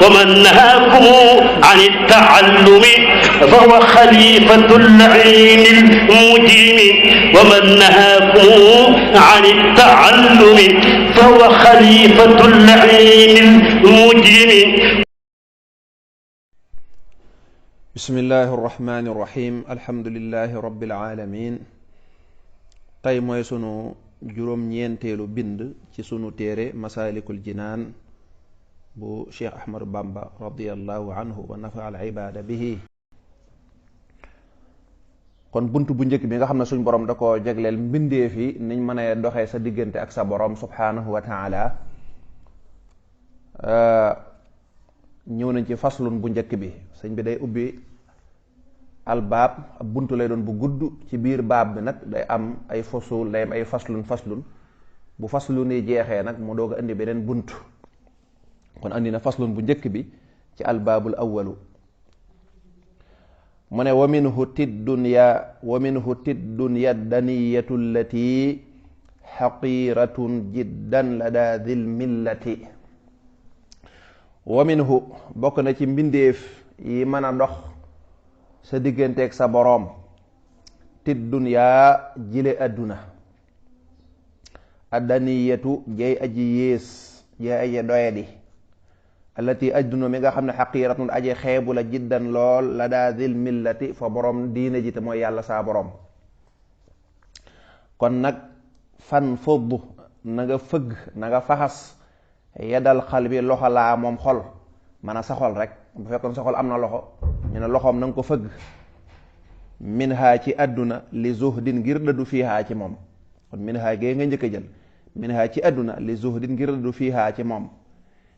ومن نهاكم عن التعلم فهو خليفة اللعين المجرم ومن نهاكم عن التعلم فهو خليفة اللعين المجرم. بسم الله الرحمن الرحيم الحمد لله رب العالمين. tey mooy sunu juróom-ñeenteelu bind ci sunu téere Masaalikul Jinaan bu Cheikh Ahmadu Bamba radiyallahu anhu wa nafa al ibaada bihi. kon bunt bu njëkk bi nga xam ne suñ borom da ko jagleel mbindeef yi niñ mën a doxee sa diggante ak sa borom subhanahu wa taala, ñëw nañ ci faslun bu njëkk bi. sëñ bi day ubbi albaab ab bunt lay doon bu gudd, ci biir baab bi nag day am ay fasul, day am ay faslun bu faslun yi jeexee nag mu doog a indi beneen bunt. kon andi na faslun bu njëkk bi ci albaabul awwalu. mu ne wa minhu tiddunya daniyatu allati xaqiratun jiddan lada dil millati. wa minhu bokk na ci mbindeef yi mën a dox sa digganteeg sa boroom, tiddunya jile adduna, addaniyatu jay aji yées, jay aji doyadi, allati adduna mi nga xam ne xaqiratun aji xeebu la jiddan lool la daa dil millati fa boroom diine ji te mooy yàlla saa boroom. kon nag fan fodd na nga fëgg, na nga faxas yadal xal bi loxo laa moom xol, man a sa xol rek, bu fekkoon sa xol am na loxo ñu ne loxoom na nga ko fëgg, min haa ci àdduna li zuhdin ngir dëddu fiihaa ci moom. kon min haa gee nga njëkk a jël, min haa ci àdduna li zuhdin ngir dëddu fiihaa ci moom,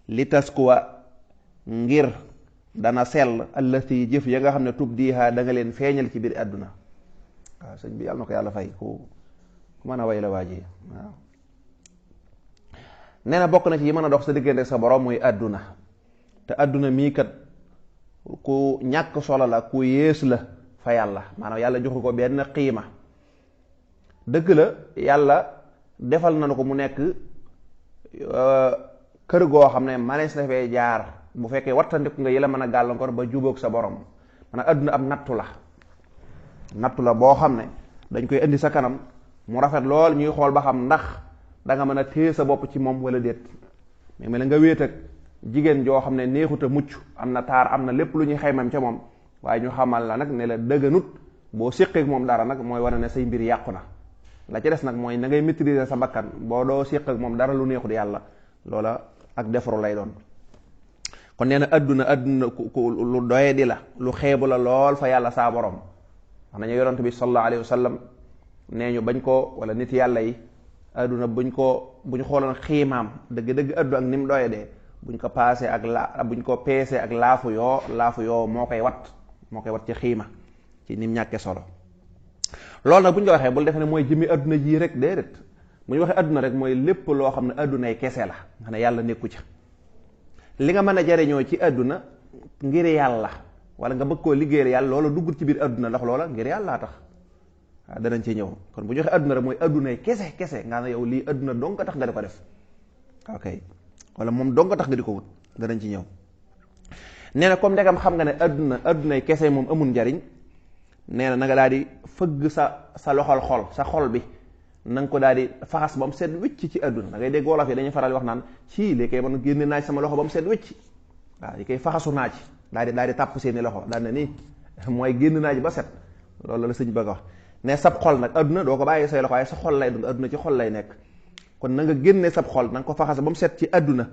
li taskuwa ngir dana sell allati jëf ya nga xam ne tubdiihaa da nga leen feeñal ci biir àdduna. waaw sëñ bi yàlla na ko yàlla fay ku mën a way la waaji. waaw nee na bokk na ci yi mën a dox sa diggante sa borom muy àdduna. te àdduna mii kat ku ñàkk solo la, ku yées la fa yàlla, maanaam yàlla joxu ko benn qiima. dëgg la yàlla defal nañu ko mu nekk kër goo xam ne manees na fee jaar bu fekkee wattandiku nga yëla mën a gàllankoor ba jubóog sa borom. maanaam àdduna am nattu la boo xam ne dañ koy indi sa kanam mu rafet lool, ñuy xool ba xam ndax da nga mën a téye sa bopp ci moom wala déet. mais mel nga wéet ak jigéen joo xam ne neexut a mucc, am na taar, am na lépp lu ñuy xaymam ca moom, waaye ñu xamal la nag ne la dëgganut boo séqeek moom dara nag mooy wane ne say mbir yàqu na. la ci des nag mooy na ngay maîtriser sa bakkan, boo doo séq ak moom dara lu neexut yàlla, loola ak defaru lay doon. kon nee na àdduna lu doye di la, lu xeebu la lool fa yàlla saa borom. wax nañu yonent bi sallallahu alayhi wa sallam nee ñu bañ ko, wala nit yàlla yi, àdduna buñ xooloon xiimaam dëgg-dëgg àdduna ak ni mu doye dee, buñ ko peesee ak laafu yoo moo koy wat ci xiima, ci nim ñàkke solo. loolu nag buñ ko waxee bul defe ne mooy jëmmi àdduna jii rek, déedéet. bu ñu waxee àdduna rek mooy lépp loo xam ne àddunay kese la, nga xam ne yàlla nekku ca. li nga mën a jariñoo ci àdduna ngir yàlla, wala nga bëgg koo liggéeyal yàlla, loola duggut ci biir àdduna, ndax loola ngir yàllaa tax. waaw danañ ci ñëw. kon bu ñu waxee àdduna rek mooy àddunay kese nga ne yow lii àdduna dong nga tax nga di ko def, ok, wala moom dong nga tax nga di ko wut, danañ ci ñëw. nee na comme ndegam xam nga ne àddunay kese moom amul njariñ, nee na nga daal di fëgg sa loxol xol, sa xol bi na nga ko daal di faxas ba mu set wicc ci àdduna. da ngay dégg wolof yi dañuy faral di wax naan ci léegi kay man génne naa ci sama loxo ba mu set wicc. waaw yi koy faxasu naa ci daal di tàpp seeni loxo daal na nii mooy génn naa ci ba set. loolu la sëñ bëgg a wax ne sab xol nag àdduna doo ko bàyyi say loxo, waaye sa xol lay doon, àdduna ci xol lay nekk. kon na nga génne sab xol, na nga ko faxas ba mu set ci àdduna.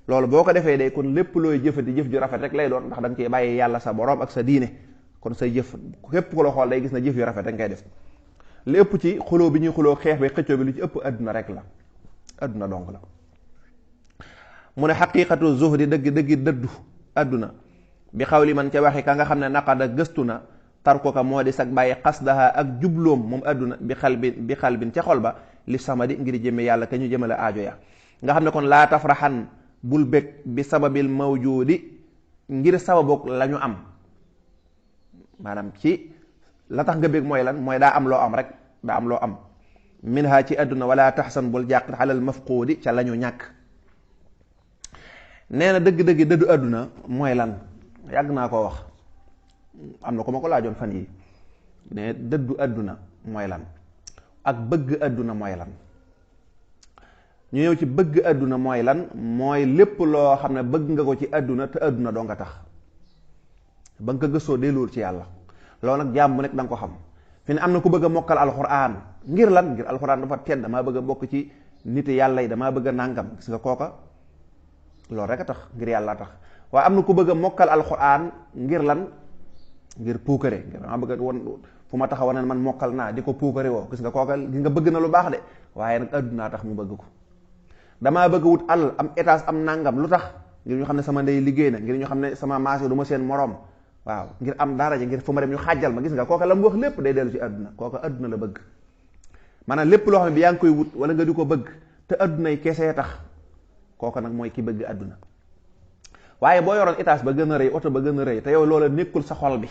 loolu boo ko defee day kon lépp looy jëfati jëf ju rafet rek lay doon, ndax da nga cee bàyyi yàlla sa borom ak sa diine. kon say jëf képp ku la xool day gis na jëf yu rafet rek ngay def. li ëpp ci xuloo bi ñuy xuloo, xeex bi, xëccoo bi, lu ci ëpp àdduna rek la, àdduna donc la. mu ne xaqiqatu zuhdi dëgg dëddu àdduna bi xawli man ca waxi ka nga xam ne naqada gëstu na tarkuka moo di sag bàyyi xasdaha ak jubloom moom àdduna bi xalbin ca xol ba li samadi ngir jëme yàlla ka ñu jëmale aajo ya. nga xam ne kon laa tafraxan bul bég bi sababil mawjudi ngir sababoog la ñu am. maanaam ci la tax nga bég mooy lan, mooy daa am loo am rek, daa am loo am. minha ci àdduna wala taxsan bul jàq xalal mafquudi ca la ñu ñàkk. nee na dëgg-dëgg dëddu àdduna mooy lan. yàgg naa koo wax, am na ko ma ko laajoon fan yi ne dëddu àdduna mooy lan ak bëgg àdduna mooy lan. ñu ñëw ci bëgg àdduna mooy lan, mooy lépp loo xam ne bëgg nga ko ci àdduna te àdduna doo nga tax, ba nga ko gëstoo delluwul ci yàlla. loolu nag jaam bu nekk da nga ko xam. fi ne am na ku bëgg a mokkal alxuraan ngir lan, ngir alxuraan dafa tedd, damaa bëgg a bokk ci nit yàlla yi, damaa bëgg a nàngam. gis nga kooka loolu rek a tax, ngir yàlla tax. waaye am na ku bëgg a mokkal alxuraan ngir lan, ngir puukare, ngir damaa bëgg a won fu ma taxaw ne man mokkal naa di ko puukare woo. gis nga kooka gis nga bëgg na lu baax de, waaye nag àddunaa tax mu bëgg ko. damaa bëgg wut alal am étage am nàngam, lu tax? ngir ñu xam ne sama ndey liggéey na, ngir ñu xam ne sama maas du ma seen morom. waaw ngir am daraja, ngir fu ma dem ñu xàjjal ma. gis nga kooka la mu wax lépp day dellu ci àdduna. kooka àdduna la bëgg. maanaam lépp loo xam ne bi yaa ngi koy wut wala nga di ko bëgg te àdduna yi kesee tax, kooka nag mooy ki bëgg àdduna. waaye boo yoroon étage ba gën a rëy, oto ba gën a rëy, te yow loola nekkul sa xol bi,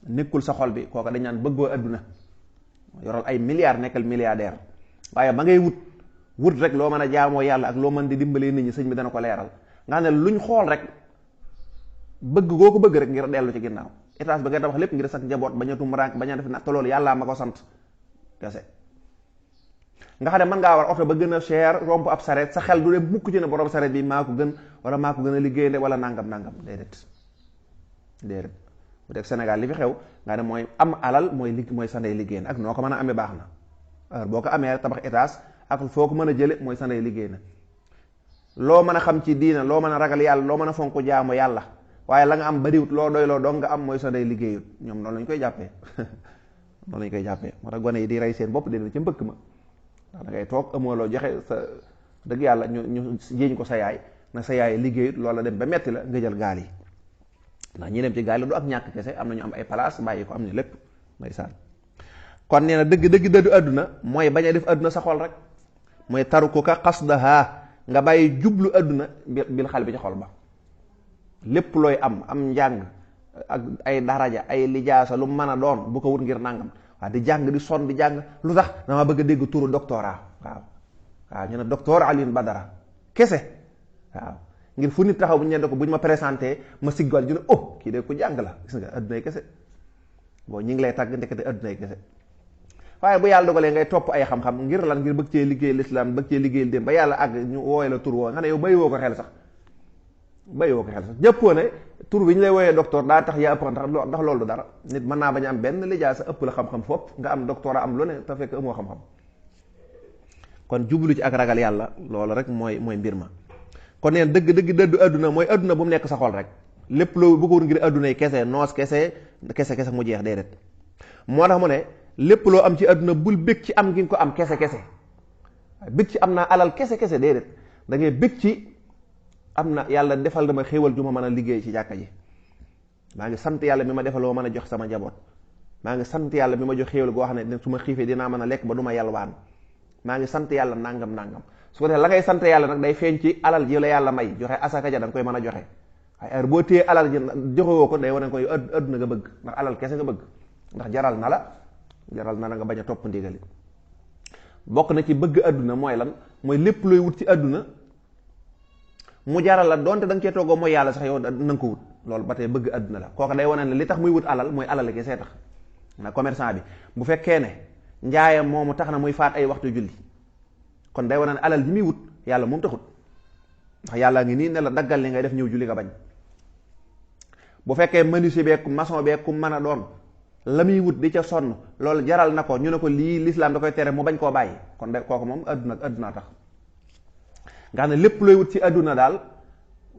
nekkul sa xol bi, kooka dañ naan bëggoo àdduna. yoral ay milliards, nekkal milliardaire, waaye ba ngay wut rek loo mën a jaamoo yàlla ak loo mën di dimbalee nit ñi, sëñ bi dana ko leeral. nga ne luñ xool rek bëgg goo ko bëgg rek ngir dellu ci ginnaaw. étage ba ngay tabax lépp ngir sax njaboot bañ a tumuraank bañ a def na, te loolu yàllaa ma ko sant kese. nga xam ne mën ngaa war oto ba gën a cher, romp ab sareet, sa xel du dem mukk ci ne borom sareet bi maa ko gën wala maa ko gën a liggéey nde wala nangam déedéet. bu dee Sénégal li fi xew nga ne mooy am alal mooy sa ndey liggéey na, ak noo ko mën a amee baax na. heure boo ko amee tabax étage ak foo ko mën a jële mooy sa ndey liggéey na. loo mën a xam ci diina, loo mën a ragal yàlla, loo mën a fonk jaamu yàlla, waaye la nga am bariwut, loo doy loo dong nga am mooy sa ndey liggéeyut. ñoom noonu lañ koy jàppee noonu lañ koy jàppee. moo tax gone yi di rey seen bopp di ci mbëkk ma. ndax da ngay toog amoo loo joxe sa dëgg yàlla ñu jéeñ ko sa yaay na sa yaay liggéeyut, loola dem ba metti la nga jël gaal yi. ndax ñi dem ci gaal yi du ak ñàkk kese, am na ñu am ay place bàyyi ko, am ni lépp ndeysaan. kon nee na dëgg dëddu àdduna mooy bañ a def àdduna sa xol rek, mooy taru ko ka xasdaha, nga bàyyi jublu àdduna bil xal bi ci xol ba. lépp looy am njàng ak ay daraja ay lijaasa lu mën a doon bu ko wut ngir nàngam. waaw di jàng di sonn di jàng, lu tax? dama bëgg a dégg turu doctorat. waaw ñu ne docteur Alioune Badara kese. waaw ngir fu nit taxaw bu ñu ñeente ko bu ñu ma présenté ma siggal ñu ne oh kii de ku jàng la. gis nga àddunay kese boo ñu ngi lay tàgg ndekete àddunay kese. waaye bu yàlla dogalee ngay topp ay xam-xam ngir lan, ngir bëgg cee liggéey l'islam, bëgg cee liggéeyal dem ba yàlla àgg ñu wooye la tur woo nga ne yow bàyyiwoo ko xel sax jëppoo ne tur bi ñu lay wooyee docteur daa tax yaa ëpp, ndax loolu du dara. nit mën naa bañ am benn lijaasa ëpp la xam-xam fopp nga am doctorat am lu ne te fekk amoo xam-xam. kon jublu ci ak ragal yàlla loolu rek mooy mbir ma. kon neen dëgg dëddu àdduna mooy àdduna bu mu nekk sa xol rek, lépp loo bëggoon ngir àdduna yi kese, noos kese mu jeex déedéet. moo tax mu ne lépp loo am ci àdduna bul bëgg ci am gi nga ko am kese bëgg ci am naa alal kese déedéet. da ngay bëgg ci am na yàlla defal dama xéewal ju ma mën a liggéey ci jàkka ji, maa ngi sant yàlla mi ma defal loo mën a jox sama njaboot, maa ngi sant yàlla mi ma jox xéewal goo xam ne su ma xiifee dinaa mën a lekk ba du ma yalwaan, maa ngi sant yàlla nangam. su ko defee la ngay sant yàlla nag day feeñ ci alal ji la yàlla may, joxe asaka ja da nga koy mën a joxe. waaye heure boo téye alal ji joxewoo ko day wane ko àdduna nga bëgg, ndax alal kese nga bëgg, ndax jaral na la nga bañ a topp ndigali. bokk na ci bëgg àdduna mooy lan, mooy lépp looy wut ci àdduna mu jaral la donte da nga cee toggoo mooy yàlla sax yow na nga ko wut, loolu ba tey bëgg àdduna la. kooka day wane ne li tax muy wut alal mooy alal ki see tax. na commerçant bi bu fekkee ne njaayam moomu tax na muy faat ay waxtu julli, kon day wane ne alal ji muy wut yàlla moom taxut, ndax yàlla ngi nii ne la daggal li ngay def ñëw julli nga bañ. bu fekkee menuisier beeg maçon beeg ku mën a doon la muy wut di ca sonn loolu jaral na ko, ñu ne ko lii l'islam da koy tere mu bañ koo bàyyi, kon de kooku moom àdduna tax. nga xam ne lépp looy wut ci àdduna daal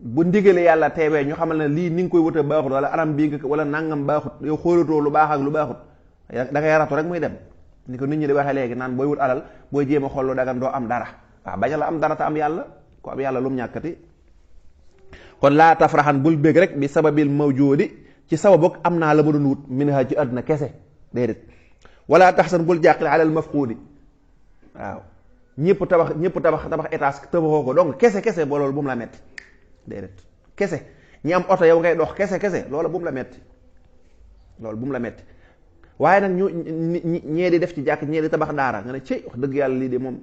bu ndigale yàlla teewee ñu xamal ne lii ni nga koy wute baaxut wala anam bii nga wala nangam baaxut, yow xoolatoo lu baax ak lu baaxut, da ngay ratu rek muy dem. ni ko nit ñi di waxee léegi naan booy wut alal booy jéem a xool lu dagan doo am dara. waaw bañ la am dara te am yàlla, ko am yàlla lu mu ñàkkati. kon laa tafraxan bul bég rek bi sababil mawjuudi ci sababu am naa la ma doon wut minha ci àdduna kese déedéet. wala taxsan bul jàqle alal mafquudi. waaw ñëpp tabax étage tabaxoo ko donc kese boo loolu bu mu la metti déedéet. kese ñi am oto yow ngay dox kese loolu bu mu la metti waaye nag ñee di def ci jàkk ñee di tabax daara nga ne cey wax dëgg yàlla lii de moom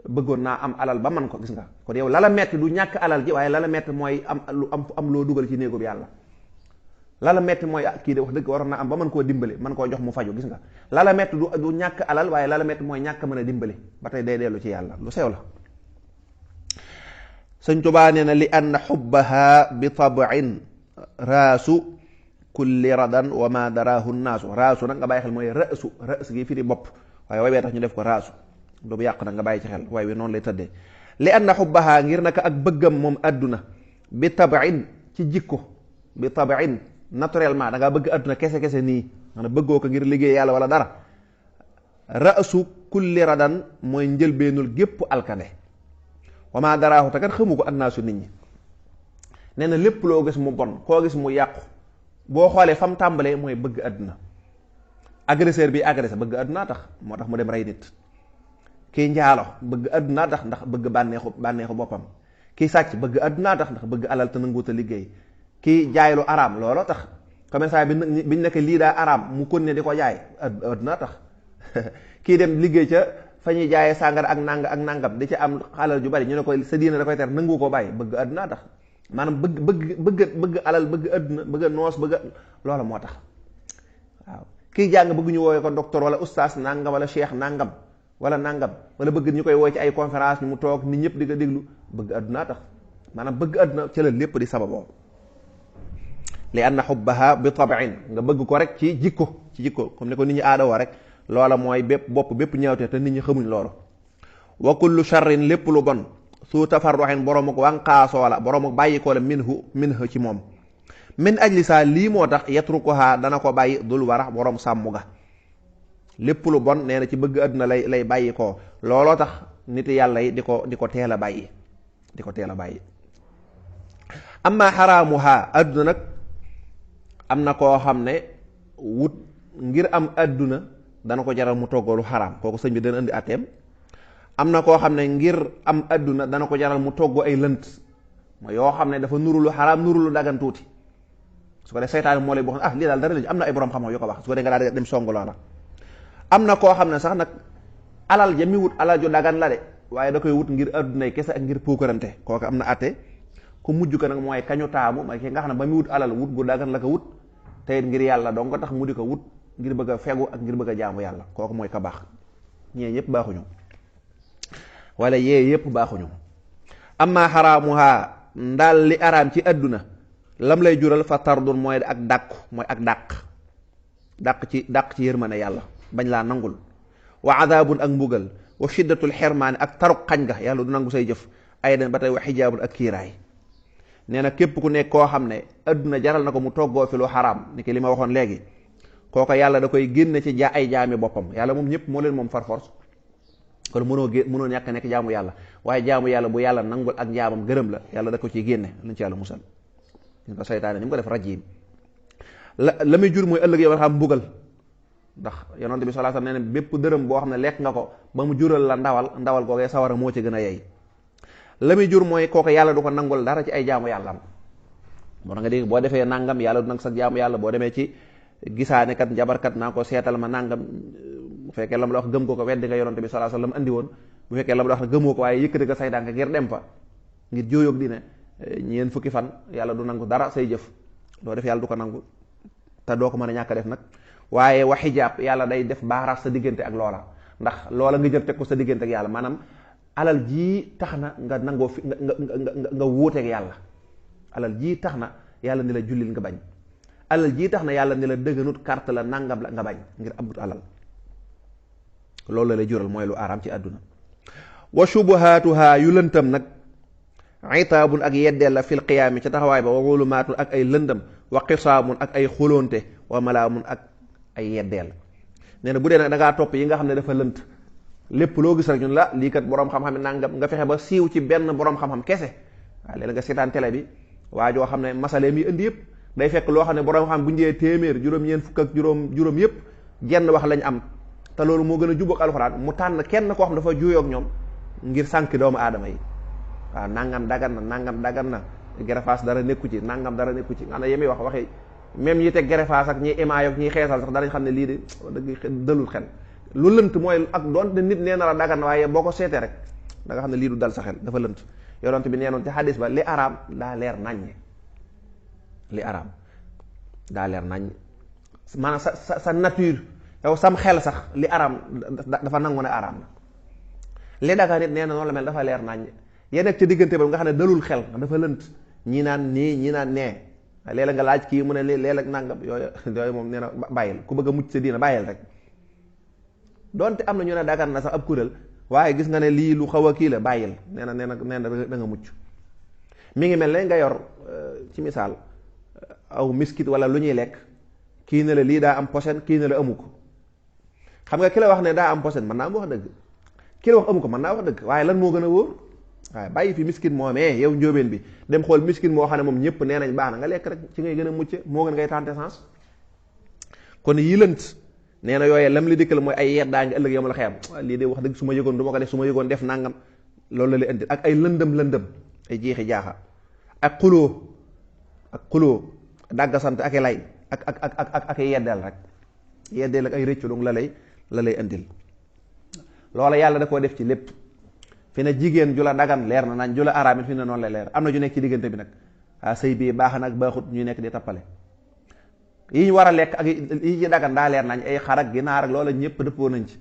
bëggoon naa am alal ba man ko, gis nga kon yow lala metti du ñàkk alal ji, waaye lala metti mooy am loo dugal ci néegub yàlla. lala metti mooy kii de wax dëgg waroon naa am ba mën koo dimbali mën koo jox mu faju, gis nga lala metti du ñàkk alal, waaye lala metti mooy ñàkk mën a dimbali, ba tey day dellu ci yàlla, lu sew la. Sëñ Tuubaa nee na li anna xubbaha bi tab'in raasu kulli radan wa ma daraahu naasu. raasu nag nga bàyyi xel mooy rës gi firi bopp, waaye way wee tax ñu def ko raasu, du bu yàq nag nga bàyyi ci xel, waaye wi noonu lay tëddee. li anna xubbaha ngir naka ak bëggam moom adduna bi tab'in ci jikko, bi tab'in naturellement da ngaa bëgg adduna kese nii nga bëggoo ko ngir liggéey yàlla wala dara. raasu kulli radan mooy njëlbeenul gépp alkande, wa ma daraahu te kat xamu ko annaasu nit ñi. nee na lépp loo gis mu bon, koo gis mu yàqu, boo xoolee fam tàmbalee mooy bëgg àdduna. agresseur bi agressé bëgg àdduna tax, moo tax mu dem rey nit. kii njaalo bëgg àdduna tax ndax bëgg bànneexu boppam. kii sàcc bëgg àdduna tax ndax bëgg alal te nanguut a liggéey. kii jaay lu araam looloo tax commerçant biñ nekk lii daa araam mu kon ne di ko jaay àdduna tax. kii dem liggéey ca fa ñuy jaayee sàngara ak nangam di ci am alal ju bari, ñu ne ko sa diina da koy ter nangu ko bàyyi, bëgg àdduna tax. maanaam bëgg alal, bëgg àdduna, bëgg noos, loola moo tax. waaw kii jàng bëgg ñu woowee ko docteur wala ustaas nangam wala cheikh nangam wala nangam, wala bëgg ñu koy woo ci ay conférence ñu mu toog nit ñëpp di ko déglu, bëgg àdduna tax. maanaam bëgg àdduna ci la lépp di sababoo. li anna xubbaha bi tab'in nga bëgg ko rek ci jikko comme ni ko nit ñi aada woo rek, loola mooy bépp ñaawte te nit ñi xamuñ loolu. wa kullu sharrin lépp lu bon su tafarruxin boroomu ko wanqaasoo la, boroomu bàyyikoo la minhu ci moom. min ajli saa lii moo tax yatrukuha dana ko bàyyi dul warax boroom sàmm ga. lépp lu bon nee na ci bëgg àdduna lay bàyyi koo, looloo tax nit yàlla yi di ko teel a bàyyi, amma xaraamuha àdduna nag am na koo xam ne wut ngir am àdduna dana ko jaral mu toggoo lu xaraam, kooku sëñ bi dana indi atteem. am na koo xam ne ngir am àdduna dana ko jaral mu toggoo ay lënt, mooy yoo xam ne dafa nuru lu xaraam nuru lu dagan tuuti, su ko def seytaane moo lay boo xam lii daal dara la am na ay borom xam-xam yu ko wax, su ko def nga daal dem songu loola. am na koo xam ne sax nag alal ja mi wut alal ju dagan la de, waaye da koy wut ngir àddunay kese ak ngir puukarante, kooku am na atte. ku mujj ko nag mooy kañu taamu mooy ki nga xam ne ba mu wut alal wut gu dagan la ko wut, te it ngir yàlla dong ko tax mu di ko wut ngir bëgg a fegu ak ngir bëgg a jaamu yàlla, kooku mooy ka baax. ñee yëpp baaxuñu, wala yee yëpp baaxuñu. amma xaraamuha ndaal li araam ci àdduna lam lay jural fa tardun mooy ak dàqu, mooy ak dàq ci yërmande yàlla bañ laa nangul. wa adabun ak mbugal, wa shiddatul xirmaani ak taruk xañ ga, yàlla du nangu say jëf. aydan ba tey wa xijaabun ak kiiraay. nee na képp ku nekk koo xam ne àdduna jaral na ko mu toggoo fi lu xaraam, ni ki li ma waxoon léegi, kooka yàlla da koy génne ci ay jaami boppam. yàlla moom ñëpp moo leen moom far force, kon mënoo ñàkk nekk jaamu yàlla, waaye jaamu yàlla bu yàlla nangul ak njaamam gërëm la, yàlla da ko ciy génne, lañ ci yàlla musal. ñu ko saytaane ni mu ko def rajim la muy jur mooy ëllëg yow xam mbugal, ndax yonent bi sallallahu alayhi wasallam nee na bépp dërëm boo xam ne lekk nga ko ba mu jural la ndawal googee sawara moo ci gën a yey. la muy jur mooy kooku yàlla du ko nangul dara ci ay jaamu yàlla am. moo tax nga dégg boo defee nangam yàlla du nang sa jaamu yàlla, boo demee ci gisaane kat njabarkat naa ko seetal ma nangam, bu fekkee lam la wax gëm ko weddi nga yonent bi sallallahu alayhi wasallam andi woon, bu fekkee lam la wax gëmoo ko waaye yëkkati nga say dànk ngir dem fa ngir jooyoog dine ñeen fukki fan yàlla du nangu dara say jëf, doo def yàlla du ko nangu te doo ko mën a ñàkk def nag. waaye wa xijaab yàlla day def baaraas sa diggante ak loola, ndax loola nga jël teg ko sa diggante ak yàlla, maanaam alal jii tax na nga nangoo fi nga wuuteeg yàlla, alal jii tax na yàlla ni la jullil nga bañ, alal jii tax na yàlla ni la dëgganut carte la nangam la nga bañ ngir abut alal. loolu la lay jural mooy lu araam ci àdduna. wa shubuhaatuha yu lëntam nag itaabun ak yeddeel la fil qiyaami ca taxawaay ba, wa xulumaatun ak ay lëndam, wa qisaamun ak ay xulóonte, wa malaamun ak ay yeddeel. nee na bu dee nag da ngaa topp yi nga xam ne dafa lënt, lépp loo gis rek ñun la lii kat boroom xam-xam nangam, nga fexe ba siiw ci benn boroom xam-xam kese. waaw léeg nga seetaan télé bi waa joo xam ne masale mi indi yëpp day fekk loo xam ne boroom xam bu njëyee téeméer juróom-ñeent fukk ak juróom yëpp jenn wax lañ am, te loolu moo gën a jubboog alxuraan, mu tànn kenn koo xam dafa juuyoog ñoom ngir sànki doomu aadama yi. waaw nangam dagan na gerefaas dara nekku ci, nangam dara nekku ci, maanaam yemi wax waxi même ñi teg gerefaas ak ñi émaay ak ñi xeesal sax danañ xam ne lii de dëgg dëlul xel. lu lënt mooy ak doonte nit nee na la dagan, waaye boo ko seetee rek da nga xam ne lii du dal sa xel dafa lënt. yonent bi neenoon ci xadis ba li araam daa leer naññ, li araam daa leer naññ, maanaam sa nature yow sam xel sax li araam dafa nangu ne araam na. li daga nit nee na noonu la mel dafa leer naññ. yéen nekk ci diggante ba nga xam ne dalul xel dafa lënt, ñii naan nii ñii naan nee, léeg-léeg nga laaj kii mu ne léeg-léeg nangam yooyu moom nee na bàyyil ku bëgg a mucc sa diina bàyyil rek. donte am na ñu ne dagan na sax ab kuréel waaye gis nga ne lii lu xaw a kii la bàyyil, nee na da nga mucc. mi ngi mel ne nga yor ci misaal aw miskit wala lu ñuy lekk, kii ne la lii daa am posen, kii ne la amu ko. xam nga ki la wax ne daa am posen mën naa wax dëgg, ki la wax amu ko mën naa wax dëgg, waaye lan moo gën a wóor? waaye bàyyi fi miskin moomee yow njóobeen bi dem xool miskin moo xam ne moom ñëpp nee nañ baax na nga lekk rek, ci ngay gën a mucc, moo gën ngay tenter sens. kon yi lënt nee na yooyee lam li dikkal mooy ay yeddaa nga ëllëg yow la xeyam lii de wax dëgg su ma yëgoon du ma ko def, su ma yëgoon def nangam, loolu la lay indi ak ay lëndëm ay jeexi jaaxa ak xuloo dàggasante ak i lay ak ay yeddeel rek, yeddeel ak ay rëccu donc la lay indil. loola yàlla da koo def ci lépp. fi ne jigéen ju la dagan leer na nañ, ju la araamit fi ne noonu lay leer. am na ju nekk ci diggante bi nag sëy bii baax nag baaxut ñu nekk di tappale. yi ñu war a lekk ak yi ci dagan daa leer nañ, ay xar ak ginaar ak loola ñëpp dëppoo nañ ci.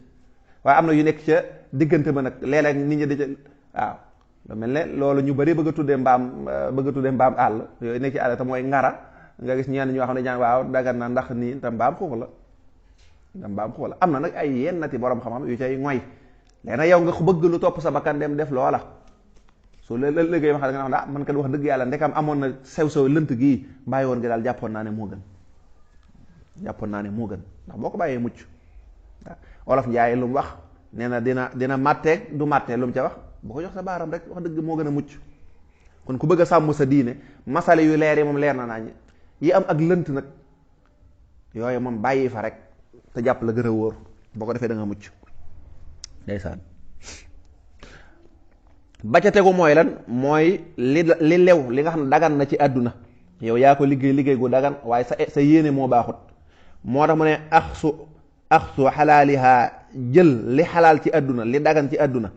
waaye am na yu nekk ca diggante ba nag léeg-léeg nit ñi di ca waaw lu mel ne loolu ñu bari bëgg a tuddee mbaam àll yooyu nekk ci àll te mooy ngara. nga gis ñenn ñoo xam ne ñaan waaw dagan na ndax nii te mbaam xuux la am na nag ay yennati borom xam-xam yu cay ngoy. léegi nag yow nga bëgg lu topp sa bakkan dem def loola su léegi ma xam nga xam man kat wax dëgg yàlla ndekam amoon na sew lënt gii bàyyi woon nga daal jàppoon naa ne moo gën ndax boo ko bàyyee mucc. waaw Wolof Njaay lu mu wax nee na dina màtteeg du màttee lu mu ca wax boo ko jox sa baaram rek wax dëgg moo gën a mucc. kon ku bëgg a sàmm sa diine masale yu leer yi moom leer na nañ, yi am ak lënt nag yooyu moom bàyyi fa rek te jàpp la gën a wóor, boo ko defee da nga mucc. ndeysaan ba ca tegu mooy lan, mooy li lew li nga xam ne dagan na ci àdduna yow yaa ko liggéey gu dagan waaye sa yéene moo baaxut. moo tax mu ne axsu xalaalihaa jël li xalaal ci àdduna li dagan ci àdduna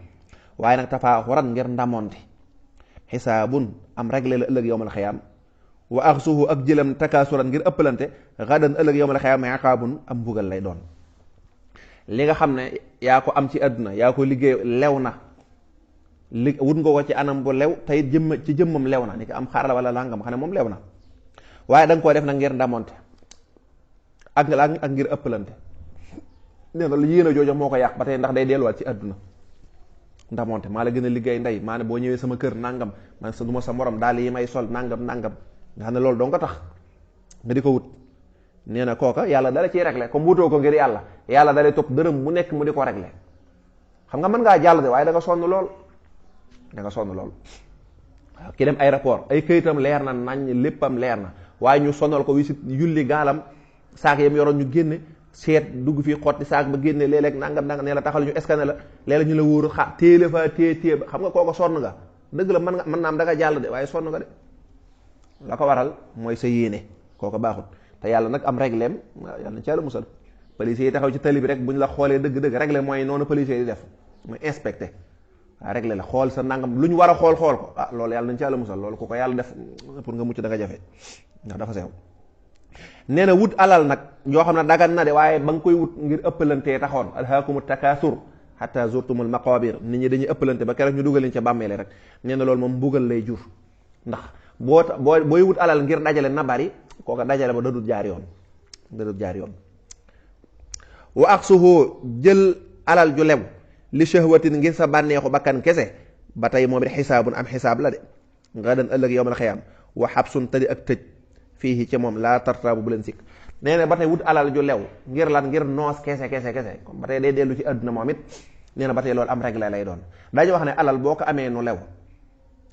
waaye nag tafaaxuran ngir ndamonte xisaabun am réglé la ëllëg yowmal xiyaam wa axsuhu ak jëlam takaasuran ngir ëppalante xadan ëllëg yowmal xiyaam iqaabun am mbugal lay doon. li nga xam ne yaa ko am ci àdduna yaa ko liggéey lew na wut nga ko ci anam bu lew tey ci jëmmam lew na ni ko am xar la wala langam xam ne moom lew na waaye da nga koo def nag ngir ndamonte ak ngir ëppalante. nee na lu yéene joojo moo ko yàq ba tey ndax day delluwaat ci àdduna. ndamonte maa la gën a liggéey ndey maa ne boo ñëwee sama kër nangam man sa du ma sa morom daal yi may sol nangam nga xam ne loolu doo nga tax nga di ko wut. nee na kooka yàlla dala ciy réglé comme wutoo ko ngir yàlla dalay topp dërëm mu nekk mu di ko réglé. xam nga mën ngaa jàll de waaye da nga sonn lool waaw ki dem aéroport ay këyitam leer na nañ léppam leer na waaye ñu sonal ko wisit yulli gaalam saak yam yoroon ñu génne seet dugg fii xotti saak ba génne léeg-léeg nangam nee la taxal ñu scanner la léeg-léeg ñu la wóoru téele fa téye ba xam nga kooko sonn nga dëgg la mën naa am da nga jàll de waaye sonn nga de la ko waral mooy sa yéene kooko baaxut. te yàlla nag am régleem yàlla na ci yàlla musal policiers yi taxaw ci tali bi rek bu ñu la xoolee dëgg-dëgg réglé mooy noonu policiers yi def mooy inspecté waaw réglé la xool sa nangam lu ñu war a xool ko loolu yàlla nañ ci yàlla musal loolu ku ko yàlla def pour nga mucc da nga jafe ndax dafa sew. nee na wut alal nag yoo xam ne dagan na de waaye ba nga koy wut ngir ëppalantee taxoon alhaakumu takaasur hatta zurtumul maqabir nit ñi dañuy ëppalante ba keroog ñu dugal leen ca bàmmeele rek nee na loolu moom mbugal lay jur ndax booy wut alal ngir dajale na bari kooka dajale ba dadut jaar yoon wa aqsuhu jël alal ju lew li shahwatin ngir sa bànneexu bakkan kese ba tey moom it xisaabun am xisaab la de nga dan ëllëg yowmal xiyaam wa xabsun tëdi ak tëj fii ci moom laa tartaabu bu leen sikk. nee na ba tey wut alal ju lew ngir lan ngir noos kese comme ba tey day dellu ci àdduna moom it nee na ba tey loolu am règle lay doon. dañu wax ne alal boo ko amee nu lew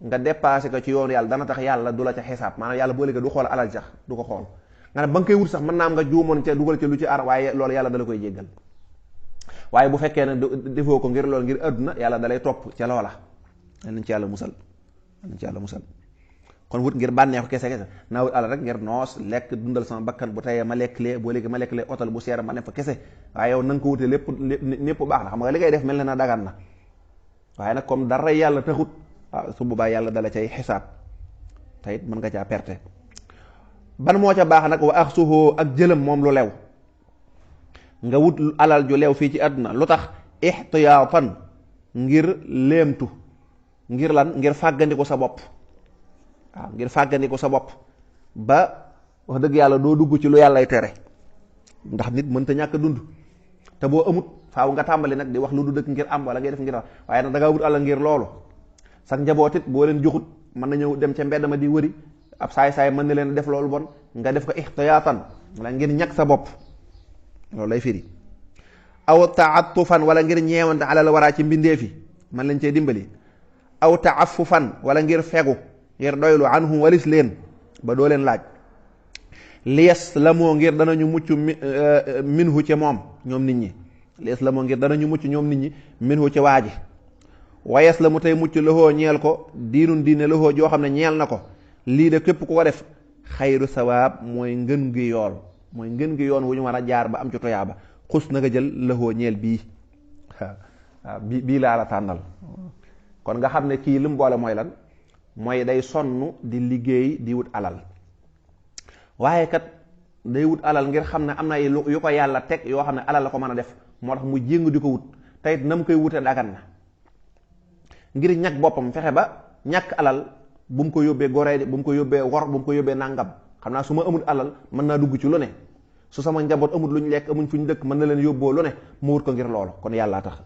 nga dépassé ko ci yoonu yàlla dana tax yàlla du la ca xisaab maanaam yàlla boo léegi du xool alal sax du ko xool nga ne ba nga koy wut sax mën naa am nga juumoon ca dugal ca lu ci ar waaye loolu yàlla dala koy jéggal. waaye bu fekkee ne defoo ko ngir loolu ngir àdduna yàlla dalay topp ca loola nañ ci yàlla musal kon wut ngir bànneexu kese naa wut alal rek ngir noos lekk dundal sama bakkan bu teyee ma lekk lee boo léegi ma lekk lee otal bu seer ma ne fa kese waaye yow na nga ko wutee lépp baax na xam nga li ngay def mel na dagan na waaye nag comme dara yàlla taxut su boobaa yàlla dala cay xisaab te it mën nga caa perte. ban moo ca baax nag wa axsuhu ak jëlam moom lu lew, nga wut alal ju lew fii ci àdduna lu tax ixtiyaatan ngir léemtu, ngir lan, ngir fàggandiku sa bopp. waaw ngir fàggandiku sa bopp ba wax dëgg yàlla doo dugg ci lu yàllay tere, ndax nit mënta ñàkk dund te boo amut faaw nga tàmbali nag di wax lu du dëkk ngir am wala ngay def ngir wax, waaye nag da ngaa wut alal ngir loolu. sax njaboot it boo leen joxut mën na ñëw dem ca mbedd ma di wëri ab saay-saay mën na leen def loolu bon, nga def ko ixtiyaatan wala ngir ñàkk sa bopp, loolu lay firi. aw taatufan wala ngir ñeewante alal waraa ci mbindeef yi man lañ cee dimbali, aw taafufan wala ngir fegu, ngir doylu anhum walis leen ba doo leen laaj. liyes la moo ngir danañu mucc minhu ci moom ñoom nit ñi, liyes la moo ngir danañu mucc ñoom nit ñi minhu ci waaji. wayes la mu tey mucc loxoo ñeel ko diinun diine loxoo joo xam ne ñeel na ko. lii de képp ku ko def xayru sawaab mooy ngën gi yool, mooy ngën gi yoon wu ñu war a jaar ba am ci toyaaba. xus na nga jël loxoo ñeel bii waaw bii laa la tànnal. kon nga xam ne kii li mu boole mooy lan, mooy day sonn di liggéey di wut alal, waaye kat day wut alal ngir xam ne am na yu ko yàlla teg yoo xam ne alal la ko mën a def, moo tax mu jéng di ko wut te it na mu koy wute dagan na, ngir ñàkk boppam fexe ba ñàkk alal bu mu ko yóbbee goree, bu mu ko yóbbee wor, bu mu ko yóbbee nàngam. xam naa su ma amul alal mën naa dugg ci lu ne, su sama njaboot amul lu ñu lekk, amuñ fu ñu dëkk, mën na leen yóbboo lu ne, mu wut ko ngir loolu, kon yàllaa tax.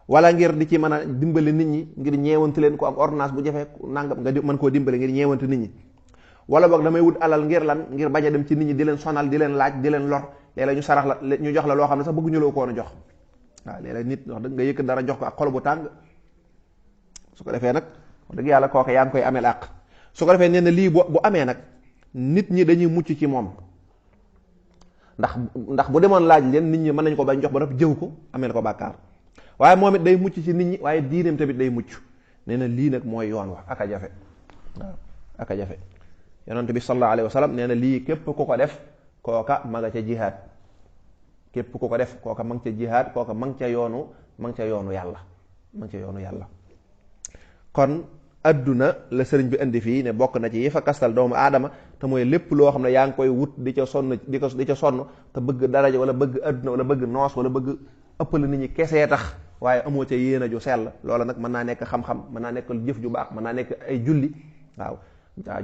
wala ngir di ci mën a dimbali nit ñi, ngir ñeewante leen ko am ordonnance bu jafee nàngam nga mën koo dimbali ngir ñeewante nit ñi. wala boog damay wut alal ngir lan, ngir bañ a dem ci nit ñi di leen sonal, di leen laaj, di leen lor, léeg-léeg ñu sarax la, ñu jox la loo xam ne sax bëgguñu la ko woon a jox. waaw léeg-léeg nit wax dëgg nga yëkk dara jox ko ak xol bu tàng, su ko defee nag wax dëgg yàlla kooke yaa ngi koy ameel àq. su ko defee nee na lii bu amee nag nit ñi dañuy mucc ci moom, ndax bu demoon laaj leen nit ñi mën nañ ko bañ jox ba noppi jëw ko ameel ko bàkkaar, waaye moom it day mucc ci nit ñi, waaye diineem tamit day mucc. nee na lii nag mooy yoon wax aka jafe, waaw aka jafe. yonent bi sallallahu alayhi wa sallam nee na lii képp ku ko def kooka ma nga ca jihaad, képp ku ko def kooka ma nga ca jihaad, kooka ma nga ca yoonu yàlla, ma nga ca yoonu yàlla. kon adduna la sëriñ bi indi fii ne bokk na ci yi fa kastal doomu aadama, te mooy lépp loo xam ne yaa ngi koy wut di ca sonn di ca sonn te bëgg daraja wala bëgg adduna wala bëgg noos wala bëgg ëppal nit ñi kesee tax, waaye amoo ca yéene ju sell. loola nag mën naa nekk xam-xam, mën naa nekk jëf ju baax, mën naa nekk ay julli, waaw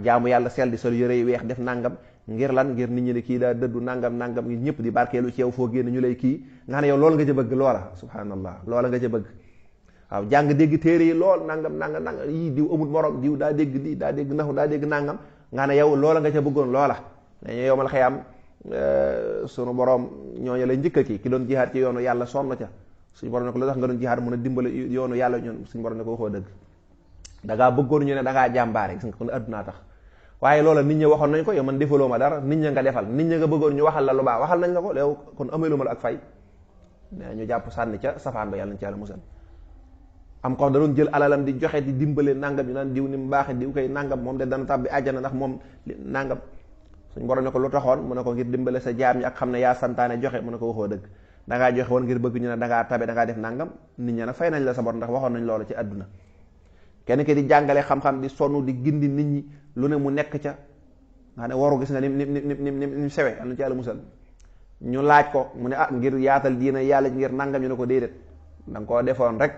jaamu yàlla sell di sol yëre yu weex def nangam ngir lan, ngir nit ñi ne kii daa dëddu nangam nangam, ngir ñëpp di barkeelu ci yow, foo génn ñu lay kii nga xam ne yow loolu nga ca bëgg, loola subhanallah loola nga ca bëgg. waaw jàng dégg téere yi lool nangam yii diw amul morom, diw daa dégg lii, daa dégg naxu, daa dégg nangam, nga ne yow loola nga ca bëggoon. loola dañu yow mal xëyam sunu borom ñooñu lay njëkk ki doon jihaad ci yoonu yàlla sonn ca, suñu borom ne ko lu tax nga doon jihaad mun a dimbali yoonu yàlla, ñun suñu borom ne ko waxoo dëgg, dangaa bëggoon ñu ne dangaa jàmbaare, gis nga kon addunaa tax. waaye loola nit ñi waxoon nañ ko, yow man defaloo ma dara, nit ña nga defal, nit ña nga bëggoon ñu waxal la lu baax, waxal nañ la ko, yow kon ameelu ma la ak fay. ñu jàpp sànni ca safaan ba, yàlla nañ ci yàlla musal. am ko da doon jël alalam di joxe di dimbale nangam, ñu naan diw ni mu baaxee, diw koy nangam, moom de dana tàbbi àjjana ndax moom nangam. suñ borom ne ko lu taxoon, mu ne ko ngir dimbale sa jaam ñi ak xam ne yaa santaane joxe, mu ne ko waxoo dëgg, dangaa joxe woon ngir bëgg ñu ne dangaa tabe, dangaa def nangam. nit ñi nag fay nañ la sa bor ndax waxoon nañ loolu ci àdduna. kenn ki di jàngale xam-xam di sonn di gindi nit ñi lu ne mu nekk ca, nga ne waru gis nga ni sewe, am na ci yàlla musal. ñu laaj ko mu ne ngir yaatal diina yàlla ngir nangam, ñu ne ko déedéet, da nga koo defoon rek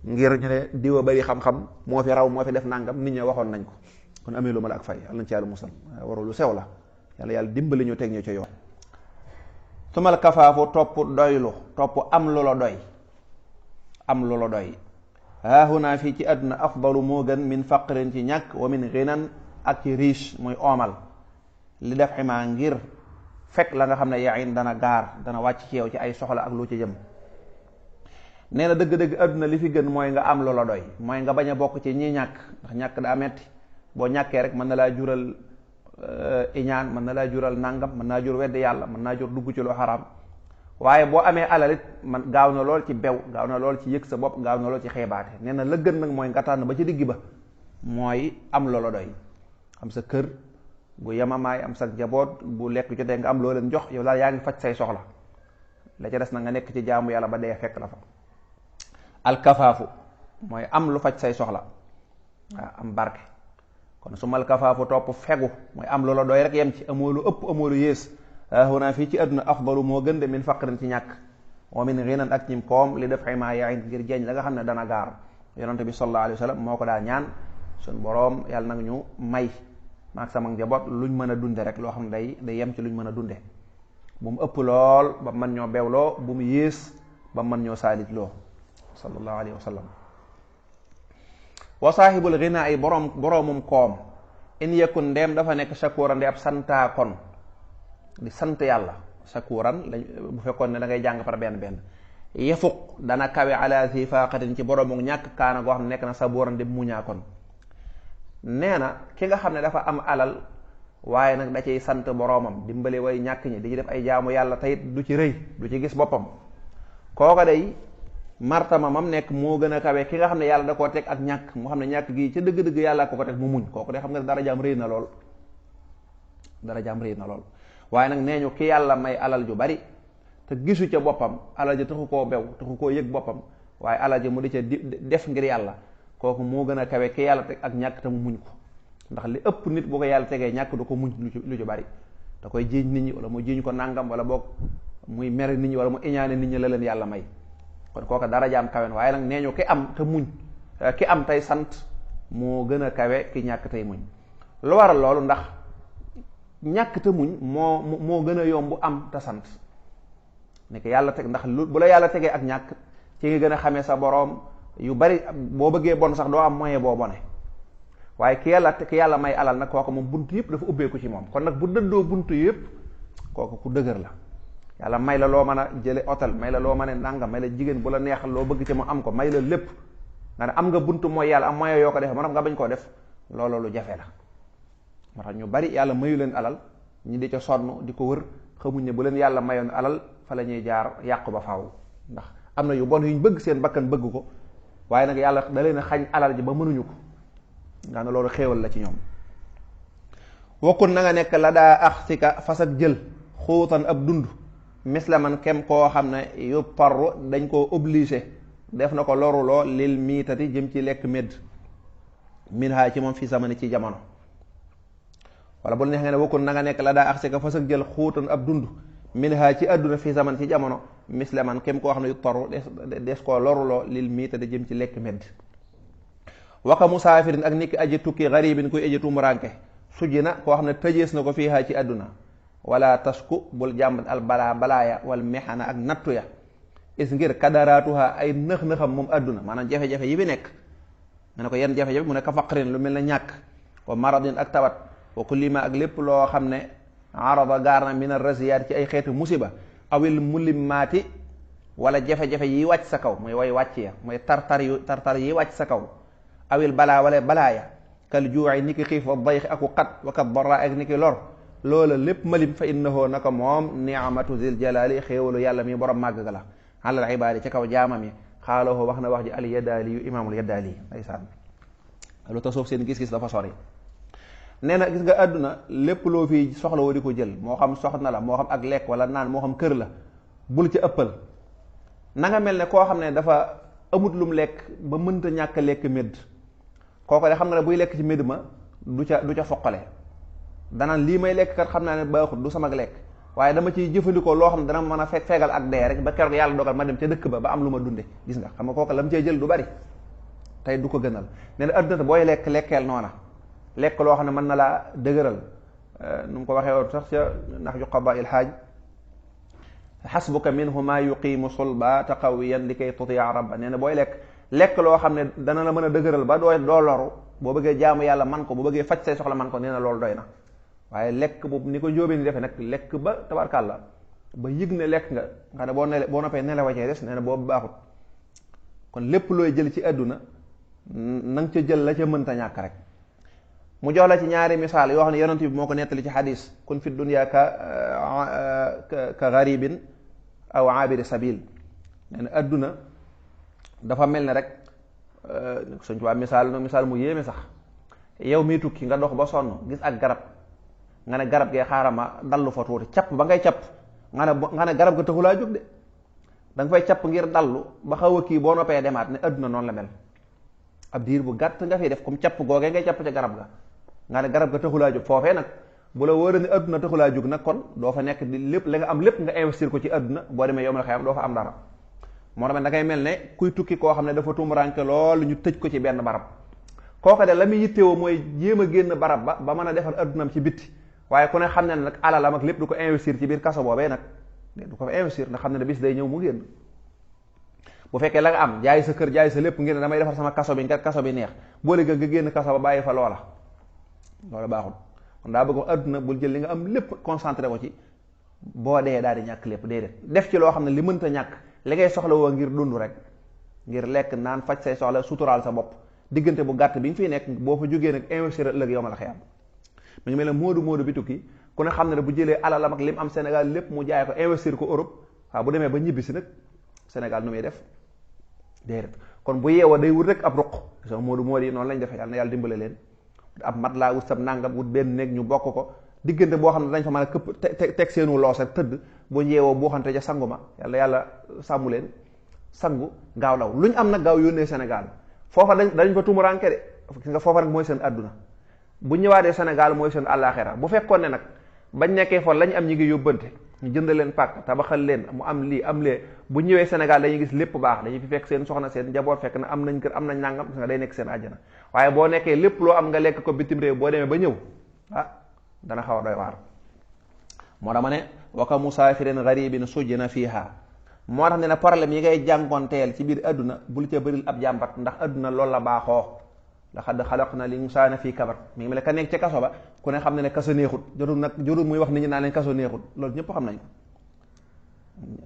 ngir ñu ne diwa bari xam-xam moo fi raw moo fi def nangam, nit ñi waxoon nañ ko, kon amee lu ma la ak fay, yàlla nañ ci yàlla musal. waru lu sew la, yàlla dimbali ñu teg ñu ca yoon. sumal kafaafu topp doylu, topp am lu la doy, am lu la doy. haahunaa fii ci àdduna afdalu moo gën min faqrin ci ñàkk, wa min ghinan ak ci riche muy oomal, li def ximaa ngir fekk la nga xam ne yain dana gaar, dana wàcc ci yow ci ay soxla ak lu ci jëm. nee na dëgg-dëgg àdduna li fi gën mooy nga am lu la doy, mooy nga bañ a bokk ci ñi ñàkk, ndax ñàkk daa metti. boo ñàkkee rek mën na laa jural iñaan, mën na laa jural nangam, mën naa jur weddi yàlla, mën naa jur dugg ci lu xaraam. waaye boo amee alal it man gaaw na lool ci bew, gaaw na lool ci yëg sa bopp, gaaw na lool ci xeebaate. nee na la gën nag mooy nga tànn ba ci digg ba, mooy am lu la doy, am sa kër gu yemamaay, am sa njaboot bu lekk jotee nga am loo leen jox, yow daal yaa ngi faj say soxla, la ca des na nga nekk ci jaamu yàlla ba dee fekk la fa. alkafaafu mooy am lu faj say soxla waaw am barke. kon su mal kafaafu topp fegu mooy am loola doy rek yem ci amoo lu ëpp amoo lu yées huna fii ci àdduna afdalu moo gën de min faqrin ci ñàkk wa min ghinan ak ñim koom li def ma yain ngir jeeñ la nga xam ne dana gaar. yonente bi sallallahu alayhi wa sallam moo ko daa ñaan suñ boroom yàlla nag ñu may maag sama njaboot luñ mën a dunde rek loo xam ne day yem ci luñ mën a dunde bu mu ëpp lool ba mën ñoo bewloo bu mu yées ba mën ñoo saalit loo sallallahu alayhi wa sallam. wa saahibul ghina ay boroomum koom in yakun ndeem dafa nekk shakuran di ab santaa kon di sant yàlla shakuran bu fekkoon ne da ngay jàng par benn yefuq dana kawe ala zi faqatin ci boroomu ñàkk kaana goo xam ne nekk na saburan di muñaa kon. nee na ki nga xam ne dafa am alal waaye nag da ciy sant boroomam dimbali way ñàkk ñi di ci def ay jaamu yàlla tayit du ci rëy du ci gis boppam kooka day martama mam nekk moo gën a kawe ki nga xam ne yàlla da koo teg ak ñàkk moo xam ne ñàkk gi ca dëgg-dëgg yàlla ko teg mu muñ kooku de xam nga dara jaam rëy na lool waaye nag nee ñu ki yàlla may alal ju bari te gisu ca boppam alal ji taxu koo bew taxu koo yëg boppam waaye alal ji mu di ca def ngir yàlla kooku moo gën a kawe ki yàlla teg ak ñàkk te mu muñ ko ndax li ëpp nit boo ko yàlla tegee ñàkk du ko muñ lu ci bari da koy jiiñ nit ñi wala mu jiiñ ko nàngam wala boog muy mere nit ñi wala mu iñaane nit ñi la leen yàlla may kon kooka dara jaam kawen waaye nag nee ñu ki am te muñ ki am tey sant moo gën a kawe ki ñàkk tey muñ lu waral loolu ndax ñàkk te muñ moo gën a yomb am te sant ne ko yàlla teg ndax bu la yàlla tegee ak ñàkk ci nga gën a xamee sa boroom yu bari boo bëggee bon sax doo am moyen boo bone waaye ki yàlla may alal nag kooku moom bunt yëpp dafa ubbeeku ci moom kon nag bu dëddoo bunt yëpp kooku ku dëgër la yàlla may la loo mën a jële hôtel may la loo mën a nangam may la jigéen bu la neexal loo bëgg ci mu am ko may la lépp nga ne am nga bunt mooy yàlla am moyen yoo ko defee moo nga bañ koo def loolu lu jafe la moo tax ñu bari yàlla mayu leen alal ñi di ca sonn di ko wër xamuñ ne bu leen yàlla mayoon alal fa la ñuy jaar yàqu ba faaw ndax am na yu bon yuñ bëgg seen bakkan bëgg ko waaye nag yàlla da leen a xañ alal ji ba mënuñu ko nga ne loolu xéewal la ci ñoom. wakkun na nga nekk la daa axsika fas ak jël xuutan ab dund mislaman kem koo xam ne yu parru dañ koo obligé def na ko loruloo lil miitati jëm ci lekk médd min haa ci moom fi zamani ci jamono wala bu neex nga ne wakkun na nga nekk la daa axsika fas ak jël xuutan ab dund min haa ci àdduna fi zaman ci jamono mislaman kem koo xam ne yu parru des koo loruloo lil miitati jëm ci lekk médd waka musaafirin ak niki aji tukki garibin kuy aji tumuranke sujji na koo xam ne tëjees na ko fii haa ci àdduna wala tasku bul jàmbat al balaaya wal mexana ak nattu ya is ngir kadaraatuha ay nëx-nëxam moom àdduna maanaam jafe-jafe yi bi nekk nga ne ko yenn jafe-jafe mu ne ka faqrin lu mel ne ñàkk wa maradin ak tawat wa kullima ak lépp loo xam ne arada gaar na min ar-raziyaat ci ay xeetu musiba awil mulimmaati wala jafe-jafe yi wàcc sa kaw mooy way wàcc ya mooy tartar yi wàcc sa kaw awil balaa wala balaaya kal juuci ni ki xiif wa dayxi aku xat wa kat dara ak ni ki lor loola lépp malim fa innahu naka moom ni'matu zil jalaali xéewalu yàlla mi borom màgg ga la alal ibaadi ci kaw jaamam yi xaaloo wax na wax ji al yadaali yu imaamul yadaali ndeysaan lu tasoof seen gis-gis dafa sori nee na gis nga àdduna lépp loo fi soxla woo di ko jël moo xam soxna la moo xam ak lekk wala naan moo xam kër la bul ci ëppal na nga mel ne koo xam ne dafa amut lum lekk ba mënta ñàkk lekk médd kooko de xam nga ne buy lekk ci médd ma du ca foqale danaan lii may lekk kat xam naa ne baaxut du sama lekk waaye dama ciy jëfandikoo loo xam ne dana mën a fegal ak dee rek ba keroog yàlla dogal ma dem ca dëkk ba am lu ma dunde gis nga xam nga kooka la mu cee jël du bari tey du ko gënal nee na adduna booy lekk lekkeel noona lekk loo xam ne mën na laa dëgëral nu mu ko waxee woon sax ca ndax yu qaba il xaaj xasbuka minhu ma yuqimu sulba taqawiyan li kay tutia rabba nee na booy lekk loo xam ne dana la mën a dëgëral ba doo loru boo bëggee jaamu yàlla man ko boo bëggee faj say soxla man ko nee na loolu doy na waaye lekk boobu ni ko njóobee ni defee nag lekk ba tabarkàlla ba yëg ne lekk nga xam ne boo noppee nelaw cee des nee na boobu baaxut kon lépp looy jël ci àdduna na nga ca jël la ca mënta ñàkk rek mu jox la ci ñaari misaal yoo xam ne yonent bi moo ko nettali ci xadis kun fi dunya ka garibin aw abiri sabil nee na àdduna dafa mel ne rek suñ tubaab misaal mu yéeme sax yow miy tukki nga dox ba sonn gis ak garab nga ne garab gee xaaral ma dallu fa tuuti capp ba ngay capp nga ne garab ga taxulaa jóg de da nga fay capp ngir dallu ba xaw a kii boo noppee demaat ne adduna noonu la mel ab diir bu gàtt nga fiy def comme capp googee ngay capp ca garab ga nga ne garab ga taxulaa jóg foofee nag bu la wóoree ni adduna taxulaa jóg nag kon doo fa nekk di lépp la nga am lépp nga investir ko ci adduna boo demee yow ma la xëy am doo fa am dara moo tax da ngay mel ne kuy tukki koo xam ne dafa tumuraanke lool ñu tëj ko ci benn barab kooka de la muy yittewoo mooy jéem a génn barab ba mën a defal addunam ci bitti waaye ku ne xam ne nag alalam ak lépp du ko investir ci biir kaso boobee nag du ko fa investir ndax xam ne bis day ñëw mu génn bu fekkee la nga am jaay sa kër jaay sa lépp ngir ne damay defar sama kaso bi nga kaso bi neex boole nga génn kaso ba bàyyi fa loola baaxul kon daa bëgg adduna bul jël li nga am lépp concentré ko ci boo dee daal di ñàkk lépp déedéet def ci loo xam ne li mënta ñàkk li ngay soxla woo ngir dund rek ngir lekk naan faj say soxla suturaal sa bopp diggante bu gàtt bi nga fiy nekk boo fa jógee nag investir ëllëg yow ma la xëy am mu ngi mel ne moodu bi tukki ku ne xam ne bu jëlee alalam ak lim am Sénégal lépp mu jaay ko investir ko Europe waaw bu demee ba ñibbi si nag Sénégal nu muy def déedéet kon bu yeewoo day wut rek ab ruq so moodu yi noonu lañ defee yàlla na yàlla dimbale leen ab mat laa wut sab nangam wut benn néeg ñu bokk ko diggante boo xam ne dañ fa mën a këpp teg seenu loos rek tëdd bu yeewoo boo xamante ca sangu ma yàlla sàmmu leen sangu gaaw daw lu ñu am nag gaaw yónnee Sénégal foofa dañ fa tumuranke de nga foofa nag mooy seen àdduna bu ñëwaatee Sénégal mooy seen àllaaxira bu fekkoon ne nag bañ nekkee fa lañ am ñi ngi yóbbante ñu jënd leen pàkk tabaxal leen mu am lii am lee bu ñëwee Sénégal dañuy gis lépp baax dañuy fi fekk seen soxna seen njaboot fekk na am nañ kër am nañ nangam nga day nekk seen àjjana waaye boo nekkee lépp loo am nga lekk ko bitim réew boo demee ba ñëw dana xaw a doy waar moo dama ne waka musaafirin garibin sujjina fiiha moo tax ne na problème yi ngay jànkoonteel ci biir adduna bul ca bëril ab jàmbat ndax adduna loolu la baaxoo laqad xalaqna l-insaana fii kabad mi ngi mel ne ka nekk ca kaso ba ku ne xam ne ne kaso neexut jotul muy wax nit ñi naa leen kaso neexut loolu ñëpp xam nañ ko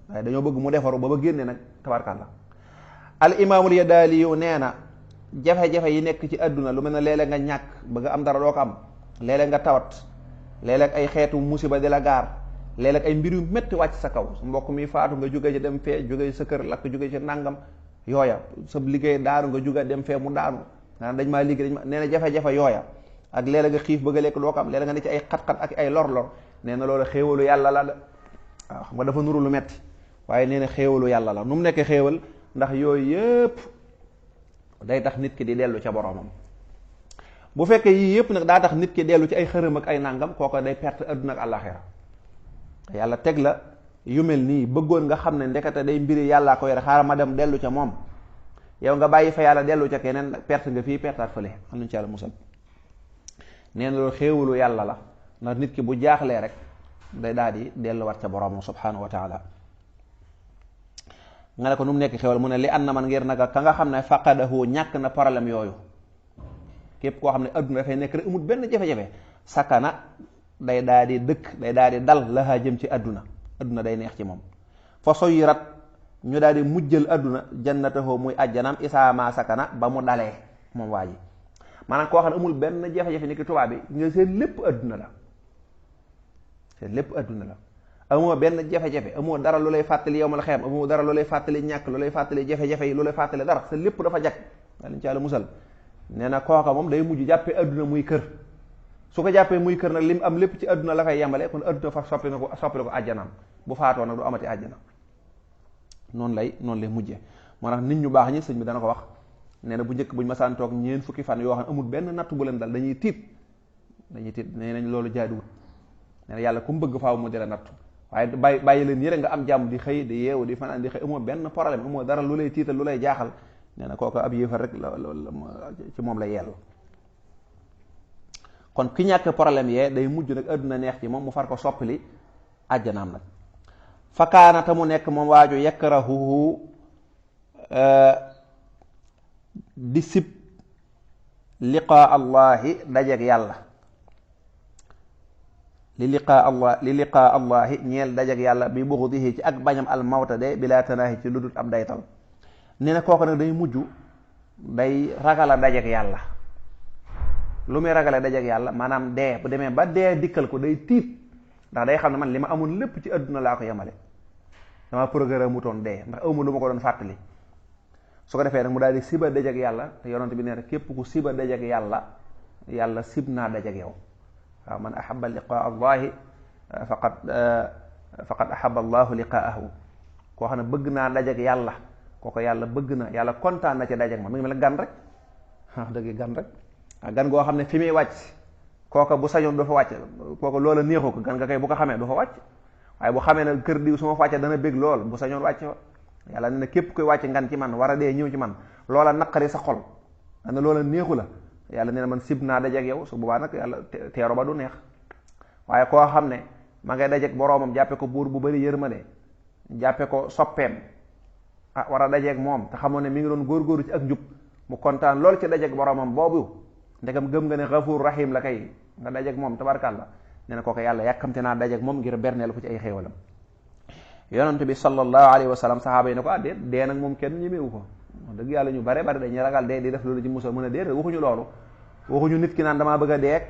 waaye dañoo bëgg mu defaru ba génne nag tabarkàlla al imaamul Yadaali yu nee na jafe-jafe yi nekk ci adduna lu mel ne léeg-léeg nga ñàkk bëgg am dara doo ko am léeg-léeg nga tawat léeg-léeg ay xeetu musiba di la gaar léeg-léeg ay mbir yu métti wàcc sa kaw sa mbokk mi faatu nga jóge ci dem fee jóge sa kër lakk jóge ci nangam yooya sa liggéey daanu nga jóge dem fee mu daanu dañ maa liggéey nee na jafe-jafe yooya ak léeg-léeg nga xiif bëgg a lekk doo ko am léeg-léeg nga ne ci ay xat-xat ak ay lor-lor nee na loolu xéewalu yàlla la de waaw xam nga dafa nuru lu metti waaye nee na xéewalu yàlla la nu mu nekkee xéewal ndax yooyu yëpp day tax nit ki di dellu ca boroomam bu fekkee yii yëpp nag daa tax nit ki dellu ci ay xërëm ak ay nangam kooko day perte adduna ak àllaaxira yàlla teg la yu mel nii bëggoon nga xam ne ndekete day mbiri yàllaa ko yore xaaral ma dem dellu ca moom yow nga bàyyi fa yàlla dellu ca keneen perte nga fii pertaat fële am nañu ci yàlla musal nee na loolu xéewalu yàlla la ndax nit ki bu jaaxlee rek day daal di delluwaat ca boroomam subhanahu wa taala nga ne ko nu mu nekk xéwal mu ne li an na man ngir naka ka nga xam ne faqadahu ñàkk na problème yooyu képp koo xam ne adduna dafay nekk rek amul benn jafe-jafe sakana day daal di dëkk day daal di dal laxaa jëm ci adduna day neex ci moom fa soyirat ñu daal di mujjël adduna jannatahu muy ajjanam isaama sakana ba mu dalee moom waa ji maanaam koo xam ne amul benn jafe-jafe ni ki tubaab bi nga seen lépp adduna la seen lépp adduna la amoo benn jafe-jafe amoo dara lu lay fàttali yow ma la xeem amoo dara lu lay fàttali ñàkk lu lay fàttali jafe-jafe yi lu lay fàttali dara sa lépp dafa jag walla ci yàlla musal nee na kooka moom day mujj jàppee adduna muy kër su ko jàppee muy kër nag lim am lépp ci adduna la fay yemale kon adduna fa soppali ko àjjanaam bu faatoo nag du amati àjjana noonu lay mujjee moo tax nit ñu baax ñi sëñ bi dana ko wax nee na bu njëkk buñ masaan toog ñeen fukki fan yoo xam ne amul benn natt bu leen dal dañuy tiit nee nañ loolu jaaduwut nee na yàlla ku mu bëgg faaw mu di la nattu waaye bàyyi leen yére nga am jàmm di xëy di yeewu di fanaan di xëy amoo benn problème amoo dara lu lay tiital lu lay jaaxal nee na kooku ab yéefar rek ci moom la yellu kon ki ñàkk problème yee day mujj nag adduna neex ci moom mu far ko soppali àjjanaam nag fakaanata mu nekk moom waaju yakrahuhu di sib liqaa allahi dajeek yàlla li liqaa allahi ñeel dajeek yàlla bi buxdihi ci ak bañam al mawta de bila tanaahi ci lu dul ab daytal nee na kooku nag day mujj day ragala dajeek yàlla lu muy ragale dajeek yàlla maanaam dee bu demee ba dee dikkal ko day tiit ndax day xam ne man li ma amoon lépp ci adduna laa ko yemale dama programme mu toon dee ndax awma lu ma ko doon fàttali su ko defee nag mu daal di siba dajeek yàlla te yonent bi nee na képp ku siba dajeek yàlla sib naa dajeek yow waaw man ahaba liqaa allahi faqad ahaba allahu liqaahu koo xam ne bëgg naa dajeek yàlla kooko yàlla bëgg na yàlla kontaan na ci dajeek ma mi ngi mel gan rek wax dëgg gan rek gan goo xam ne fi muy wàcc kooka bu sañoon du fa wàcc, kooka loola neexu ko, gan nga kay bu ko xamee du fa wàcc. waaye bu xamee ne kër diw su ma fa wàccee dana bég lool bu sañoon wàcc fa. yàlla ne na képp koy wàcc ngan ci man war a dee ñëw ci man loola naqari sa xol dana loola neexu la, yàlla ne na man sib naa dajeeg yow. su boobaa nag yàlla teero ba du neex. waaye koo xam ne ma ngay dajeeg boroomam jàppe ko buur bu bari yërmande, jàppe ko soppeem, war a dajeeg moom te xamoon ne mi ngi doon góorgóorlu ci ak njub, mu kontaan lool ci dajeeg boroomam boobu, ndegam gëm nga ne Gafuur Rahim la kay nga dajeeg moom tabarkàlla, nee na kooku yàlla yàkkamte naa dajeeg moom ngir berneel ko ci ay xéewalam. yonent bi sallallahu alayhi wa sallam saxaaba yi ne ko déet dee nag moom kenn ñemewu ko. wax dëgg yàlla ñu bare bare dañuy ragal dee di def loolu ci musal mën a déet waxuñu loolu. waxuñu nit ki naan damaa bëgg a deeg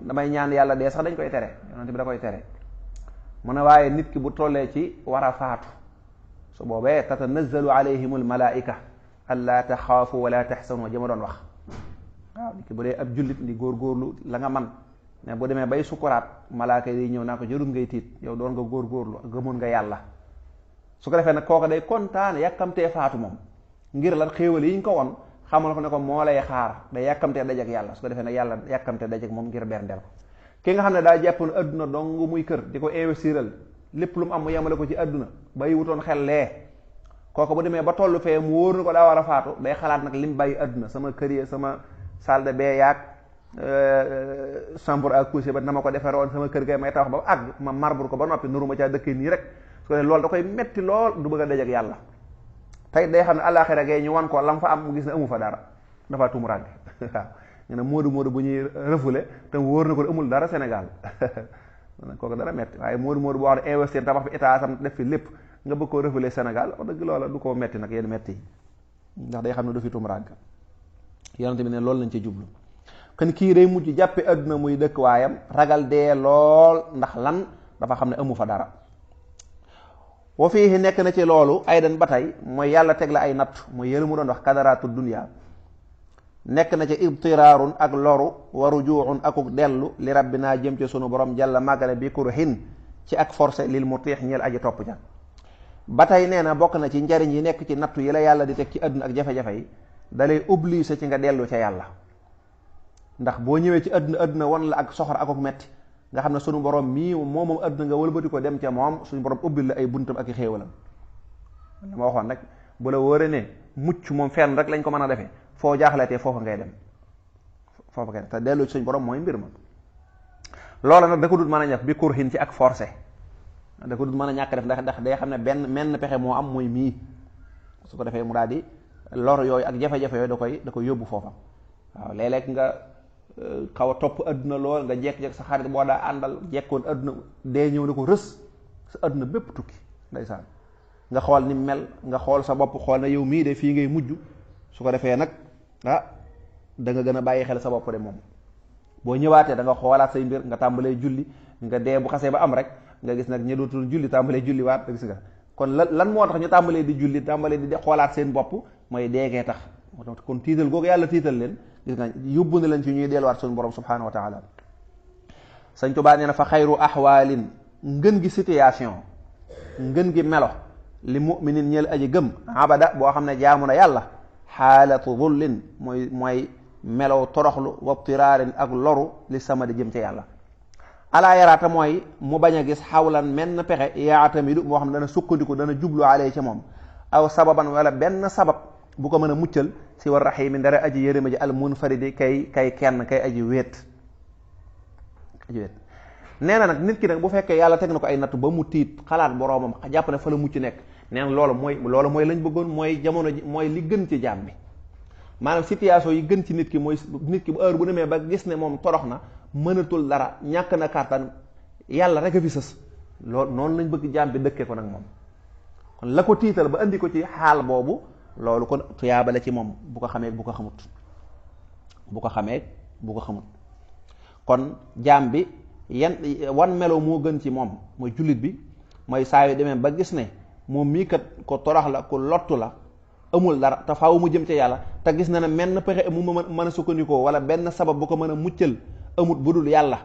damay ñaan yàlla dee sax dañ koy tere, yonent bi da koy tere. mu ne waaye nit ki bu tollee ci war a faatu su boobee tatanazzalu alayhimul malaika allaa taxaafu wala taxsanu jëma doon wax. waaw nit ki bu dee ab jullit di góorgóorlu la nga man mais bu demee bay sukuraat malaaka yi ñëw naa ko jërul ngay tiit, yow doon nga góorgóorlu gëmoon nga yàlla. su ko defee nag kooku day kontaan yàkkamtee faatu moom ngir lan xéewal yi ñu ko won xamal ko ne ko moo lay xaar, day yàkkamtee dajek yàlla. su ko defee nag yàlla yàkkamtee dajek moom ngir berndeel ko. ki nga xam ne daa jàppoon adduna dong muy kër di ko investiral lépp lu mu am mu yemale ko ci adduna bàyyi wutoon xel lee, kooku bu demee ba tollu fee mu wóor na ko daa war a faatu day xalaat nag lim bàyyi adduna, sama kër yi sama salle de bain yaag chambre à coucher ba na ma ko defee woon sama kër gay may tabax ba àgg ma marbre ko ba noppi nuru ma caa dëkkee nii rek. su ko defee loolu da koy metti lool, du bëgg a dajek yàlla. tey day xam ne àllaaxira gay ñu wan ko lam fa am mu gis ne amu fa dara, dafa tumuraange waaw ñu ne moodu bu ñuy refoulé te wóor na ko amul dara Sénégal kooku dara metti. waaye moodu boo xam ne investir tabax fi état sam def fi lépp nga bëgg koo refoulé Sénégal wax dëgg loola du ko metti nag yéen metti yi, ndax day xam ne du fi tumuraange. yonent bi ne loolu lañ ci jublu. kon kii day mujj jàppe adduna muy dëkk waayam ragal dee lool, ndax lan dafa xam ne amu fa dara. wa fii nekk na ci loolu aydan ba tey mooy yàlla teg la ay natt mooy yëlu mu doon wax kadaraatu dunya, nekk na ci ibtiraarun ak loru wa rujuun akuk dellu li rabbinaa jëm ci sunu borom jàlla màggale bi kurhin ci ak forcé lil mutiix ñeel aji topp ja. ba tey nee na bokk na ci njariñ yi nekk ci nattu yi la yàlla di teg ci àdduna ak jafe-jafe yi dalay obligé ci nga dellu ca yàlla. ndax boo ñëwee ci àdduna wan la ak soxor akuk metti nga xam ne sunu borom mii moom àdduna nga wëlbati ko dem ca moom suñu borom ubbil la ay buntam ak i xéewalam. li ma waxoon rek bu la wóoree ne mucc moom fenn rek lañ ko mën a defee foo jaaxleetee foofa ngay dem foofa ngay dem te dellu ci suñu borom mooy mbir ma. loola nag da ko dul mën a ñàkk bi kurhin ci ak forcé da ko dul mën a ñàkk def ndax day xam ne menn pexe moo am mooy mii su ko defee mu daal di lor yooyu ak jafe-jafe yooyu da koy yóbbu foofa. waaw léeg-léeg nga xaw a topp adduna lool nga jekk-jekk sa xarit boo daa àndal jekkoon adduna dee ñëw ne ko rës sa adduna bépp tukki ndeysaan nga xool ni mel nga xool sa bopp xool na yow mii de fii ngay mujj su ko defee nag da nga gën a bàyyi xel sa bopp de moom. boo ñëwaatee da nga xoolaat say mbir nga tàmbalee julli nga dee bu xasee ba am rek nga gis nag ñi dootul julli tàmbalee julli waat gis nga kon lan moo tax ñu tàmbalee di julli tàmbalee di xoolaat seen bopp mooy deegee tax moo tax kon tiital googu yàlla tiital leen gis nga yóbbu na leen ci ñuy delluwaat suñu borom subhanahu wa taala. Sëñ Tuubaa nee na fa xayru axwaalin ngën gi situation ngën gi melo li muminin ñeel aji gëm abada boo xam ne jaamu na yàlla xaalatu dullin mooy melow toroxlu wabtiraarin ak loru li sama di jëm ca yàlla. alaa yaraata mooy mu bañ a gis xawlan menn pexe yaatamidu moo xam ne dana sukkandiku dana jublu alee ca moom aw sababan wala benn sabab bu ko mën a muccal si war raxiimi ndara aji yërëma ji al munfaridi kay kenn kay aji wéet nee na nag nit ki nag bu fekkee yàlla teg na ko ay nattu ba mu tiit xalaat boroomam jàpp ne fa la mucc nekk nee na loolu mooy lañ bëggoon mooy jamono ji mooy li gën ci jaam bi maanaam situation yi gën ci nit ki mooy nit ki bu heure bu demee ba gis ne moom torox na mënatul dara ñàkk na kàttan yàlla rek a fi sës loolu noonu lañ bëgg jaam bi dëkkee ko nag moom kon la ko tiital ba andi ko ci xaal boobu loolu kon tuyaabale ci moom bu ko xamee bu ko xamut kon jaam bi wan melo moo gën ci moom mooy jullit bi mooy saa yu demee ba gis ne moom mii kat ko torox la ko lottu la amul dara te faaw mu jëm ca yàlla te gis na ne menn pexe mu mën a sukkandikoo wala benn sabab bu ko mën a muccal amut bu dul yàlla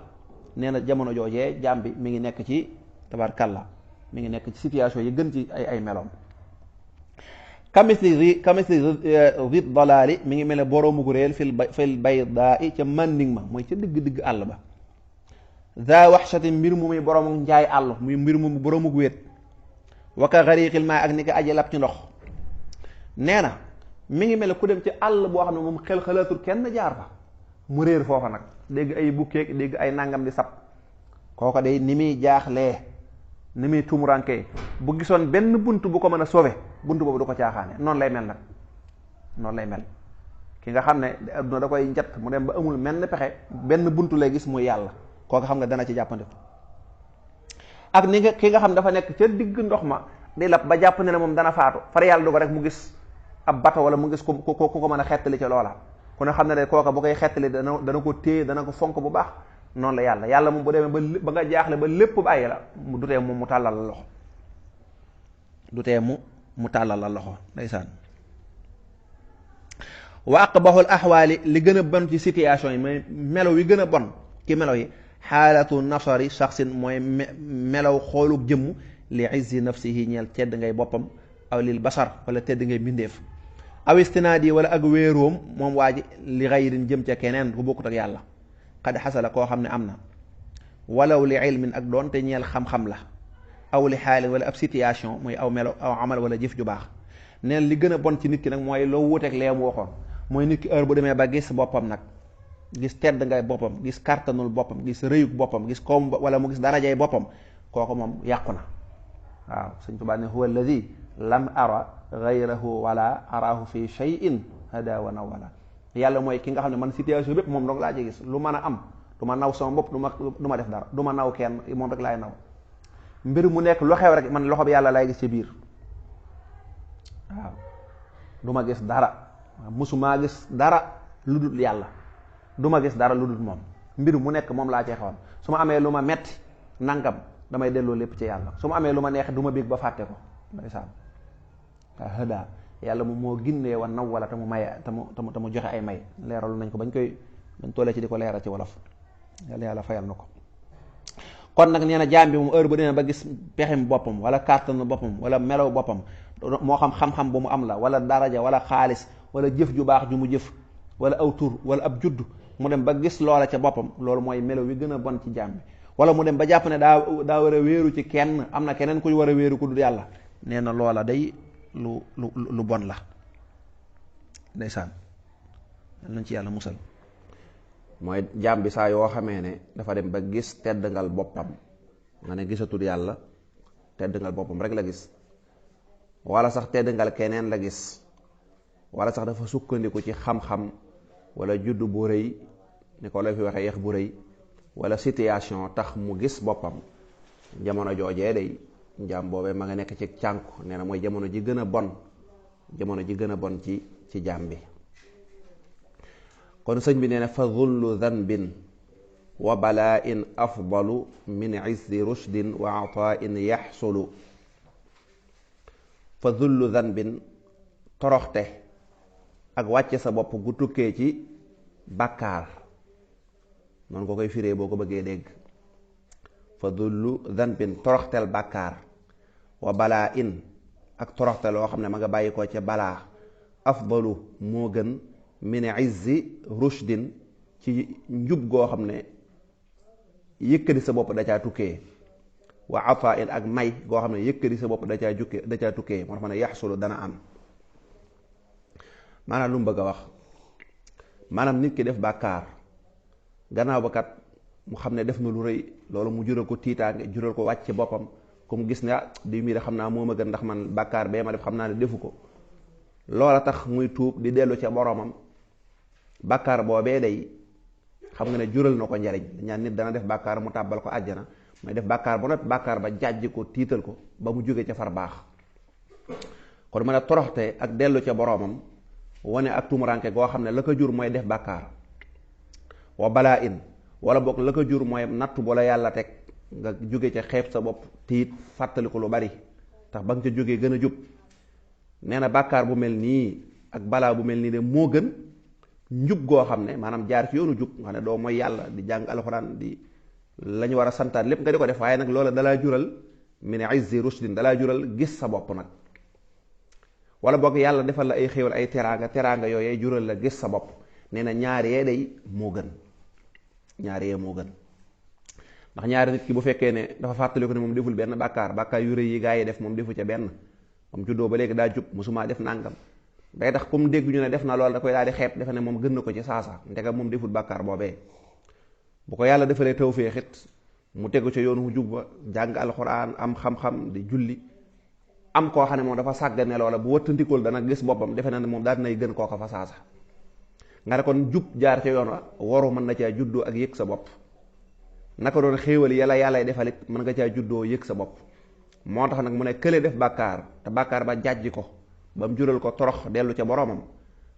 nee na jamono joojee jaam bi mi ngi nekk ci tabarkalla mi ngi nekk ci situation yi gën ci ay meloom. kamisli rit dalaali mi ngi mel ne boroomu gu réel fil baydaa i ca manding ma mooy ca digg àll ba za waxshati mbir mu muy boroomu njaay àll muy mbir mu boroomu gu wéet waka xariqil maa ak ni ko aji lab ci ndox nee na mi ngi mel ne ku dem ci àll boo xam ne moom xel xalaatul kenn jaar fa mu réer foofa nag dégg ay bukkeeg dégg ay nangam di sab kooko day ni muy jaaxlee ni muy tumurankee bu gisoon benn bunt bu ko mën a sauver bunt boobu du ko caaxaane noonu lay mel nag noonu lay mel ki nga xam ne adduna da koy njat mu dem ba amul menn pexe benn bunt lay gis muy yàlla kooku xam nga dana ci jàppandiku ak ni nga ki nga xam dafa nekk ca digg ndox ma di lab ba jàpp ne moom dana faatu far yàlla du ko rek mu gis ab bato wala mu gis ku ko mën a xettali ca loola ku ne xam ne kooka bu koy xettali dana ko téye dana ko fonk bu baax noonu la yàlla moom bu demee ba nga jaaxle ba lépp bàyyi la du tee mu tàllal la loxo du tee mu tàllal la loxo ndeysaan wa aqbahul axwaali li gën a bon ci situation yi mooy melo yi gën a bon ci melo yi xaalatu nasari shaxsin mooy melaw xooluk jëmm li izzi nafsihi ñeel tedd ngay boppam aw lil basar wala tedd ngay mbindeef aw istinaadi wala ak wéeroom moom waa ji li xayrin jëm ca keneen ku bokkut ak yàlla xad xasala koo xam ne am na walaw li ilmin ak doonte ñeel xam-xam la aw li xaalin wala ab situation muy aw melo aw amal wala jëf ju baax neen li gën a bon ci nit ki nag mooy loo wuteeg lee mu waxoon mooy nit ki heure bu demee ba gis boppam nag gis tedd ngay boppam gis kartanul boppam gis rëyug boppam gis koom wala mu gis darajay boppam kooku moom yàqu na waaw Sëñ Tuubaa ne huwa alladi lam ara gayrahu wala arahu fi shay'in hada wa nawala yàlla mooy ki nga xam ne man situation bépp moom dong laa ci gis lu mën a am du ma naw sama bopp du ma def dara du ma naw kenn moom rek laay naw mbir mu nekk lu xew rek man loxo bi yàlla lay gis ci biir waaw du ma gis dara musumaa gis dara lu dul yàlla du ma gis dara lu dul moom mbir mu nekk moom laa cee xawoon su ma amee lu ma metti nangam damay delloo lépp ci yàlla su ma amee lu ma neex du ma bég ba fàtte ko ndeysaan waaw hëda yàlla moom moo ginnee wa naw wala te mu maye te mu joxe ay may leeral nañ ko bañ tollee ci di ko leeral ci wolof yàlla fayal na ko kon nag nee na jaam bi moom heure bu demee ba gis pexem boppam wala kàttanu boppam wala melaw boppam moo xam-xam bu mu am la wala daraja wala xaalis wala jëf ju baax ju mu jëf wala aw tur wala ab judd mu dem ba gis loola ca boppam loolu mooy melaw wi gën a bon ci jaam bi wala mu dem ba jàpp ne daa war a wéeru ci kenn am na keneen kuy war a wéeru ku dul yàlla nee na loola day lu bon la ndeysaan nañ ci yàlla musal mooy jaam bi saa yoo xamee ne dafa dem ba gis teddngal boppam nga ne gisatul yàlla teddngal boppam rek la gis wala sax teddngal keneen la gis wala sax dafa sukkandiku ci xam-xam wala judd bu rëy ni ko la fi waxee yeex bu rëy wala situation tax mu gis boppam jamono joojee day jaam boobee ma nga nekk ci cànku nee na mooy jamono ji gën a bon ci jaam bi kon sëñ bi nee na fa zullu dhanbin wa bala'in afdalu min izzi rushdin wa ata'in yaxsulu fa zullu dhanbin toroxte ak wàcce sa bopp gu tukkee ci bàkkaar noonu ko koy firee boo ko bëggee dégg fa zullu dhanbin toroxteel bàkkaar wa bala'in ak toroxte loo xam ne ma nga bàyyi ko ca balaa afdalu moo gën min izzi rushdin ci njub goo xam ne yëkkati sa bopp da caa tukkee wa ata'in ak may goo xam ne yëkkati sa bopp da caa tukkee moo tax ma ne yaxsulu dana am maanaam lu mu bëgg a wax maanaam nit ki def bàkkaar gannaaw ba kat mu xam ne def na lu rëy loolu mu jural ko tiitaange jural ko wàcc boppam comme gis ne di mii de xam naa moo ma gën ndax man bàkkaar bee ma def xam naa ne defu ko loola tax muy tuub di dellu ca boromam bàkkaar boobee day xam nga ne jural na ko njariñ ñaan nit dana def bàkkaar mu tàbbal ko àjjana may def bàkkaar ba noppi bàkkaar ba jàjj ko tiital ko ba mu jóge ca far baax kon mën a toroxte ak dellu ca boromam wane ak tumuranke goo xam ne la ko jur mooy def bàkkaar wa balaa in wala boog la ko jur mooy nattu bu la yàlla teg nga jóge ca xeeb sa bopp tiit fàttali ko lu bari tax ba nga ca jógee gën a jub nee na bàkkaar bu mel nii ak balaa bu mel nii de moo gën njub goo xam ne maanaam jaar ci yoonu jub nga xam ne doo mooy yàlla di jàng alxuraan di la ñu war a santaan lépp nga di ko def waaye nag loola dalaa jural min izzi rushdin dalaa jural gis sa bopp nag wala boog yàlla defal la ay xéewal ay teraanga yooyee jural la gis sa bopp. nee na ñaar yee day moo gën, ñaar yee moo gën. ndax ñaari nit ki bu fekkee ne dafa fàttaliku ne moom deful benn bàkkaar yu rëy yi gaa yi def moom defu ca benn, moom juddoo ba léegi daa jub musuma def nàngam, day tax comme dégg ñu ne def na lool da koy daal di xeeb defe ne moom gën na ko ci saasa ndegam moom deful bàkkaar boobee. bu ko yàlla defalee tawfeex it mu tegu ca yoonu jub ba jàng alxuraan am xam-xam di julli, am koo xam ne moom dafa sàggane loola bu wëttandikool dana gis boppam defe na ne moom daal dinay gën kooka fa saasa. nga ne kon jub jaar ca yoon wa waru mën na caa juddoo ak yëg sa bopp, naka doon xéewal yàlla defalit mën nga caa juddoo yëg sa bopp. moo tax nag mu ne kële def bàkkaar te bàkkaar ba jàjji ko ba mu jural ko torox dellu ca boromam,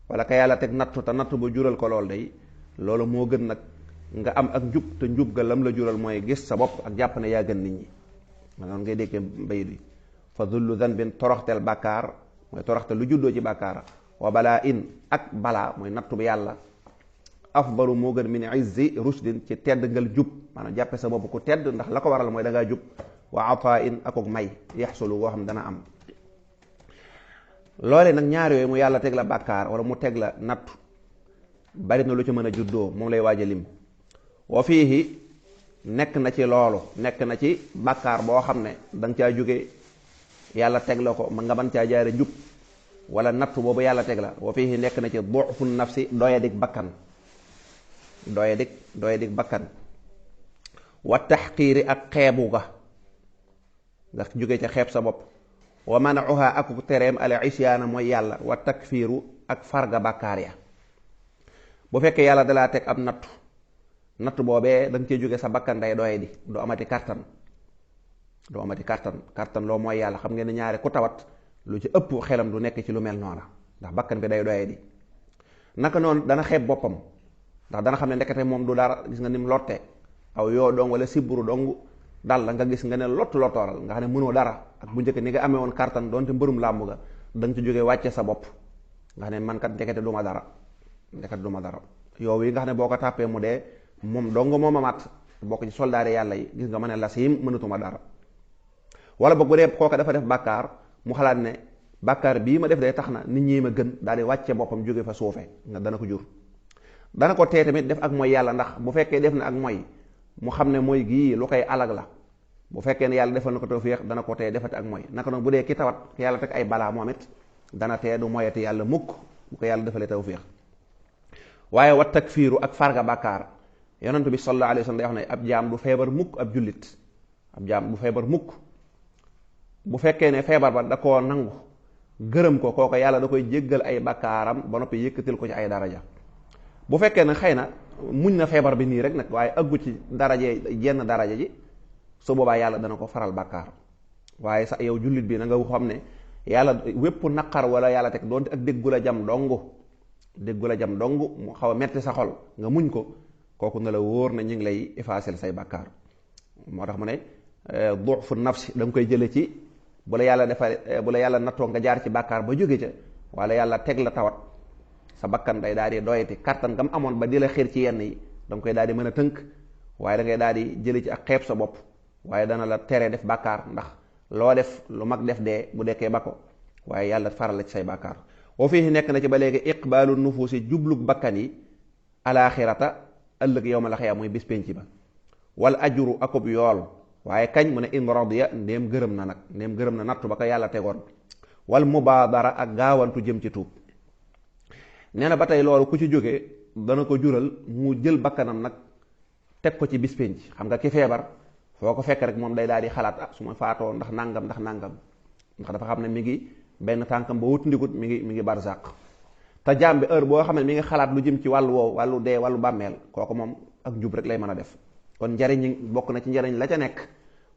wala ka yàlla teg nattu te nattu ba jural ko lool day loolu moo gën nag nga am ak njub te njub ga lam la jural mooy gis sa bopp ak jàpp ne yaa gën nit ñi. ma noonu ngay déggee mbay bi fa zullu zanbin toroxteel bàkkaar mooy toroxte lu juddoo ci bàkkaar, wa balaa in ak balaa mooy nattu bi yàlla, afdalu moo gën min izzi rushdin ci tedd ngal jub, maanaam jàppe sa bopp ku tedd ndax la ko waral mooy da ngaa jub, wa ataa in akuk may yaxsulu goo xam dana am. loole nag ñaar yooyu mu yàlla teg la bàkkaar wala mu teg la nattu bari na lu ci mën a juddoo, moom lay waaj a lim. wa fiihi nekk na ci loolu, nekk na ci bàkkaar boo xam ne danga caa jóge yàlla teg la ko nga mën caa jaare jub, wala nattu boobu yàlla teg la. wa fiihi nekk na ci du'fu nafsi doyadik bakkan, doyadik bakkan, wa taxqiiri ak xeebu ga nga jóge ca xeeb sa bopp, wa manauha ak tereem al isyaana mooy yàlla, wa takfiiru ak farga bàkkaar ya. bu fekkee yàlla dalaa teg ab nattu boobee da nga cee jóge sa bakkan day doye di doo amati kattan, kattan loo mooy yàlla. xam ngeen ne ñaare ku tawat lu ci ëpp xelam du nekk ci lu mel noona ndax bakkan bi day doye di. naka noonu dana xeeb boppam ndax dana xam ne ndekete moom du dara. gis nga ni mu lotte aw yoo dong wala siburu dong dal la nga gis nga ne lottooral nga xam ne mënoo dara. ak bu njëkk ni nga amee woon kartan doonte mbërum làmb ga da nga ci jógee wàcce sa bopp nga xam ne man kat ndekete du ma dara, yow yi nga xam ne boo ko tàppee mu dee moom dong moom a mat bokk ci soldaari yàlla yi. gis nga ma ne la siim mënatuma dara. wala boog bu dee kooka dafa def bàkkaar mu xalaat ne bàkkaar bii ma def day tax na nit ñi ma gën, daal di wàcce boppam jóge fa suufe nga dana ko jur. dana ko tee tamit def ak mooy yàlla, ndax bu fekkee def na ak mooy mu xam ne mooy gii lu koy alag la, bu fekkee ne yàlla defal na ko tawfiix dana ko tee defati ak mooy. naka noonu bu dee ki tawat yàlla teg ay balaa moom it dana tee du moyati yàlla mukk bu ko yàlla defalee tawfiix. waaye wa takfiiru ak farga bàkkaar, yonent bi sallallahu alayhi wa sallam day wax ne ab jaam du feebar mukk, ab jullit ab jaam du feebar mukk bu fekkee ne feebar ba da koo nangu gërëm ko, kooko yàlla da koy jéggal ay bàkkaaram ba noppi yëkkatil ko ci ay daraja. bu fekkee ne xëy na muñ na feebar bi nii rek nag waaye aggu ci jenn daraja ji, su boobaa yàlla dana ko faral bàkkaar. waaye sax yow jullit bi na nga xam ne yàlla wépp naqar wala yàlla teg doonte ak déggu la jam dong mu xaw a metti sa xol nga muñ ko, kooku na la wóor na ñu ngi lay effacer say bàkkaar. moo tax mu ne du'fu nafsi da nga koy jële ci bu la yàlla nattoo nga jaar ci bàkkaar ba jóge ca, wala yàlla teg la tawat sa bakkan day daal di doyati kattan gam amoon ba di la xiir ci yenn yi da nga koy daal di mën a tënk, waaye da ngay daal di jële ci ak xeeb sa bopp. waaye dana la tere def bàkkaar ndax loo def lu mag def dee bu dekkee ba ko, waaye yàlla faral la ci say bàkkaar. wa fii nekk na ci ba léegi iqbaalu nufuusi jublug bakkan yi alaaxirata ëllëg yawmal xiyaama muy bis penc ba, wal ajru akub yool. waaye kañ mu ne in radiya ndéem gërëm na nattu ba ko yàlla tegoon, wal mubaadara ak gaawantu jëm ci tuub. nee na ba tey loolu ku ci jógee dana ko jural mu jël bakkanam nag teg ko ci bis penc. xam nga ki feebar foo ko fekk rek moom day daal di xalaat su ma faatoo ndax nangam ndax dafa xam ne mi ngi benn tànkam ba wut ndikut mi ngi barzaq. te jaam bi heure boo xam ne mi ngi xalaat lu jëm ci wàllu woowu, wàllu dee, wàllu bàmmeel, kooku moom ak njub rek lay mën a def. kon njariñ bokk na ci njariñ la ca nekk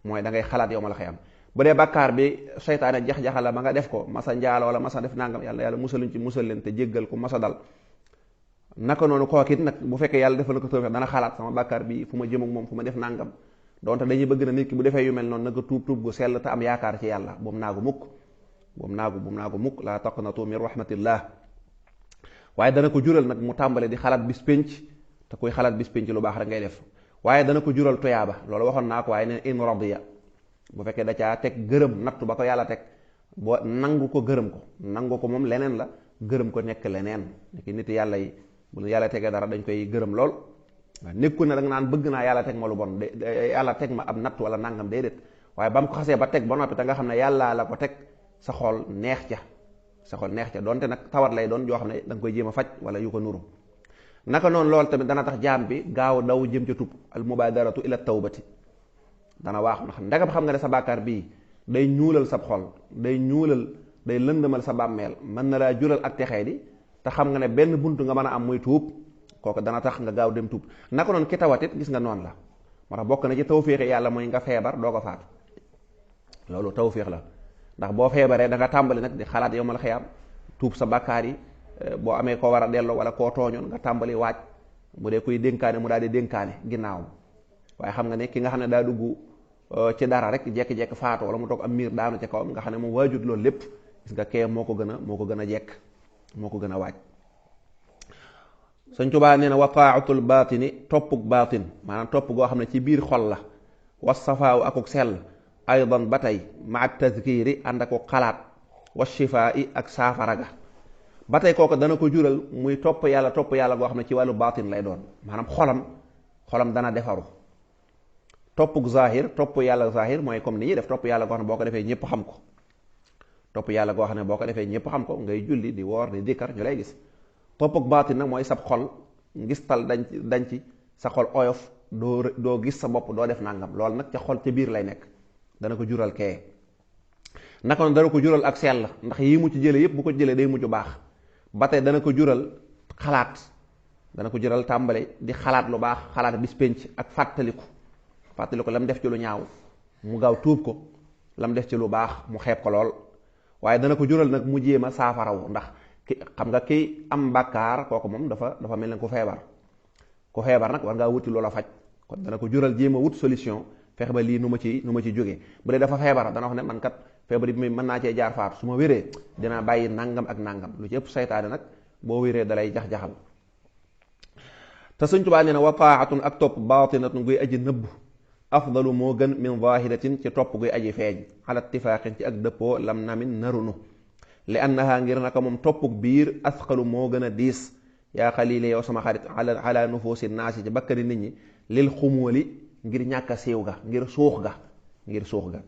mooy da ngay xalaat yow ma la xëyam. bu dee bàkkaar bi seytaane jax-jaxal la ba nga def ko masa njaalo wala masa def nangam, yàlla musaluñ ci musal leen te jéggal ko masa dal. naka noonu kookit nag bu fekkee yàlla defal na ko tawfiix dana xalaat sama bàkkaar bi fu ma jëm ak moom fu ma def nangam. donte dañuy bëgg na nit ki bu defee yu mel noonu nanga tuub gu sell te am yaakaar ci yàlla, bu mu naagu mukk laa taqnatu min rahmatillah. waaye dana ko jural nag mu tàmbale di xalaat bis pénc, te kuy xalaat bis pénc lu baax rek ngay def. waaye dana ko jural toyaaba, loolu waxoon naa ko. waaye ne in radiya bu fekkee da caa teg gërëm nattu ba ko yàlla teg boo nangu ko gërëm ko. nangu ko moom leneen la, gërëm ko nekk leneen. ki nit yàlla yi bu yàlla tegee dara dañ koy gërëm lool. waaw nekkul ne da nga naan bëgg naa yàlla teg ma lu bon yàlla teg ma ab natt wala nangam déedéet, waaye ba mu ko xasee ba teg ba noppi te nga xam ne yàllaa la ko teg, sa xol neex ca. sa xol neex ca donte nag tawat lay doon joo xam ne da nga koy jéem a faj wala yu ko nuru. naka noonu loolu tamit dana tax jaam bi gaaw daw jëm ca tub al mubadaratu ila tawbati. dana waaxu ndax ndegam xam nga ne sa bàkkaar bii day ñuulal sa xol, day lëndëmal sa bàmmeel, mën na laa jural ak texee di, te xam nga ne benn buntu nga mën a am muy tuub, kooku dana tax nga gaaw dem tuub. naka noonu ki tawatit gis nga noonu la. moo tax bokk na ci tawféexi yàlla mooy nga feebar doo ko faatu. loolu tawféex la, ndax boo feebaree da nga tàmbali nag di xalaat yow mal xiyaam, tuub sa bàkkaar yi, boo amee koo war a delloo wala koo tooñoon nga tàmbali waaj, bu dee kuy dénkaane mu daal di dénkaane ginnaawam. waaye xam nga ne ki nga xam ne daa dugg ci dara rek jekki-jekki faatu wala mu toog am miir daanu ca kawam, nga xam ne moom waajut loolu lépp, gis nga kee moo ko gën a jekk, moo ko gën a waaj. Sëñ Tuubaa nee na wa taatul baatini toppuk baatin, maanaam topp goo xam ne ci biir xol la, wa safaaw akuk sell, aydan ba tey maa tazkiri ànd akuk xalaat, wa shifaa i ak saafara ga. ba tey kooku dana ko jural muy topp yàlla goo xam ne ci wàllu baatin lay doon, maanaam xolam dana defaru. toppuk zahir, topp yàlla zahir mooy comme ni ñuy def topp yàlla goo xam ne boo ko defee ñëpp xam ko. topp yàlla goo xam ne boo ko defee ñëpp xam ko, ngay julli di woor di dikkar ñu lay gis. toppuk baatin nag mooy sab xol ngistal dañ ci sa xol oyof, doo gis sa bopp, doo def nangam. loolu nag ca xol ca biir lay nekk, dana ko jural kee. naka noonu dana ko jural ak sell, ndax yi mu ci jële yépp bu ko jëlee day mujj baax. ba tey dana ko jural xalaat, dana ko jural tàmbale di xalaat lu baax, xalaat bis penc ak fàttaliku lam def ci lu ñaaw mu gaaw tuub ko, lam def ci lu baax mu xeeb ko lool. waaye dana ko jural nag mu jéem a saafarawu, ndax xam nga ki am bàkkaar kooku moom dafa mel ne ku feebar nag war ngaa wuti loola faj. kon dana ko jural jéem a wut solution, fexe ba lii nu ma ci jógee. bu dee dafa feebar dana wax ne man kat feebar bi mën naa cee jaar faatu, su ma wéree dinaa bàyyi nangam ak nangam. lu ci ëpp saytaane nag boo wéree dalay jax-jaxal. te Sëñ Tuubaa nee na wa taatun ak topp baatinatun guy aji nëbb, afdalu moo gën min zahiratin ci topp guy aji feeñ, ala ittifaaqin ci ak dëppoo lam namin narunu. li annaha ngir naka moom toppuk biir asqalu moo gën a diis, yaa xalile yow sama xarit, ala nufuusi naasi ci bakkani nit ñi, lil xumóoli ngir ñàkk a siiw ga, ngir suux ga.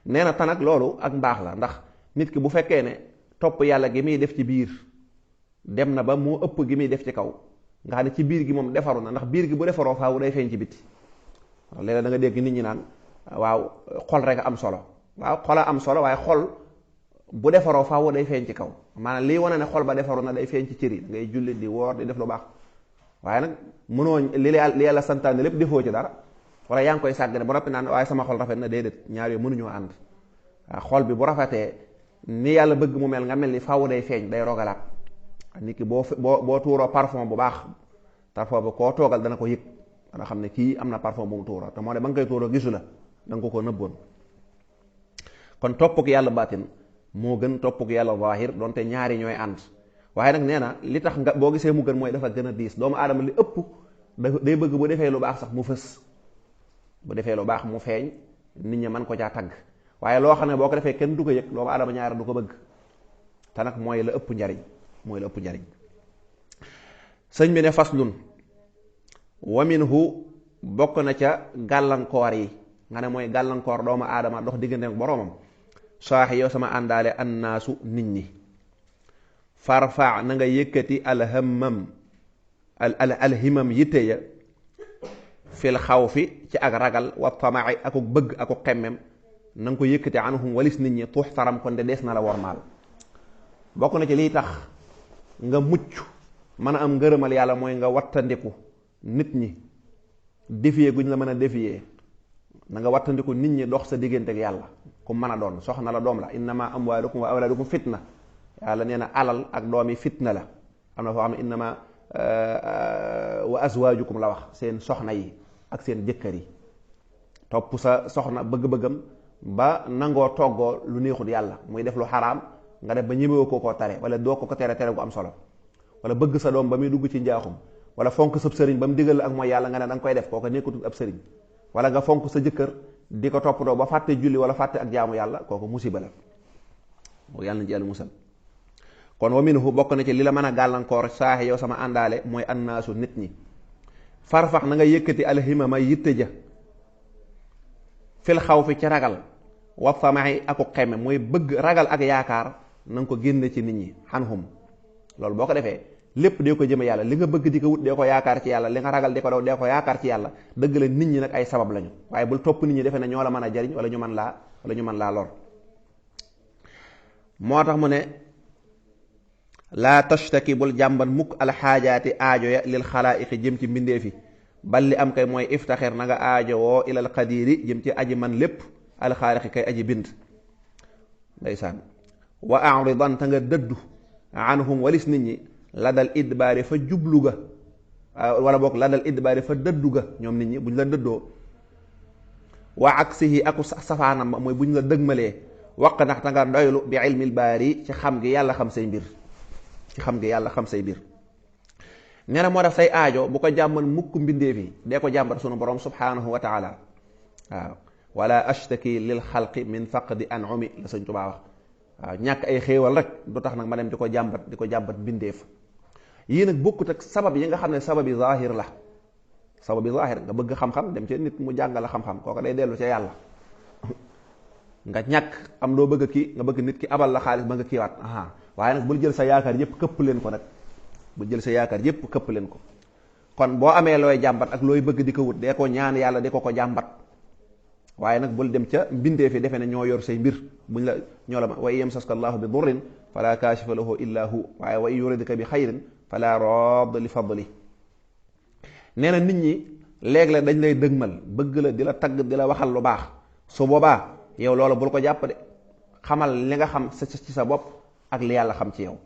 nee na tanag loolu ak mbaax la, ndax nit ki bu fekkee ne topp yàlla gi muy def ci biir dem na ba moo ëpp gi muy def ci kaw, nga xam ne ci biir gi moom defaru na, ndax biir gi bu defaroo faawu day feeñ ci biti. léeg-léeg da nga dégg nit ñi naan waaw xol rek am solo. waaw xola am solo, waaye xol bu defaroo faawu day feeñ ci kaw. maanaam lii wane ne xol ba defaru na day feeñ ci cër yi, ngay julli di woor di def lu baax, waaye nag mënoo li yàlla santaane lépp defoo ci dara, wala yaa ngi koy sàggane ba noppi naan waaye sama xol rafet na. déedéet, ñaar yooyu mënuñoo ànd. waaw xol bi bu rafetee ni yàlla bëgg mu mel nga mel ni faawu day feeñ, day rogalaat. nit ki boo tuuroo parfum bu baax, parfum bu koo toogal dana ko yëg, dana xam ne kii am na parfum bu mu tuuroo, te moo ne ba nga koy tuuroo gisu la, da nga ko nëbboon. kon toppuk yàlla baatin moo gën toppuk yàlla zaahir, donte ñaari ñooy ànd. waaye nag nee na li tax nga boo gisee mu gën mooy dafa gën a diis. doomu aadama li ëpp day bëgg bu defee lu baax sax mu fës, bu defee lu baax mu feeñ, nit ñi mën ko caa tagg. waaye loo xam ne boo ko defee kenn du ko yëg, doomu aadama ñaari du ko bëgg, te nag mooy la ëpp njariñ. sëñ bi ne faslun wa minhu bokk na ca gàllankoor yi, nga ne mooy gàllankoor doomu aadama dox diggante ak boroomam. saaxi yow sama àndaale annaasu nit ñi, farfa na nga yëkkati alhimam yitte ya, fil xawfi ci ak ragal, wa tamaci akuk bëgg akuk xemmem, na nga ko yëkkati anhum walis nit ñi, tuxtaram kon de dees na la wormaal. bokk na ci liy tax nga mucc mën a am ngërëmal yàlla mooy nga wattandiku nit ñi défier guñ la mën a défier. na nga wattandiku nit ñi dox sa diggante ak yàlla, ku mën a doon, soxna la doom la, innama amwaalukum wa awlaadukum fitna. yàlla nee na alal ak doom yi fitna la. am na foo xam ne innama wa azwaajukum la wax, seen soxna yi ak seen jëkkër yi. topp sa soxna bëgg-bëggam ba nangoo toggoo lu neexut yàlla, muy def lu xaraam nga def ba ñemewoo koo tere, wala doo ko tere gu am solo. wala bëgg sa doom ba muy dugg ci njaaxum, wala fonk sab sëriñ ba mu digal la ak mooy yàlla nga ne da nga koy def, kooku nekkatul ab sëriñ. wala nga fonk sa jëkkër di ko toppatoo ba fàtte julli wala fàtte ak jaamu yàlla, kooku musiba la. yàlla nañ ci yàlla musal. kon wa minhu bokk na ci li la mën a gàllankoor saaxe yow sama àndaale mooy annaasu nit ñi. farfax na nga yëkkati alhimama yitte ja fil xaw fi ci ragal wa samaxi aku xeme mooy bëgg ragal ak yaakaar na nga ko génne ci nit ñi xanhum loolu boo ko defee lépp dee ko jëme yàlla li nga bëgg di ko wut dee ko yaakaar ci yàlla li nga ragal di ko daw dee ko yaakaar ci yàlla dëgg la nit ñi nag ay sabab lañu waaye bul topp nit ñi defe ne ñoo la mën a jariñ wala ñu mën laa lor. moo tax mu ne laa tashtaki bul jàmban mukk alxaajaati aajo ya lil xalaa'iqi jëm ci mbindeefi bal li am kay mooy iftaxir na nga aajo woo ilal qadiri jëm ci aji man lépp alxaaliqi kay aji bind. ndeysaan wa aridan ta nga dëddu anhum walis nit ñi la dal idbaari fa jublu ga wala boog la dal idbaari fa dëddu ga ñoom nit ñi buñ la dëddoo wa aksihi aku safaanam mooy buñ la dëgmalee waq ndax ta nga doylu bi ilmil baari ci xam gi yàlla xam say mbir nee na moo def say aajo bu ko jàmban mukk mbindeef yi dee ko jàmbat sunu borom subhanahu wa taala waaw wala ashtaki lil xalqi min faqdi an'umi la Sëñ Tuubaa wax waaw ñàkk ay xéewal rek du tax nag ma dem di ko jàmbat mbindeef yii nag bokkut ak sabab yi nga xam ne sababi zahir la sababi zahir nga bëgg xam-xam dem ci nit mu jàngal la xam-xam kooku day dellu ca yàlla nga ñàkk am loo bëgg kii nga bëgg nit ki abal la xaalis ba nga kiiwaat waaye nag bul jël sa yaakaar yépp këpp leen ko nag bul jël sa yaakaar yépp këpp leen ko. kon boo amee looy jàmbat ak looy bëgg di ko wut dee ko ñaan yàlla di ko jàmbat waaye nag bul dem ca mbindee fi defe ne ñoo yor say mbir buñ la ñoo la ma wa in yamsaska allahu bi durrin fala kaashifa lahu illa hu waaye wa in yuridka bi xayrin fala radda li fadli. nee na nit ñi léeg-léeg dañ lay dëgmal bëgg la di la tagg di la waxal lu baax su boobaa yow loolu bul ko jàpp de xamal li nga xam ci sa bopp ak li yàlla xam ci yow.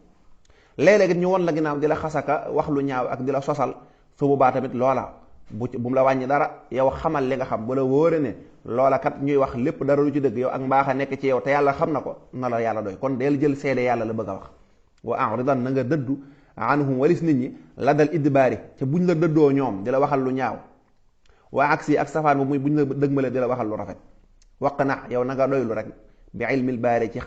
léeg-léeg ñu won la ginnaaw di la xasaka wax lu ñaaw ak di la sosal su boobaa tamit loola bu mu la wàññi dara yow xamal li nga xam bu la wóore ne loola kat ñuy wax lépp dara lu ci dëgg yow ak mbaax a nekk ci yow te yàlla xam na ko na la yàlla doy kon del jël seede yàlla la bëgg a wax. wa aridan na nga dëddu anhum walis nit ñi la dal idbaari ca buñ la dëddoo ñoom di la waxal lu ñaaw waa aksi ak safaan bu muy buñ la dëgmale di la waxal lu rafet waq na yow na nga doylu rek bi ilmil baari ci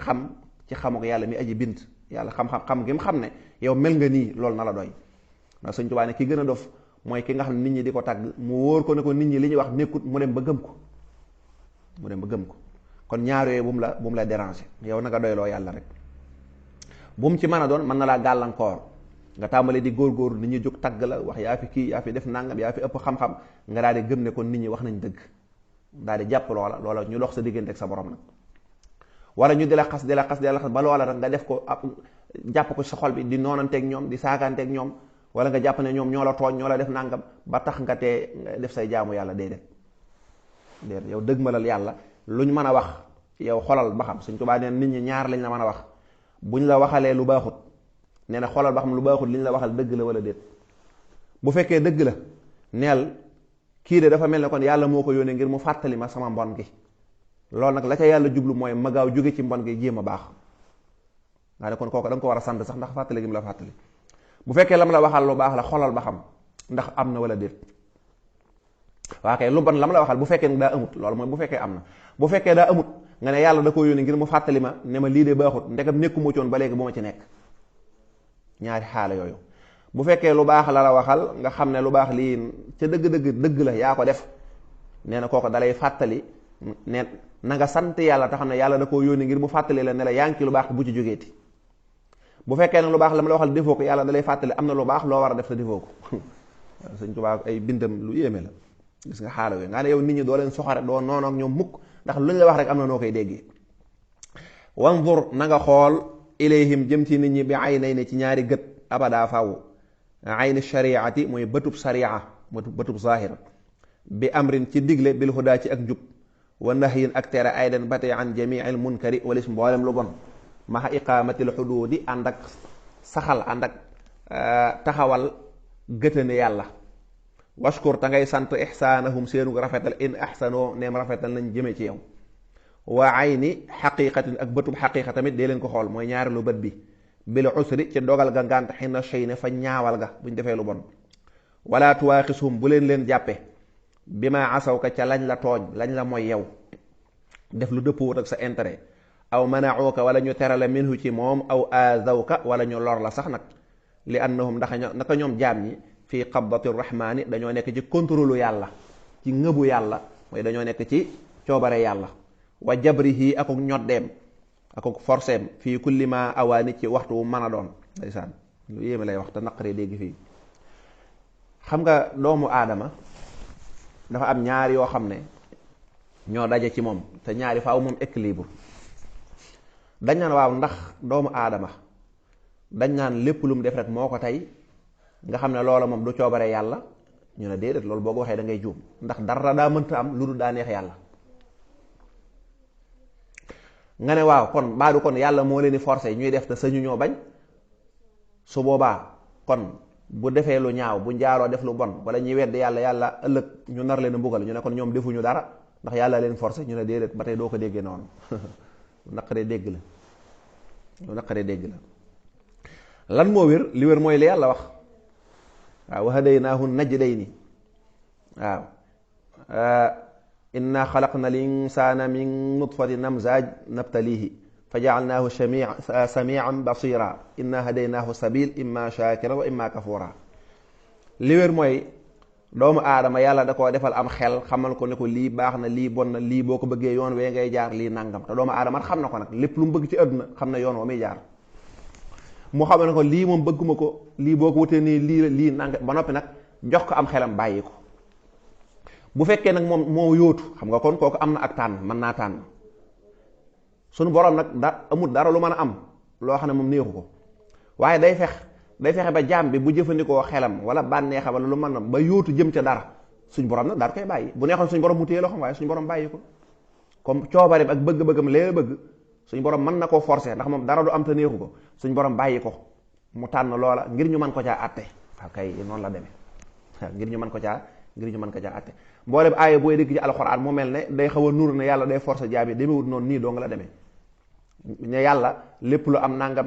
xamuk yàlla mi aji bind yàlla xam gi mu xam ne yow mel nga nii loolu na la doy. ndax Sëñ Tuubaa ne ki gën a dof mooy ki nga xam ne nit ñi di ko tàgg mu wóor ko ne ko nit ñi li ñuy wax nekkut mu dem ba gëm ko kon ñaar yooyu bu mu la déranger yow na nga doyloo yàlla rek. bu mu ci mën a doon mën na laa gàllankoor nga tàmbali di góorgóorlu nit ñi jóg tagg la wax yaa fi kii yaa fi def nangam yaa fi ëpp xam-xam nga daal di gëm ne kon nit ñi wax nañ dëgg daal di jàpp loola ñu dox sa diggante ak sa borom nag. wala ñu di la xas ba loola rek nga def ko jàpp ko sa xol bi di noonanteeg ñoom di saakaanteeg ñoom wala nga jàpp ne ñoom ñoo la tooñ ñoo la def nangam ba tax nga def say jaamu yàlla déedéet yow dëgmalal yàlla luñ mën a wax yow xolal ba xam Sëñ Tuubaa neen nit ñi ñaar lañ la mën a wax buñ la waxalee lu baaxut nee na xolal ba xam lu baaxut liñ la waxal dëgg la wala déet. bu fekkee dëgg la neel kii de dafa mel ne kon yàlla moo ko yónnee ngir mu fàttali ma sama mbon gi loolu nag la ca yàlla jublu mooy ma gaaw jóge ci mbon gi jéem a baax nga ne kon kooku da nga ko war a sant sax ndax fàttali gi mu la fàttali. bu fekkee lam la waxal lu baax la xolal ba xam ndax am na wala déet waa kay lu bon lam la waxal bu fekkee daa amut loolu mooy bu fekkee am na bu fekkee daa amut nga ne yàlla da koo yónnee ngir mu fàttali ma ne ma lii de baaxut ndegam nekkuma coon ba léegi bu ma ci nekk ñaari xaala yooyu. bu fekkee lu baax la waxal nga xam ne lu baax lii ca dëgg la yaa ko def nee na kooku dalay fàttali ne na nga sant yàlla te xam ne yàlla da koo yónni ngir mu fàttali la ne la yaa ngi ci lu baax bu ci jógeeti. bu fekkee ne lu baax la ma la waxal defoo ko yàlla dalay fàttali am na lu baax loo war a def te defoo ko Sëñ Tuubaa ay bindam lu yéeme la gis nga xaala yooyu nga ne yow nit ñi doo leen soxare doo noonu ak ñoom mukk ndax luñ la wax rek am na noo koy déggee. wanzur na nga xool ilayhim jëm ci nit ñi bi aynayni ci ñaari gët abada faw ayni shariati mooy bëtub sharia bëtub zahir bi amrin ci digle bil hudaa ci ak njub wa nahyin ak tere aydan bate an jamiil munkari walis mboolem lu bon maxa iqaamatil xuduudi ànd ak saxal ànd ak taxawal gëtëne yàlla washkur ta ngay sant ixsaanahum seenu rafetal in axsanoo neem rafetal nañ jëme ci yow wa ayni xaqiqatin ak bëtub xaqiqa tamit dee leen ko xool mooy ñaareelu bët bi bil usri ci dogal ga ngànt xina shay ne fa ñaawal ga buñ defee lu bon wala tuwaaxisuhum bu leen jàppe bi ma asaw ka ca lañ la tooñ lañ la mooy yow def lu dëppwut ak sa intérêt aw mana'uka wala ñu terale minhu ci moom aw aazawka wala ñu lor la sax nag li annahum naka ñoom jaam ñi fii qabdati rahmaani dañoo nekk ci contrôle yàlla ci ngëbu yàlla mooy dañoo nekk ci coobare yàlla wa jabrihi akuk ñoddeem akuk forceem fii kulli ma awaani ci waxtu wu mën a doon ndeysaan lu yéeme lay wax te naqaree dégg fii. xam nga doomu aadama dafa am ñaar yoo xam ne ñoo daje ci moom te ñaari faaw moom équilibre. dañ naan waaw ndax doomu aadama dañ naan lépp lu mu def rek moo ko tey nga xam ne loola moom du coobare yàlla ñu ne déedéet loolu boo ko waxee da ngay juum ndax dara daa mënta am lu dul daa neex yàlla. nga ne waaw kon baadu kon yàlla moo leen di forcer ñuy def te sañu ñoo bañ su boobaa kon bu defee lu ñaaw bu njaaroo def lu bon wala ñuy wedd yàlla ëllëg ñu nar leen a mbugal ñu ne kon ñoom defuñu dara ndax yàlla leen forcer ñu ne déedéet ba tey doo ko déggee noonu lu naqaree dégg la lu naqaree dégg la lan moo wér li wér mooy li yàlla wax waaw wa hadaynaahu najdayni waaw inna xalaqna al insana min nutfatin namzaaj nabtalihi fa jaalnaahu samian basira inna hadaynaahu sabil imma shakira wa imma kafura li wér mooy doomu aadama yàlla da koo defal am xel xamal ko ne ko lii baax na lii bon na lii boo ko bëggee yoon wee ngay jaar lii nangam te doomu aadama xam na ko nag lépp lu mu bëgg ci àdduna xam na yoon wa muy jaar mu xam ne ko lii moom bëgguma ko lii boo ko wutee nii lii nangam ba noppi nag jox ko am xelam bàyyi ko bu fekkee nag moom moo yóotu xam nga kon kooku am na ak tànn mën naa tànn suñu borom nag amul dara lu mën a am loo xam ne moom neexu ko waaye day fexe ba jaam bi bu jëfandikoo xelam wala bànneexa wala lu mën a ba yóotu jëm ca dara suñ borom nag daal koy bàyyi bu neexoon suñ borom mu téye loxoom waaye suñ borom bàyyi ko comme coobareem ak bëgg-bëggam lee bëgg suñ borom mën na koo forcer ndax moom dara du am te neexu ko suñ borom bàyyi ko mu tànn loola ngir ñu mën ko caa atte waaw kay noonu la demee ngir ñu mën ko caa atte mboolem aaya booy dégg ci alxuraan mu mel ne day xaw a nuur ne yàlla day forcer jaam yi demewut noonu nii doo nga la demee ne yàlla lépp lu am nangam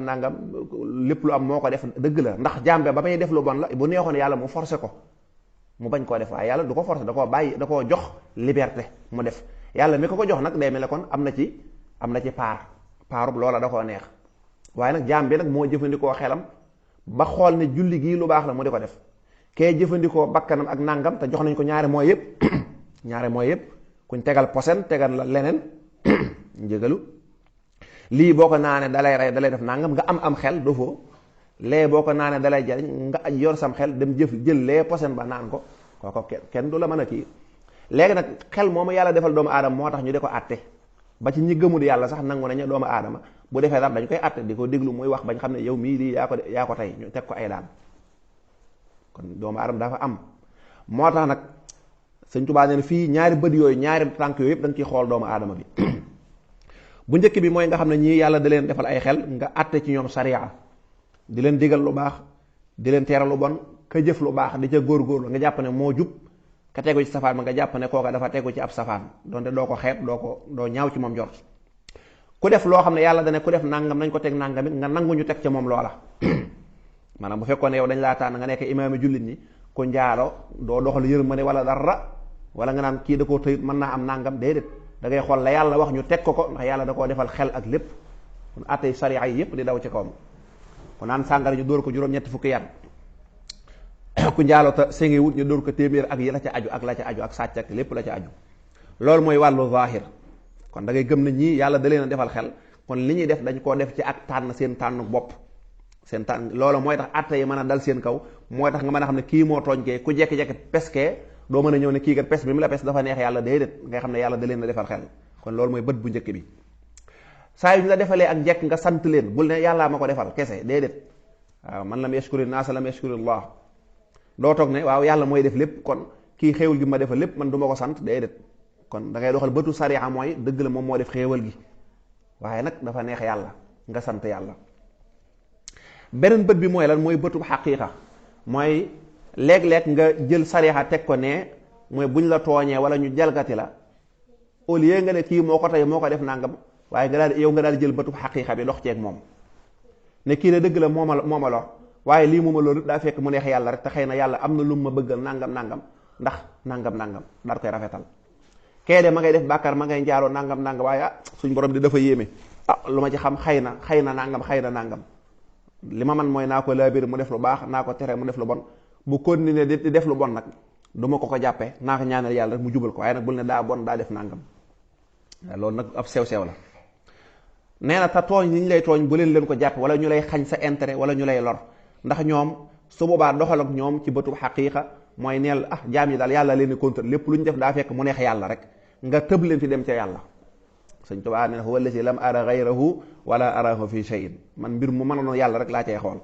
lépp lu am moo ko def dëgg la ndax jàmbe ba may def lu bon la bu neexoon yàlla mu forcé ko mu bañ koo def waaye yàlla du ko forcé da koo bàyyi da koo jox liberté mu def yàlla mi ko jox nag day mel ne kon am na ci paarub loola da koo neex waaye nag jaam bi nag moo jëfandikoo xelam ba xool ne julli gii lu baax la mu di ko def kee jëfandikoo bakkanam ak nangam te jox nañ ko ñaari mooy yëpp kuñ tegal posen tegal la leneen njëgalu lii boo ko naanee dalay rey dalay def nangam nga am xel dofoo lee boo ko naanee dalay jariñ nga yor sam xel dem jël lee posen ba naan ko kooko kenn du la mën a kii léegi nag xel moomu yàlla defal doomu aadama moo tax ñu di ko àtte ba ci ñi gëmul yàlla sax nangu nañu doomu aadama bu defee dara dañ koy àtte di ko déglu muy wax bañ xam ne yow mii lii yaa ko tey ñu teg ko ay daan kon doomu aadama dafa am moo tax nag Sëñ Tuubaa nee na fii ñaari bët yooyu ñaari tànk yooyu yëpp da nga ciy xool doomu aadama bi bu njëkk bi mooy nga xam ne ñii yàlla da leen defal ay xel nga àtte ci ñoom sariya di leen digal lu baax di leen teeral lu bon ka jëf lu baax di ca góorgóorlu nga jàpp ne moo jub ka tegu ci safaan ma nga jàpp ne kooka dafa tegu ci ab safaan donte doo ko xeeb doo ñaaw ci moom jort ku def loo xam ne yàlla dane ku def nangam nañ ko teg nangam it nga nangu ñu teg ca moom loola maanaam bu fekkoon ne yow dañ laa tànn nga nekk imaami jullit ñi ku njaalo doo doxal yërmande wala dara wala nga naan kii da koo tëyit mën naa am nangam déedéet da ngay xool la yàlla wax ñu teg ko ndax yàlla da koo defal xel ak lépp kon attey sariya yi yépp di daw ci kawam ku naan sàngara ñu dóor ko juróom-ñetti fukki yat ku njaaloo ta séngi wut ñu dóor ko téeméer ak yi la ca aju ak sàcc ak lépp la ca aju loolu mooy wàllu zahir kon da ngay gëm na ñii yàlla da leen a defal xel kon li ñuy def dañ koo def ci ak tànn seen tànn bopp seen tànn loolu mooy tax atte yi mën a dal seen kaw mooy tax nga mën a xam ne kii moo tooñ kee ku jekki-jekki peskee doo mën a ñëw ne kii kat pes bi mu la pes dafa neex yàlla déedéet ngay xam ne yàlla da leen a defal xel kon loolu mooy bët bu njëkk bi saa yu ñu la defalee ak njekk nga sant leen bul ne yàllaa ma ko defal kese déedéet waaw man lam yashkuri naasa lam yashkurillah doo toog ne waaw yàlla mooy def lépp kon kii xéewal gi ma defal lépp man du ma ko sant déedéet kon da ngay doxal bëtu sariya mooy dëgg la moom moo def xéewal gi waaye nag dafa neex yàlla nga sant yàlla beneen bët bi mooy lan mooy bëtu xaqiiqa mooy léeg-léeg nga jël sariya teg ko ne mooy buñ la tooñee wala ñu jalgati la au lieu nga ne kii moo ko tey moo ko def nangam waaye nga daal yow nga daal jël bëtu xaqiiqa bi dox ceeg moom ne kii ne dëgg la moo ma lor waaye lii mooma loolu daa fekk mu neex yàlla rek te xëy na yàlla am na lu ma bëggal nangam ndax nangam daal koy rafetal kee de ma ngay def bàkkaar ma ngay njaaloo nangam waaye suñ borom di dafa yéeme lu ma ci xam xëy na nangam li ma man mooy naa ko laabir mu def lu baax naa ko tere mu def lu bon bu continuer di def lu bon nag du ma ko jàppee naa ko ñaanal yàlla rek mu jubal ko waaye nag bul ne daa bon daa def nangam loolu nag ab sew-sew la. nee na te tooñ ni ñu lay tooñ bu leen ko jàppe wala ñu lay xañ sa intérêt wala ñu lay lor ndax ñoom su boobaa doxal ak ñoom ci bëtub xaqiiqa mooy neel jaam yi daal yàlla leen di contrôle lépp lu ñu def daa fekk mu neex yàlla rek nga tëb leen fi dem ca yàlla. Sëñ Tuubaa ne huwa allazi lam ara ghayrahu wala arahu fi shay'in man mbir mu mën a doon yàlla rek laa cay xool.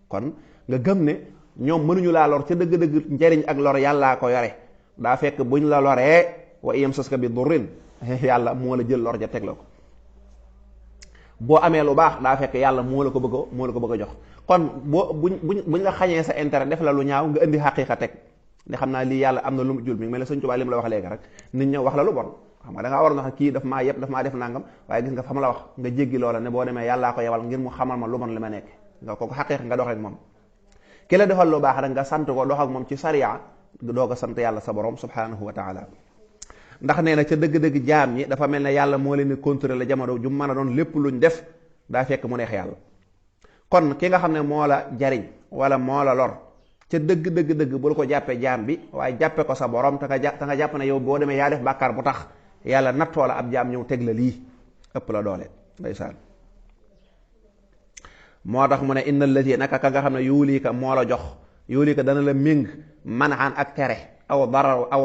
kon nga gëm ne ñoom mënuñu laa lor ca dëgg-dëgg njariñ ak lor yàllaa ko yore daa fekk buñ la loree wa yamsaska bi durrin yàlla moo la jël lor ja teg la ko boo amee lu baax daa fekk yàlla moo la ko bëgg a jox. kon buñ la xañee sa intérêt def la lu ñaaw nga indi xaqiiqa teg ne xam naa lii yàlla am na lu mu jul mi ngi mel ne Sëñ Tuubaa li mu la wax léegi rek nit ñëw wax la lu bon xam nga da ngaa waroon a wax kii daf maa yëpp daf maa def nangam waaye gis nga fa ma la wax nga jéggi loola ne boo demee yàllaa ko yebal ngir mu xamal ma lu bon li ma nekk nga kooku xaqiiqa nga dox ak moom. ki la defal lu baax rek nga sant ko dox ak moom ci sariya doog a sant yàlla sa borom subhanahu wa taala ndax nee na ca dëgg-dëgg jaam ñi dafa mel ne yàlla moo leen di contrôler jamono ju mën a doon lépp luñ def daa fekk mu neex yàlla. kon ki nga xam ne moo la jariñ wala moo la lor ca dëgg bul ko jàppee jaam bi waaye jàppe ko sa borom te nga jàpp ne yow boo demee yaa def bàkkaar bu tax yàlla nattoo la ab jaam ñëw teg la lii ëpp la doole ndeysaan. moo tax mu ne inna allati naka ka nga xam ne yuulika moo la jox yuulika dana la méng manaan ak tere aw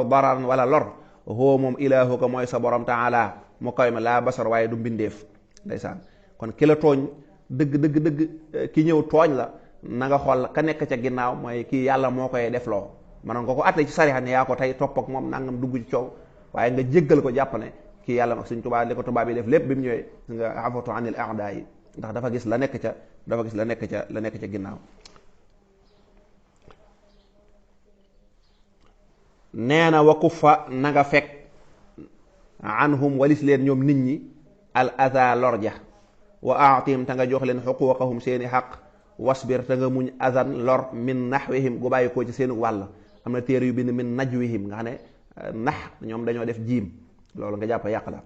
daran wala lor huwa moom ilaahuka mooy sa borom taala mu kaw mi laa basar waaye du mbindeef ndeysaan. kon ki la tooñ dëgg ki ñëw tooñ la na nga xool ka nekk ca ginnaaw mooy kii yàlla moo koy def loo manoon nga ko atte ci sariya ne yaa ko tey topp ak moom nangam dugg ci coow waaye nga jéggal ko jàpp ne kii yàlla Sëñ Tuubaa li ko tubaab yi def lépp bi mu ñëwee nga afatu anil a'daa yi ndax dafa gis la nekk ca ginnaaw. nee na wa kuffa na nga fekk anhum walis leen ñoom nit ñi al aza lorja wa aatim te nga jox leen xuquuqahum seeni xaq wasbir te nga muñ azan lor min naxwihim gu bàyyi koo ci seeni wàll am na téere yu bind min najwihim nga xam ne nax ñoom dañoo def jiim loolu nga jàpp yàq la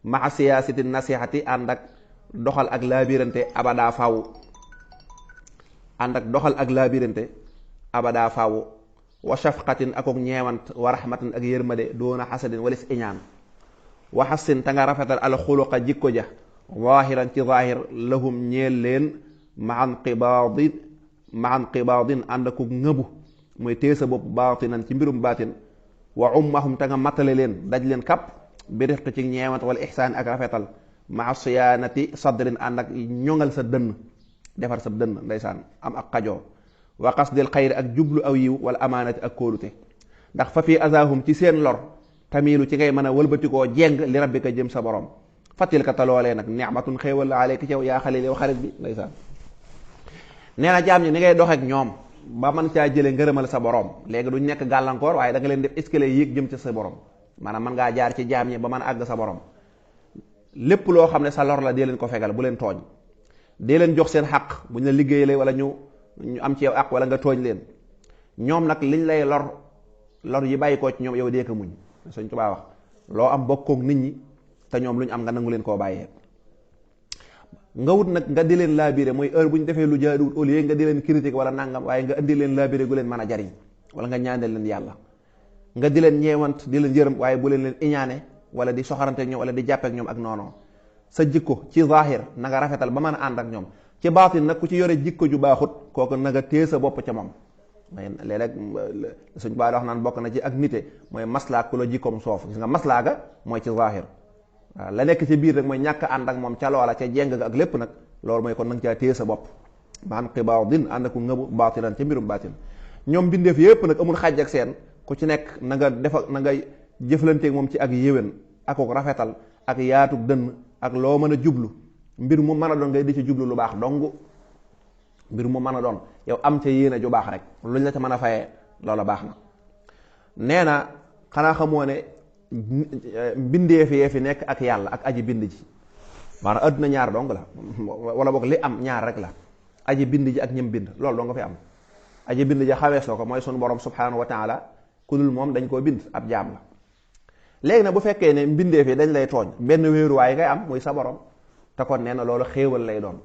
maa siyaasati nasihati ànd ak doxal ak laabirante abada faw wa shafqatin akok ñeewant wa rahmatin ak yërmade doona xasadin walis iñaan wa xassin ta nga rafetal al xuluqa jikko ja zaahiran ci zaahir lahum ñeel leen maan qibaadin ànd akuk ngëbu mooy tée sa bopp baatinan ci mbirum baatin wa ummahum ta nga matale leen daj leen kapp bi rifq ci ñeewant wala ixsaan ak rafetal maa siyaanati sadrin ànd ak ñoŋal sa dënn defar sa dënn ndeysaan am ak xajoo wa qasdil xayri ak jublu aw yiw wala amaanati ak kóolute ndax fa fii azahum ci seen lor tamiilu ci ngay mën a wëlbatikoo jeng li rabbika jëm sa borom fatil ka taloolee nag ni'matun xéewal la aleyka ci yow yaa xalil yow xarit bi ndeysaan. nee na jaam ñi ni ngay dox ak ñoom ba mën caa jëlee ngërëmal sa borom léegi duñ nekk gàllankoor waaye da nga leen def escalier yéeg jëm ca sa borom maanaam mën ngaa jaar ci jaam ñi ba mën a àgg sa borom. lépp loo xam ne sa lor la dee leen ko fegal bu leen tooñ dee leen jox seen xaq buñ la liggéeyalee wala ñu am ci yow àq wala nga tooñ leen ñoom nag liñ lay lor yi bàyyi koo ci ñoom yow dee ko muñ Sëñ Tuubaa wax loo am bokkook nit ñi te ñoom lu ñu am nga nangu leen koo bàyyee nga wut nag nga di leen laabiré mooy heure bu ñu defee lu jaaduwut au lieu nga di leen critique wala nangam waaye nga indi leen laabiré gu leen mën a jariñ wala nga ñaanal leen yàlla nga di leen ñeewant di leen yërëm waaye bu leen iñaane wala di soxarante ak ñoom wala di jàppe ak ñoom ak noonu sa jikko ci zahir na nga rafetal ba mën a ànd ak ñoom ci baatin nag ku ci yore jikko ju baaxut kooku na nga téye sa bopp ca moom may léeg-léeg suñ baa wax naan bokk na ci ak nite mooy maslaa ku la jikkoom soof gis nga maslaa ga mooy ci zahir waaw la nekk ci biir rek mooy ñàkk ànd ak moom ca loola ca jeng ga ak lépp nag loolu mooy kon nanga caa téye sa bopp maan xibaadin ànd aku ngëbu baatinan ca mbirum baatin ñoom bindeef yépp nag amul xàjj ak seen ku ci nekk na nga def na nga jëflanteeg moom ci ak yéwén akuk rafetal ak yaatug dënn ak loo mën a jublu mbir mu mën a doon ngay di ci jublu lu baax dong mbir mu mën a doon yow am ca yéene ju baax rek luñ la ca mën a fayee loola baax na nee na xanaa xamoo ne mbindeef yee fi nekk ak yàlla ak aji bind ji maanaam adduna ñaar dong la wala boog li am ñaar rek la aji bind ji ak ñëm bind loolu doo nga fi am aji bind ji xawees na ko mooy sunu borom subhanahu wa taala ku dul moom dañ koo bind ab jaam la léegi nag bu fekkee ne mbindeef yi dañ lay tooñ benn wéeruwaay ngay am muy sa borom te kon nee na loolu xéewal lay doon.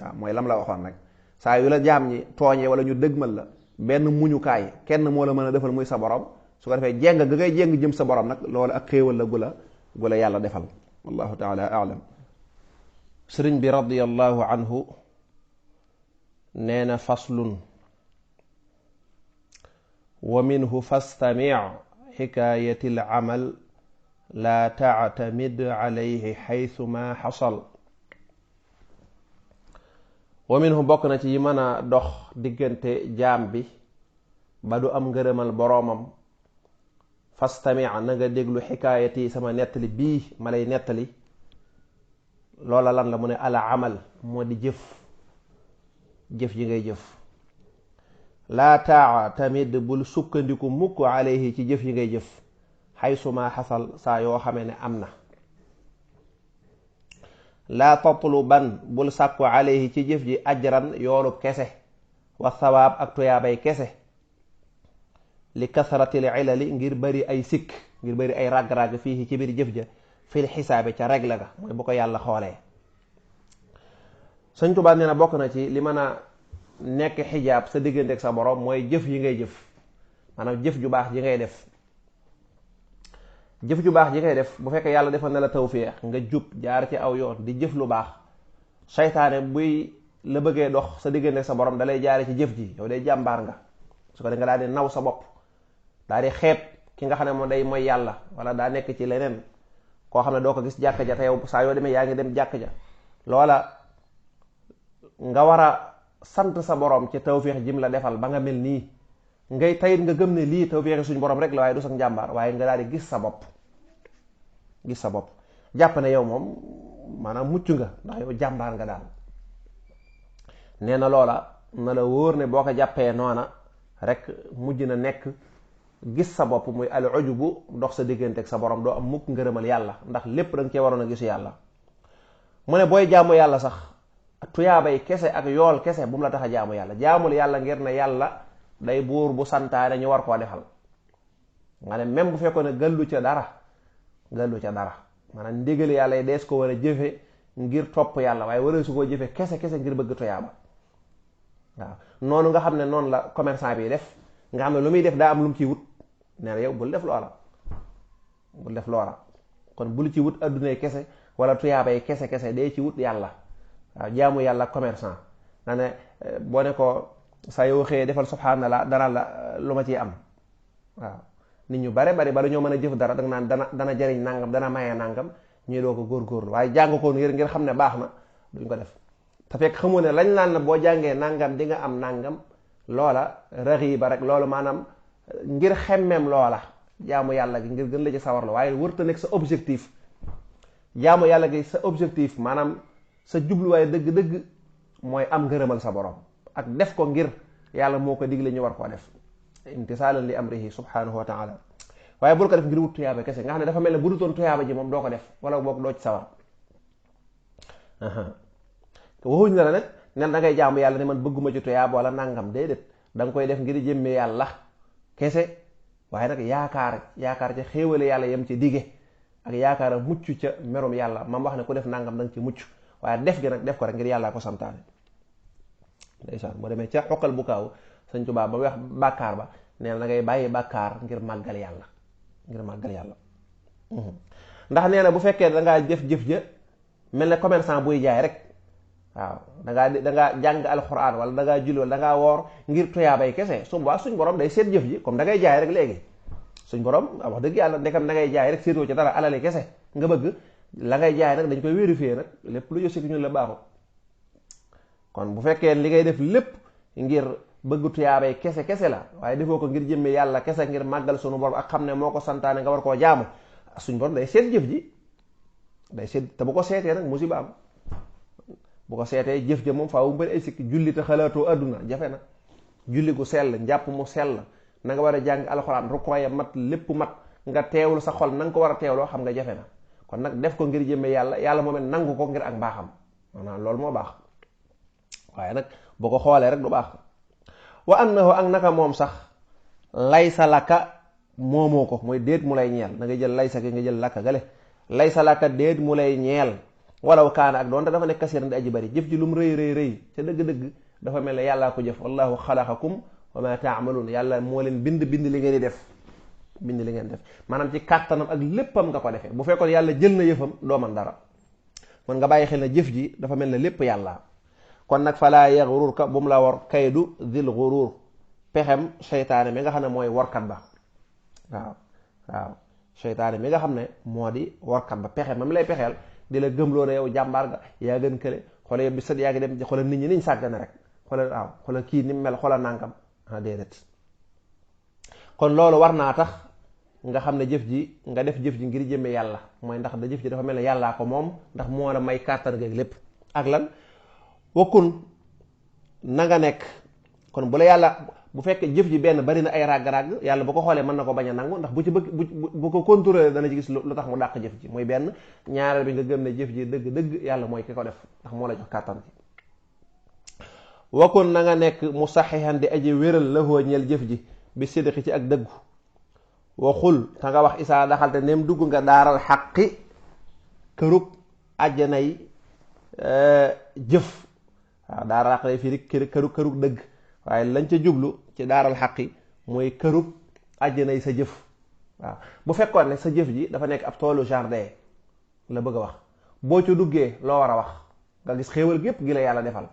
waaw mooy lam la waxoon rek saa yu la jaam ñi tooñee wala ñu dëgmal la benn muñukaay kenn moo la mën a defal muy sa borom, su ko defee jéng ga ngay jéng jëm sa borom nag loolu ak xéewal la gu la yàlla defal. wallahu taala alam. sëriñ bi radiyallahu anhu nee na faslun wa minhu fastami' xikaayati al amal laa tactamid alayhi xaytu ma xasal. wa minhu bokk na ci yi mën a dox diggante jaam bi ba du am ngërëmal boroomam fastami' na nga déglu xikaayati sama nettali bii ma lay nettali. loola lan la mu ne ala amal moo di jëf ji ngay jëf. laa taa tamit bul sukkandiku mukk alayhi ci jëf yi ngay jëf xaysu ma xasal saa yoo xamee ne am na. laa tatluban bul sàkku alayhi ci jëf ji ajran yoolub kese wa sawaab ak tuyaabay kese li kasratil ilali ngir bari ay sikk ngir bari ay ràgg-ràgg fii ci biir jëf ja fil xisaabi ca règle ga mooy bu ko yàlla xoolee. Sëñ Tuubaa nee na bokk na ci li mën a nekk xijaab sa diggante ak sa borom mooy jëf yi ngay jëf, maanaam jëf ju baax ji ngay def. jëf ju baax ji ngay def bu fekkee yàlla defal na la tawfiix nga jub jaar ci aw yoon di jëf lu baax, saytaane buy la bëggee dox sa diggante ak sa borom dalay jaare ci jëf ji yow day jàmbaar nga, su ko de nga daal di naw sa bopp, daal di xeeb ki nga xam ne moom day mooy yàlla wala daa nekk ci leneen, koo xam ne doo ko gis jàkk ja te yow saa yoo demee yaa ngi dem jàkk ja. loola nga war a sant sa borom ci tawfiix jim la defal ba nga mel nii, ngay tayit nga gëm ne lii tawfiix suñ borom rek la waaye du sax njàmbaar, waaye nga daal di gis sa bopp jàpp ne yow moom maanaam mucc nga ndax yow jàmbaar nga daal. nee na loola na la wóor ne boo ko jàppee noona rek mujj na nekk gis sa bopp muy al ujubu dox sa diggante ak sa borom, doo am mukk ngërëmal yàlla ndax lépp danga cee waroon a gisu yàlla. mu ne booy jaamu yàlla sax tuyaabay kese ak yool kese bu mu la tax a jaamu yàlla, jaamul yàlla ngir ne yàlla day buur bu santaane ñu war koo defal. nga ne même bu fekkoon ne gàllu ca dara maanaam ndigal yàlla yi dees ko war a jëfe ngir topp yàlla, waaye waree su koo jëfe kese ngir bëgg tuyaaba. waaw noonu nga xam ne noonu la commerçant bi def, nga xam ne lu muy def daa am lu mu ciy wut, nee na yow bul def loola kon bul ci wut addunay kese wala tuyaabay kese day ci wut yàlla. waaw jaamu yàlla commerçant na ne boo ne ko saa yoo xëyee defal subhanallah dana la lu ma ciy am. waaw nit ñu bare bari bala ñoo mën a jëf dara danga naan dana jariñ nangam dana maye nangam ñuy doo ko góorgóorlu, waaye jàng ko ngir xam ne baax na duñ ko def. te fekk xamoo ne lañ naan la boo jàngee nangam di nga am nangam, loola raxi ba rek loolu maanaam ngir xemmeem loola jaamu yàlla gi ngir gën la ci sawar la, waaye wërta nekk sa objectif. jaamu yàlla gi sa objectif maanaam sa jubluwaay dëgg-dëgg mooy am ngërëmal sa borom ak def ko ngir yàlla moo ko digle ñu war koo def imtisaalan li amrihi subhanahu wa taala, waaye bul ko def ngir wut tuyaaba kese nga xam ne dafa mel ne bu dutoon tuyaaba ji moom doo ko def wala boog doo ci sawar. waxuñ la nag nen da ngay jaamu yàlla ne man bëgguma ci tuyaaba wala nangam, déedéet da nga koy def ngir jëmme yàlla kese, waaye nag yaakaar ca xéewale yàlla yem ci dige ak yaakaar a mucc ca merum yàlla. mam wax ne ku def nangam da nga ci mucc, waaye def gi nag def ko rek ngir yàllaa ko santaane. ndeysaan boo demee ca xoqal bu kaaw Sëñ Tuubaa ba wax bàkkaar ba nee na da ngay bàyyi bàkkaar ngir màggal yàlla ndax nee na bu fekkee dangaa jëf ja mel ne commerçant buy jaay rek, waaw dangaa jàng alxuraan wala dangaa julli wala dangaa woor ngir tuyaabay kese, su boobaa suñ borom day seet jëf ji comme da ngay jaay rek léegi. suñ borom wax dëgg yàlla ndekam da ngay jaay rek seetoo ci dara alali kese nga bëgg, la ngay jaay nag dañ koy vérifier nag lépp lu yësi ki ñun la baaxul. kon bu fekkee li ngay def lépp ngir bëgg tuyaabay kese la, waaye defoo ko ngir jëmme yàlla kese ngir màggal sunu borom ak xam ne moo ko santaane nga war koo jaamu, suñ borom day seet jëf ji, day seet te bu ko seetee nag musiba am. bu ko seetee jëf ja moom faaw mu bëri ay sikki. julli te xalaatoo adduna jafe na, julli gu sell, njàpp mu sell, na nga war a jàng alxuraan rukkooya mat lépp mat, nga teewlu sa xol na nga ko war a teewloo xam nga jafe na. kon nag def ko ngir jëmme yàlla moom it nangu ko ngir ak mbaaxam, maanaam loolu moo baax, waaye nag boo ko xoolee rek du baax. wa annahu ak naka moom sax laysa laka moomoo ko, mooy déet mu lay ñeel, da nga jël laysa gi nga jël lakka gale. laysa laka déet mu lay ñeel walaw kaana ak doonte dafa nekk kasiran di aji bari. jëf ji lu mu rëy rëy rëy ca dëgg-dëgg dafa mel ne yàllaa ko jëf. wallahu xalaqakum wa ma taamaluun. yàlla moo leen bind li ngeen di def. bind li ngeen def maanaam ci kàttanam ak léppam nga ko defee. bu fekkoon yàlla jël na yëfam doo man dara. kon nga bàyyi xel na jëf ji dafa mel ne lépp yàlla. kon nag falaa yaxrurka bu mu la war kaydu dil xurur pexem seytaane mi nga xam ne mooy warkat ba. waaw seytaane mi nga xam ne moo di warkat ba pexe ma mi lay pexeel di la gëmloo ne yow jàmbaar nga yaa gën kële xoola yow bi sët yaa ngi dem xoola nit ñi niñ sàggane rek xoola kii ni mel xoola nàngam déedéet. kon loolu war naa tax nga xam ne jëf ji nga def jëf ji ngir jëmme yàlla mooy ndax da jëf ji dafa mel ne yàllaa ko moom ndax moo la may kàttan geeg lépp. ak lan wakkun na nga nekk kon bu la yàlla bu fekkee jëf ji benn bari na ay ràgg-ràgg yàlla bu ko xoolee mën na ko bañ a nangu ndax bu ci bëgg bu ko contrôler dana ci gis lu tax mu dàq jëf ji mooy benn. ñaareel bi nga gëm ne jëf ji dëgg yàlla mooy ki ko def ndax moo la jox kàttan gi. wakkun na nga nekk mu saxihan di aji wéral la hoo ñeel jëf ji bi sidqi ci ak dëggu. waxul te nga wax isaa daxalte nem dugg nga daaral xaqi kërug àjjanay jëf. waaw daaral xaq lay firi kërug dëgg waaye lañ ca jublu ci daaral xaqi mooy kërug àjjanay sa jëf. waaw bu fekkoon ne sa jëf ji dafa nekk ab toolu jardin la bëgg a wax boo ca duggee loo war a wax nga gis xéewal gépp gi la yàlla defal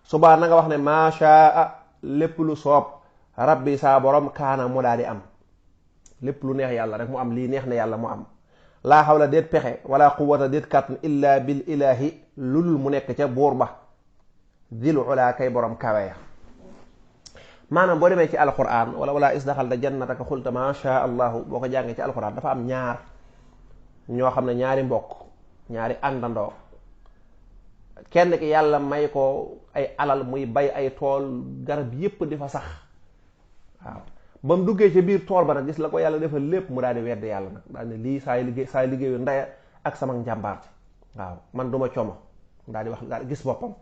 subaa na nga wax ne maashaa lépp lu soob rabbi saa borom kaana mu daal di am. lépp lu neex yàlla rek mu am lii neex na yàlla mu am. laa xawla déet pexe wala quwwata déet kàttan illa bil ilahi lulul mu nekk ca buur ba dil ulaa kay borom kawe ya. maanaam boo demee ci alquran wala isdaxalta jannataka xulta ma sha allahu boo ko jàngee ci alquran dafa am ñaar ñoo xam ne ñaari mbokk ñaari àndandoo kenn ki yàlla may ko ay alal muy bay ay tool garab yépp di fa sax. waaw ba mu duggee ca biir tool ba nag gis la ko yàlla defal lépp mu daal di wedd yàlla nag daal ne lii saay liggéeyu ndaya ak sama njàmbaarte. waaw man duma como daal di wax daal gis boppam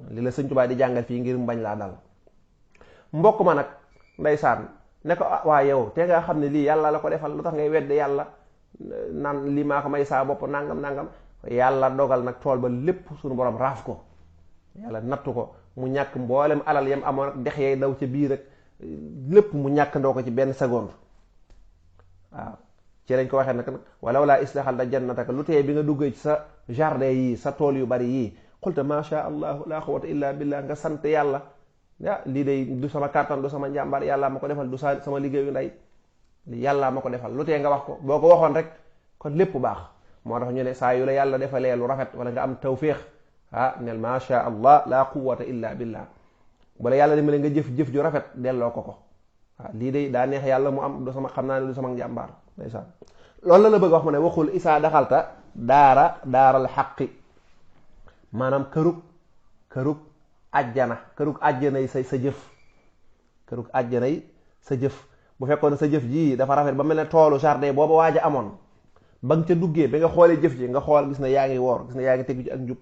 li la Sëñ Tuubaa di jàngal fii ngir mu bañ laa dal. mbokk ma nag ndeysaan ne ko waa yow te nga xam ne lii yàlla la ko defal lu tax ngay wedd yàlla naan lii maa ko may saa bopp nangam yàlla dogal nag tool ba lépp suñu borom raaf ko yàlla nattu ko mu ñàkk mboolem alal yam amoon ak dex yay daw ca biir rek lépp mu ñàkk ndoo ko ci benn seconde. waaw ci lañ ko waxee nag walaw laa islaxal da jannataka lu tee bi nga duggee ci sa jardin yii sa tool yu bari yii qulta ma sha allahu la quwwata illa billah nga sant yàlla lii day du sama kàttan du sama njàmbaar yàllaa ma ko defal du sama liggéeyu ndey yàllaa ma ko defal lu tee nga wax ko boo ko waxoon rek kon lépp baax. moo tax ñu ne saa yu la yàlla defalee lu rafet wala nga am tawféex nel ma sha allah la quwwata illa billah bala yàlla demale nga jëf ju rafet delloo ko waaw lii day daa neex yàlla mu am du sama xam naa ne du sama njàmbaar ndeysaan. loolu la bëgg wax mu ne waxul isaa daxalta daaral xaqi maanaam kërug àjjanay sa jëf. kërug àjjanay sa jëf bu fekkoon ne sa jëf ji dafa rafet ba mel ne toolu jardin booba waaj a amoon ba nga ca duggee ba nga xoolee jëf ji nga xool gis na yaa ngi woor gis na yaa ngi tegu ci ak njub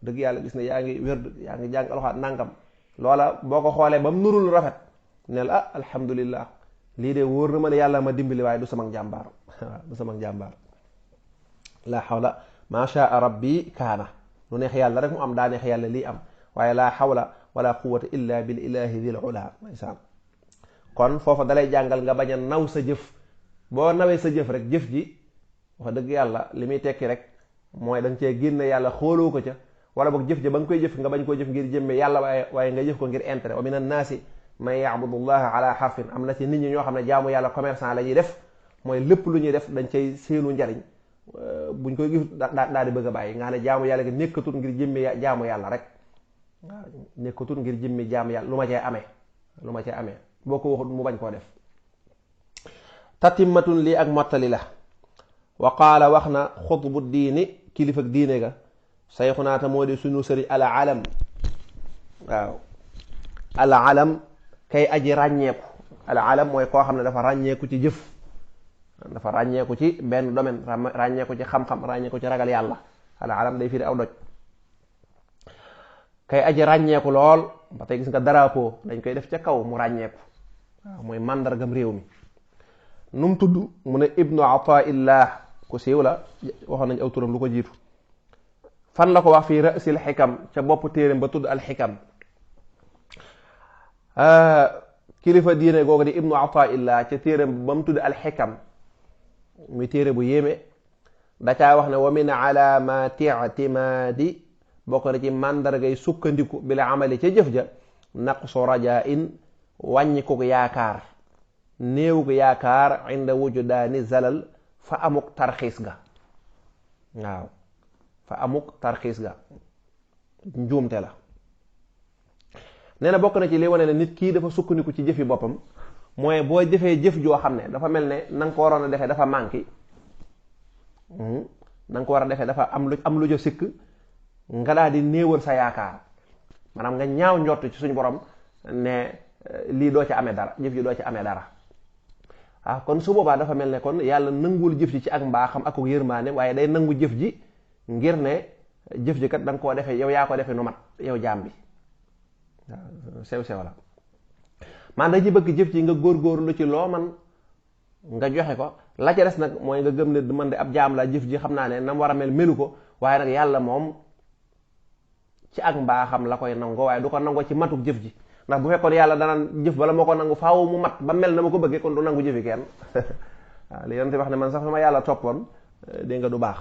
dëgg yàlla gis na yaa ngi wérd yaa ngi jàng alxuraan nangam loola boo ko xoolee ba mu nurul rafet neel alhamdulillah lii de wóor na ma ne yàlla ma dimbali waaye du sama njàmbaar du sama njàmbaar. laa xawla ma shaa rabbi kaana lu neex yàlla rek mu am daa neex yàlla lii am waaye laa xawla wala quwwata illa bil ilahi dil ula ndeysaan. kon foofa dalay jàngal nga bañ a naw sa jëf boo nawee sa jëf rek jëf ji wax dëgg yàlla li muy tekki rek mooy da nga cee génne yàlla xooloo ko ca wala boog jëf ja ba nga koy jëf nga bañ koo jëf ngir jëmme yàlla waaye nga jëf ko ngir intérêt. wa min annaasi man ya'budu llaha ala harfin am na ci nit ñi ñoo xam ne jaamu yàlla commerçant la ñuy def mooy lépp lu ñuy def dañ cay seenu njariñ buñ koy gis daal di bëgg a bàyyi nga xam ne jaamu yàlla nga nekkatul ngir jëmme jaamu yàlla rek waaw nekkatul ngir jëmme jaamu yàlla lu ma cee amee boo ko waxut mu bañ koo def. tatimmatun lii ak mottali la. wa qaala wax na xutbu diini kilifa ak diine ga sayxunaata moo di sunu sëriñ al alam. waaw al alam kay aji ràññeeku. al alam mooy koo xam ne dafa ràññeeku ci jëf dafa ràññeeku ci benn domaine ràññeeku ci xam-xam ràññeeku ci ragal yàlla. al alam day firi aw doj. kay aji ràññeeku lool ba tey gis nga drapeau dañ koy def ca kaw mu ràññeeku waaw mooy màndargam réew mi. nu mu tudd mu ne ibnu ataillah ku siiw la waxoon nañ aw turam lu ko jiitu fan la ko wax fii ra'sil xikam ca bopp téeréem ba tudd al xikam. kilifa diine googu di ibnu ataillah ca téeréem ba mu tudd al xikam muy téere bu yéeme da caa wax ne wa min alaamati ictimaadi bokk na ci màndargay sukkandiku bil amali ca jëf ja naqsu rajain wàññikuk yaakaar néewuk yaakaar inda wujudaani zalal fa amuk tarxiis ga waaw fa amuk tarxiis ga njuumte la. nee na bokk na ci li wane ne nit kii dafa sukkandiku ci jëfi boppam mooy boo jëfee jëf joo xam ne dafa mel ne na nga ko waroon a defee dafa manqué na nga ko war a defee dafa am lu ca sikk nga daal di néewal sa yaakaar maanaam nga ñaaw njort ci suñu borom ne lii doo ci amee dara jëf ji doo ci amee dara kon su boobaa dafa mel ne kon yàlla nanguwul jëf ji ci ak mbaaxam ak yërmaane waaye day nangu jëf ji ngir ne jëf ji kat da nga koo defee yow yaa ko defee nu mat yow jaam bi waaw sew la man da ci bëgg jëf ji nga góorgóorlu ci loo man nga joxe ko la ca des nag mooy nga gëm ne man de ab jaam la jëf ji xam naa ne na mu war a melu ko waaye nag yàlla moom ci ak mbaaxam la koy nango waaye du ko nango ci matuk jëf ji ndax bu fekkoon yàlla danaan jëf bala moo ko nangu faaw mu mat ba mel na ma ko bëggee kon du nangu jëfi kenn waaw li yonent wax ne man sax sama yàlla toppoon dégg nga du baax.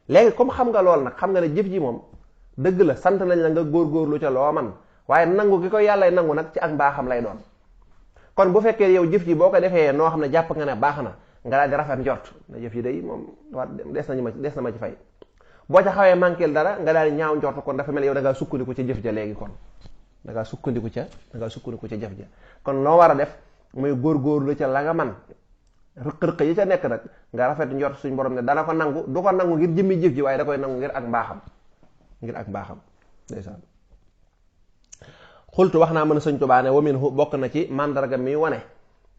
léegi comme xam nga lool nag xam nga ne jëf ji moom dëgg la sant nañ la nga góorgóorlu ca loo man waaye nangu gi ko yàllay nangu nag ci ak mbaaxam lay doon. kon bu fekkee yow jëf ji boo ko defee noo xam ne jàpp nga ne baax na nga daal di rafet njort na jëf ji day moom waa des na ma ci fay boo ca xawee manqueel dara nga daal di ñaaw njort kon dafa mel yow da ngaa sukkandiku ca jëf ja léegi kon da ngaa sukkandiku ca jëf ja kon loo war a def muy góorgóorlu ca la nga man rëq-rëq yi ca nekk nag nga rafet njort suñ borom ne dana ko nangu du ko nangu ngir jëmmi jëf ji waaye da koy nangu ngir ak mbaaxam ndeysaan. xultu wax naa mën a sëñ Tuubaa ne wa minhu bokk na ci mandarga mi wane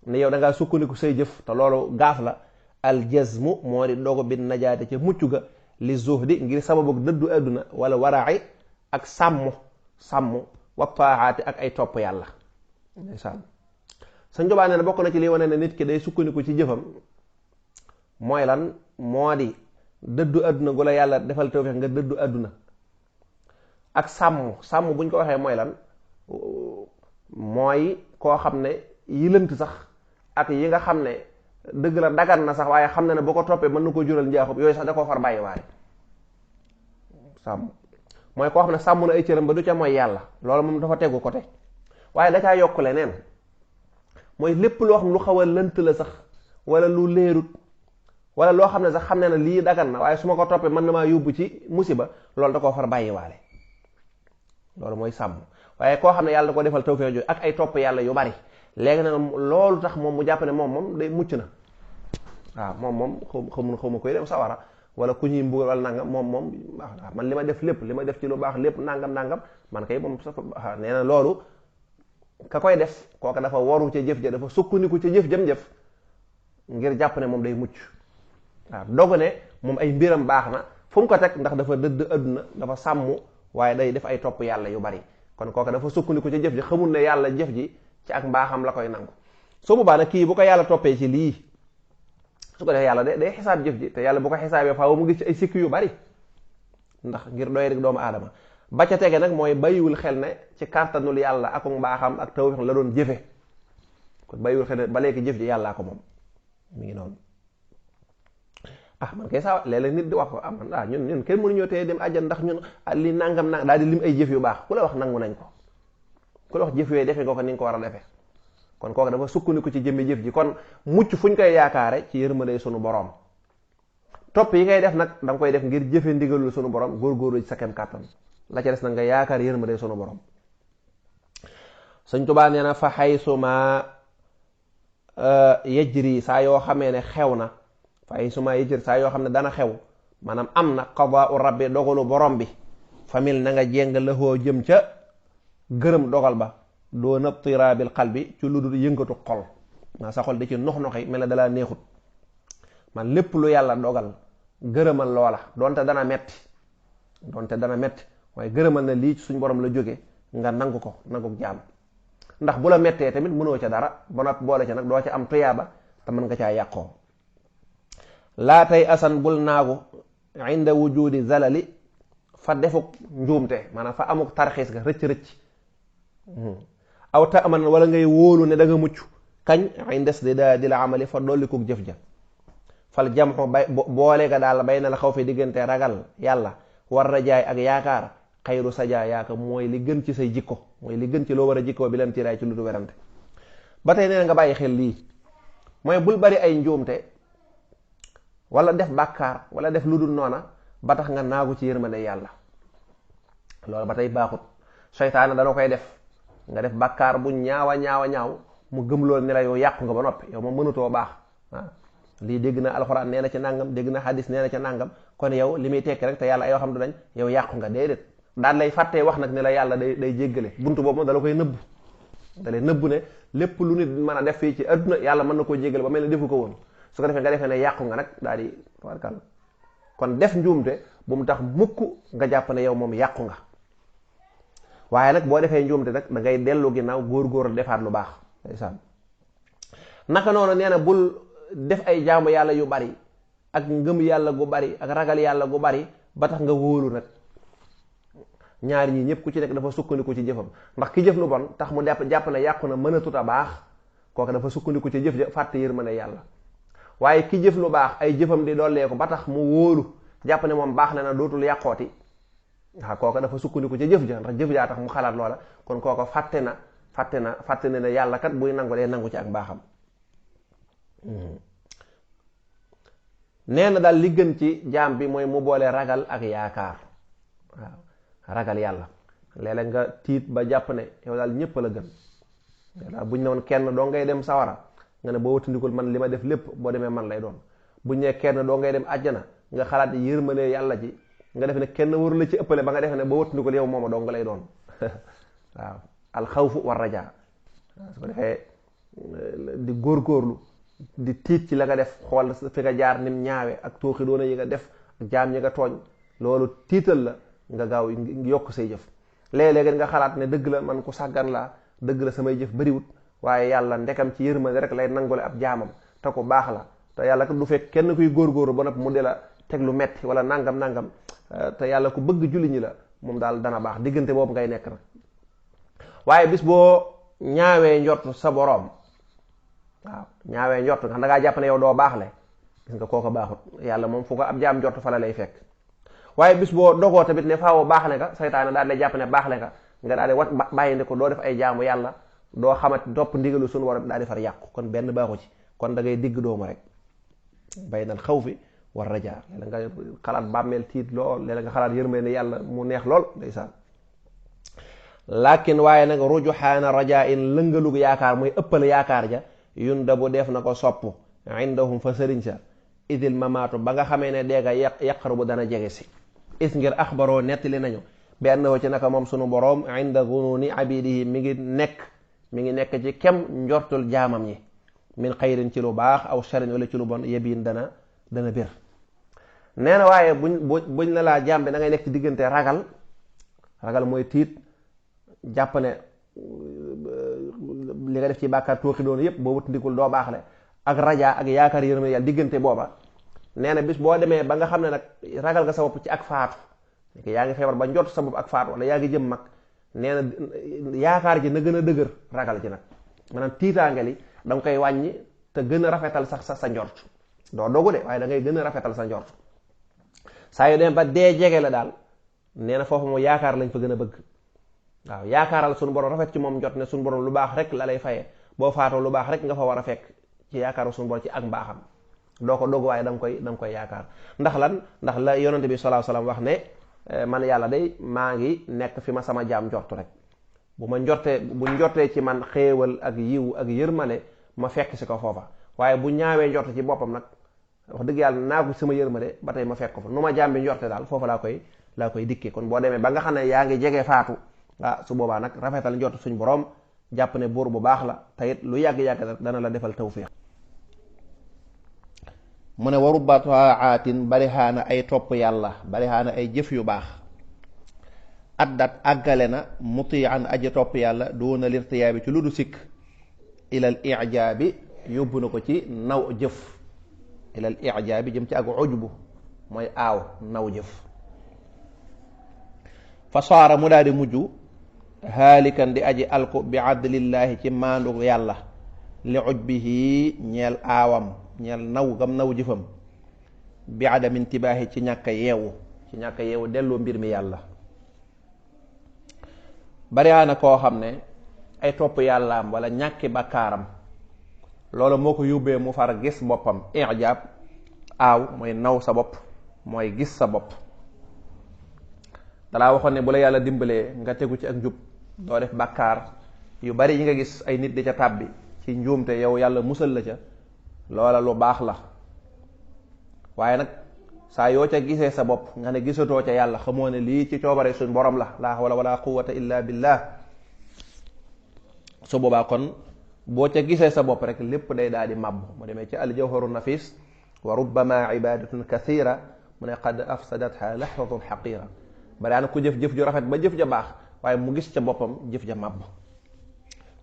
ne yow da ngaa sukkandiku say jëf te loolu gaaf la aljazmu moo di dogo bi najaate ca mucc ga li zuhdi ngir sababu dëddu àdduna wala waraay ak sàmm wa taaxaati ak ay topp yàlla ndeysaan. sëñ Tuubaa ne bokk na ci li wane ne nit ki day sukkandiku ci jëfam mooy lan moo di dëddu àdduna gu la yàlla defal tawfeex nga dëddu àdduna ak sàmm buñ ko waxee mooy lan mooy koo xam ne yi lënt sax ak yi nga xam ne dëgg la dagan na sax waaye xam na ne boo ko toppee mën na ko jural njaaxum yooyu sax da koo far bàyyi waale sàmm mooy koo xam ne sàmm na ay cëram ba du ca mooy yàlla loolu moom dafa tegu côté waaye da caa yokk leneen mooy lépp loo xam ne lu xaw a lënt la sax wala lu leerut wala loo xam ne sax xam ne na lii dagan na waaye su ma ko toppee mën na maa yóbbu ci musiba loolu da koo far bàyyi waale loolu mooy sàmm. waaye koo xam ne yàlla da ko defal tawfeex jooju ak ay topp yàlla yu bari léegi nag loolu tax moom mu jàpp ne moom day mucc na waaw moom xaw ma koy dem sawara wala ku ñuy mbugal wala nangam moom man li ma def lépp li ma def ci lu baax lépp nangam man kay moom sax nee na loolu ka koy def kooka dafa waru ca jëf ja dafa sukkandiku ca jëf jëm-jëf ngir jàpp ne moom day mucc waaw dogu ne moom ay mbiram baax na fu mu ko teg ndax dafa dëdd àdduna dafa sàmm waaye day def ay topp yàlla yu bari kon kooka dafa sukkandiku ca jëf ji xamul ne yàlla jëf ji ci ak mbaaxam la koy nangu soo boobaa nag kii bu ko yàlla toppee ci lii su ko defee yàlla day xisaab jëf ji te yàlla bu ko xisaabee faaw mu gis ci ay sikki yu bari ndax ngir doy rek doomu aadama ba ca tege nag mooy bàyyiwul xel ne ci kàttanul yàlla ak mbaaxam ak tawfeex la doon jëfe kon bàyyiwul xel ne ba léegi jëf ji yàllaa ko moom mi ngi noonu man kay saa léeg-léeg nit di wax ko man ñun kenn mënuñoo tee dem àjjan ndax ñun li nangam daal di lim ay jëf yu baax ku la wax nangu nañ ko ku la wax jëf yooyu defee nga ko ni nga ko war a defee kon kooku dafa sukkandiku ci jëmmi jëf ji kon mucc fuñ koy yaakaare ci yërmande sunu borom topp yi ngay def nag da nga koy def ngir jëfe ndigalul sunu borom góorgóorlu ci sa kem kàttan la ca des nag nga yaakaar yërmande sunu borom. Sëñ Tuubaa nee na fa xaysuma yajri saa yoo xamee ne xew na fay suma yëjër saa yoo xam ne dana xew maanaam am na qadaa'u rabbi dogalu borom bi famil na nga jéng lëxoo jëm ca gërëm dogal ba doona tiraabil qalbi ci lu dul yëngatu xol naa sa xol di ci nox-noxi mel ne dalaa neexut man lépp lu yàlla dogal gërëmal loola donte dana metti waaye gërëmal na lii ci suñ borom la jóge nga nangu ko nangu jaam ndax bu la mettee tamit mënoo ca dara ba noppi boole ca nag doo ca am tuyaaba te mën nga caa yàqoo laa tey asan bul naagu inda wujudi zalali fa defuk njuumte maanaam fa amuk tarxiis ga rëcc aw ta aman wala ngay wóolu ne da nga mucc kañ indes di la amali fa dollikuk jëf ja fal jamxu boole ga daal bay na la xaw fi diggante ragal yàlla war rajaay ak yaakaar xayru sajaa yaaka mooy li gën ci say jikko mooy li gën ci loo war a jikkoo bi leen tiraay ci lu du werante ba tey nee na nga bàyyi xel lii mooy bul bari ay njuumte wala def bàkkaar wala def lu dul noona ba tax nga naagu ci yërmande yàlla loolu ba tey baaxut seytaane dana koy def nga def bàkkaar bu ñaaw mu gëm loolu ne la yow yàqu nga ba noppi yow moom mënutoo baax lii dégg na alxuraan nee na ci nàngam dégg na hadis nee na ca nàngam kon yow li muy tekki rek te yàlla ay waxam du dañ yow yàqu nga déedéet daan lay fàttee wax nag ne la yàlla day jéggale buntu boobu moom dala koy nëbb da lay nëbb ne lépp lu nit mën a def fii ci adduna yàlla mën na koo jéggale ba mel ne defu ko woon su ko defee nga defee ne yàqu nga nag daal di tabarkàlla kon def njuumte bu mu tax mukk nga jàpp ne yow moom yàqu nga waaye nag boo defee njuumte nag da ngay dellu ginnaaw góor defaat lu baax ndeysaan naka noonu nee na bul def ay jaamu yàlla yu bari ak ngëm yàlla gu bari ak ragal yàlla gu bari ba tax nga wóolu nag ñaar ñi ñëpp ku ci nekk dafa sukkandiku ci jëfam ndax ki jëf lu bon tax mu jàpp ne yàqu na mën a tut a baax kooku dafa sukkandiku ci jëf ja fàtte yërmande yàlla waaye ki jëf lu baax ay jëfam di dolleeku ba tax mu wóolu jàpp ne moom baax na dootul yàqooti waaw kooku dafa sukkandiku ci jëf ja ndax jëf jaa tax mu xalaat loola kon kooku fàtte na ne yàlla kat buy nangu dee nangu ci ak mbaaxam nee na daal li gën ci jaam bi mooy mu boole ragal ak yaakaar waaw ragal yàlla léeg-léeg nga tiit ba jàpp ne yow daal ñépp la gën daal buñ ne woon kenn doo ngay dem sawara nga ne boo watandikul man li ma def lépp boo demee man lay doon buñ ne kenn doo ngay dem àjjana nga xalaat yërmande yàlla ji nga def ne kenn waru la ci ëppale ba nga def ne boo watandikul yow mooma doo nga lay doon waaw alxawfu war rajaa su ko defee di góorgóorlu di tiit ci la nga def xool fi nga jaar nim ñaawe ak tooxi doona yi nga def ak jaam ñi nga tooñ loolu tiital la nga gaaw yokk say jëf léeg-léeg nga xalaat ne dëgg la man ku sàggan laa dëgg la samay jëf bariwut waaye yàlla ndekam ci yërmande rek lay nangule ab jaamam te ko baax la te yàlla kat du fekk kenn kuy góorgóorlu ba noppi mu de la teg lu metti wala nangam te yàlla ku bëgg julli ñi la moom daal dana baax diggante boobu ngay nekk nag waaye bis boo ñaawee njort sa boroom waaw ñaawee njort nga da ngaa jàpp ne yow doo baax le gis nga kooko baaxut yàlla moom fu ko ab jaam njort fa la lay fekk waaye bis boo dogoo tamit ne faaw baax le nga saytaane daal lay jàpp ne baax le nga daal di wat bàyyi ne ko doo def ay jaamu yàlla doo xamati topp ndigalu suñu war a daal di far yàqu kon benn baaxu ci kon da ngay digg doomu rek baynal xawfi war rajaa léeg nga xalaat bàmmeel tiit lool léeg nga xalaat yërmande yàlla mu neex lool ndeysaan lakin waaye nag rujuxaana rajaa in lëngalug yaakaar mooy ëppal yaakaar ja yun da bu def na ko sopp indahum fa sëriñ sa idil mamaatu ba nga xamee ne deega yaqaru bu dana jege si is ngir axbaroo nettali nañu bi annahu ci naka moom sunu boroom inda zununi abidihi mi ngi nekk ci kem njortul jaamam ñi min xayrin ci lu baax aw sharin wala ci lu bon yebiin dana bir nee na waaye buñ la laa jaam bi da ngay nekk ci diggante ragal mooy tiit jàpp ne li nga def ci bàkkaar tooxi doon yépp boo wutandikul doo baax le ak rajaa ak yaakaar yërmande yàlla diggante booba nee na bis boo demee ba nga xam ne nag ragal nga sa bopp ci ak faatu yaa ngi feebar ba njort sa bopp ak faatu wala yaa ngi jëm mag nee na yaakaar ji na gën a dëgër ragal ji nag maanaam tiitaange li da nga koy wàññi te gën a rafetal sax sa njort doo dogu de waaye da ngay gën a rafetal sa njort saa yu dem ba dee jege la daal nee na foofu moom yaakaar lañ fa gën a bëgg waaw yaakaaral suñu borom rafet ci moom jot ne suñu borom lu baax rek la lay fayee boo faatoo lu baax rek nga fa war a fekk ci yaakaaru suñu borom ci ak mbaaxam doo ko dogu waaye da nga koy yaakaar ndax la yonante bi sallallahu alayhi wasallam wax ne man yàlla day maa ngi nekk fi ma sama jaam njortu rek bu njortee ci man xéewal ak yiw ak yërmale ma fekk si ko foofa waaye bu ñaawee njort ci boppam nag wax dëgg yàlla naa ko sama yërmale ba tey ma fekk ko fa nu ma jaam bi njorte daal foofa laa koy dikkee kon boo demee ba nga xam ne yaa ngi jege faatu su boobaa nag rafetal njort suñ borom jàpp ne buur bu baax la te it lu yàgg-yàgg dana la defal tawfiq mu ne waru ba taatin bari xaana ay topp yàlla bari xaana ay jëf yu baax addat àggale na muti an aji topp yàlla doona lirtiyaabi ci lu du sikk ilal ijaabi yóbbu na ko ci naw jëf ilal ijaabi jëm ci ak ujbu mooy aaw naw jëf. fa saara mu daal di mujj haalikan di aji alku bi adlillaahi ci maandu yàlla li ujbihi ñeel aawam ñeel naw gam naw jëfam bi adam intibaahi ci ñàkk a yeewu delloo mbir mi yàlla. bariyaana koo xam ne ay topp yàllaam wala ñàkki bakkaaram loolu moo ko yóbbee mu far gis boppam. ijaab aaw mooy naw sa bopp, mooy gis sa bopp. dalaa waxoon ne bu la yàlla dimbalee nga tegu ci ak njub doo def bàkkaar yu bari yi nga gis ay nit di ca tàbbi ci njuumte yow yàlla musal la ca, loola lu baax la. waaye nag saa yoo ca gisee sa bopp nga ne gisatoo ca yàlla, xamoo ne lii ci coobare suñ borom la hawla wala quwwata illa billah, su boobaa kon boo ca gisee sa bopp rek lépp day daal di màbb. mu demee ci aljawharu nafis wa rubbama ibadatun kathira mu ne qad afsadatha lahdatun xaqira. ba daana ku jëf-jëf ju rafet ba jëf ja baax waaye mu gis ca boppam jëf ja màbb.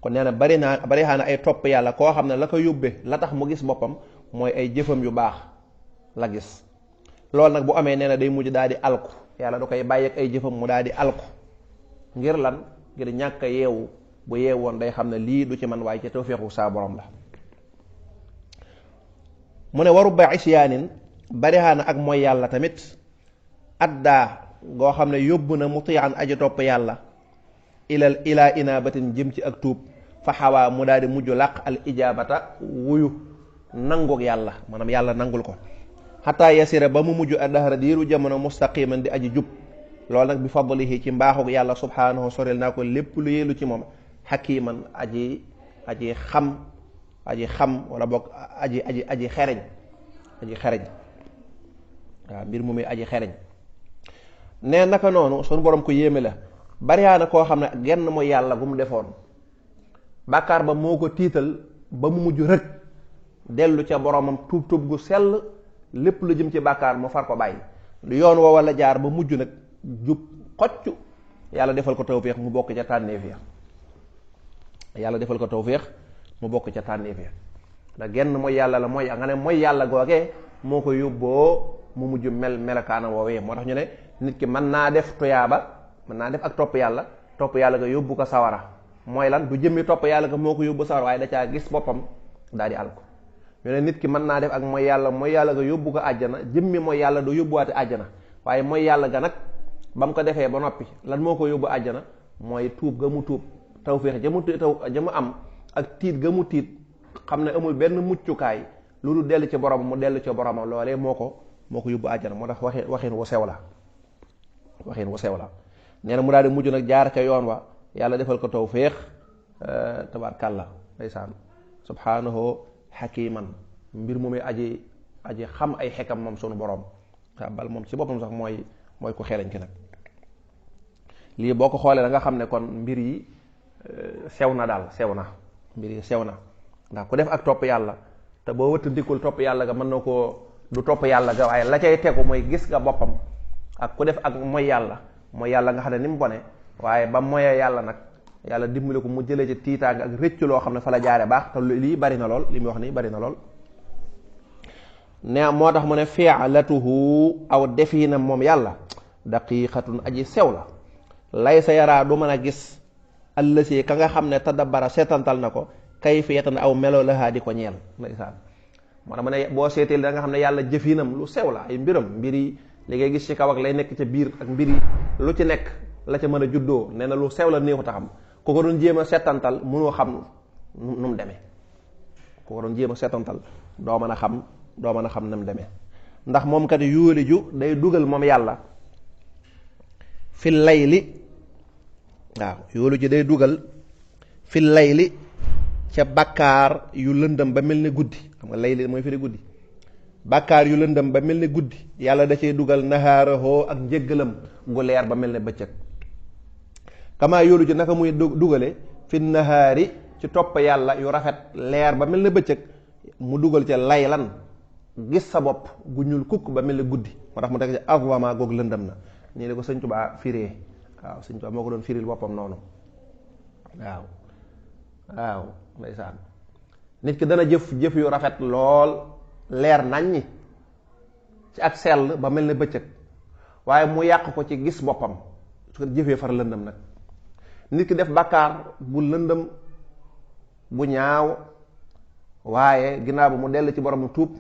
kon nee na bari xaana ay topp yàlla koo xam ne la ko yóbbe la tax mu gis boppam mooy ay jëfam yu baax la gis. loolu nag bu amee nee na day mujj daal di alku, yàlla da koy bàyyi ak ay jëfam mu daal di alku. ngir lan? ngir ñàkk a yeewu. bu yeewoon day xam ne lii du ci man waaye ci tawfeexu saa borom la. mu ne waru ba isyaanin barihaana ak mooy yàlla tamit addaa goo xam ne yóbbu na mutiyaan aji topp yàlla ilaa inaabatin jëm ci ak tuub fa xawaa mu daal di mujj làq al ijaabata wuyu nangoog yàlla, maanaam yàlla nangul ko. xataa yasira ba mu mujj addahra diiru jamono mustaqiman di aji jub. loolu nag bi fadlihi ci mbaaxug yàlla subhaanahu sorel naa ko lépp lu yéelu ci moom. xakiman aji xam wala boog aji xereñ waaw mbir mu muy aji xereñ. ne naka noonu suñu borom ko yéeme la. bariyaana koo xam ne genn mooy yàlla gu mu defoon bàkkaar ba moo ko tiital ba mu mujj rek dellu ca boromam tuub gu sell, lépp lu jëm ci bàkkaar mu far ko bàyyi. yoon woo wala jaar ba mujj nag jub xocc, yàlla defal ko tawféex mu bokk ca tànneef ya. ndax genn mooy yàlla la mooy nga ne mooy yàlla googee moo ko yóbboo mu mujj melakaana woowee. moo tax ñu ne nit ki mën naa def tuyaaba, mën naa def ak topp yàlla nga yóbbu ko sawara. mooy lan? du jëmmi topp yàlla ga moo ko yóbbu sawara waaye da caa gis boppam daal di alko. ñu ne nit ki mën naa def ak mooy yàlla ga yóbbu ko àjjana, jëmmi mooy yàlla du yóbbuwaate àjjana waaye mooy yàlla ga nag ba mu ko defee ba noppi lan moo ko yóbbu àjjana? mooy tuub ga mu tuub, tawféex ja mu am ak tiit ga mu tiit, xam ne amul benn muccukaay lu dul dellu ci boromam, mu dellu ci boromam. loolee moo ko yóbbu àjjana. moo tax waxin wu sew la. nee na mu daal di mujj nag jaar ca yoon wa yàlla defal ko tawféex tabaarkàlla ndeysaan subhaanahu xakiman mbir mu muy aji xam ay xekam moom sunu borom. bal moom ci boppam sax mooy ku xereñ ki nag. lii boo ko xoolee da nga xam ne kon mbir yi sew na ndax ku def ak topp yàlla te boo wëttandikul topp yàlla ga mën na koo du topp yàlla ga waaye la cay tegu mooy gis nga boppam. ak ku def ak mooy yàlla nga xam ne ni mu bone waaye ba moyee yàlla nag yàlla dimbali ko mu jëlee ci tiitaanga ak rëcc loo xam ne fa la jaare baax te lii bari na lool li muy wax nii bari na lool. ne moo tax mu ne fi'latuhu aw defiinam moom yàlla daqiqatun aji sew la. lay sa yaraa du mën a gis allësi ka nga xam ne tadabbara seetantal na ko kayfiyatan aw melo lahaa di ko ñeel. ndeysaan moo tax mu ne boo seetee da nga xam ne yàlla jëfinam lu sew la, ay mbiram mbiri li ngay gis ci kaw ak lay nekk ca biir ak mbiri lu ci nekk la ca mën a juddoo. nee na lu sew la néexu ta xam ku ko doon jéem a seetantal mënoo xam nu mu demee. ku ko doon jéem a seetantal doo mën a xam na mu demee. ndax moom kat yuuli ju day dugal moom yàlla fil layli, waaw yoolu ji day dugal fil layli ca bàkkaar yu lëndëm ba mel ni guddi. xam nga layli mooy firi guddi. bàkkaar yu lëndëm ba mel ni guddi yàlla da cee dugal nahaarahoo ak njëggalam gu leer ba mel ni bëccëg. kamaa yoolu ji naka muy dugale fi nahaari ci topp yàlla yu rafet leer ba mel ni bëccëg, mu dugal ca laylan gis sa bopp gu ñuul kukk ba mel ni guddi. moo tax mu teg ci avwama goog lëndëm na. ñii la ko sëñ Tuubaa firee. waaw sëñ Tuubaa moo ko doon firil boppam noonu. waaw ndeysaan nit ki dana jëf yu rafet lool leer naññi ci ak sell ba mel ne bëccëg, waaye mu yàq ko ci gis boppam su ko jëfee far lëndëm nag. nit ki def bàkkaar bu lëndëm bu ñaaw, waaye ginnaaw ba mu dell ci borom tuub,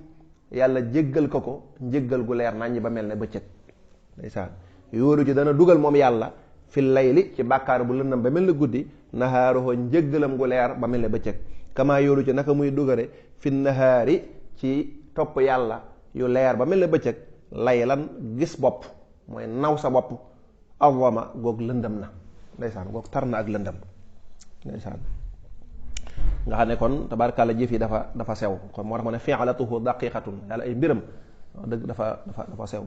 yàlla jéggal ko njéggal gu leer naññ ba mel ne bëccëg. ndeysaan yóolu ji dana dugal moom yàlla fil layli ci bàkkaar bu lëndëm ba mel ne guddi, nahaaruhu njéggalam gu leer ba mel ne bëccëg. kamaa yóolu ci naka muy dugale fi nahaari ci topp yàlla yu leer ba mel ne bëccëg, laylan gis bopp mooy naw sa bopp, awwama goog lëndëm na. ndeysaan goog tar na ak lëndëm. ndeysaan nga xam ne kon tabaarkàlla jëf yi dafa sew, kon moo tax ma ne fi'latuhu daqiqatun, yàlla ay mbiram dëgg dafa sew.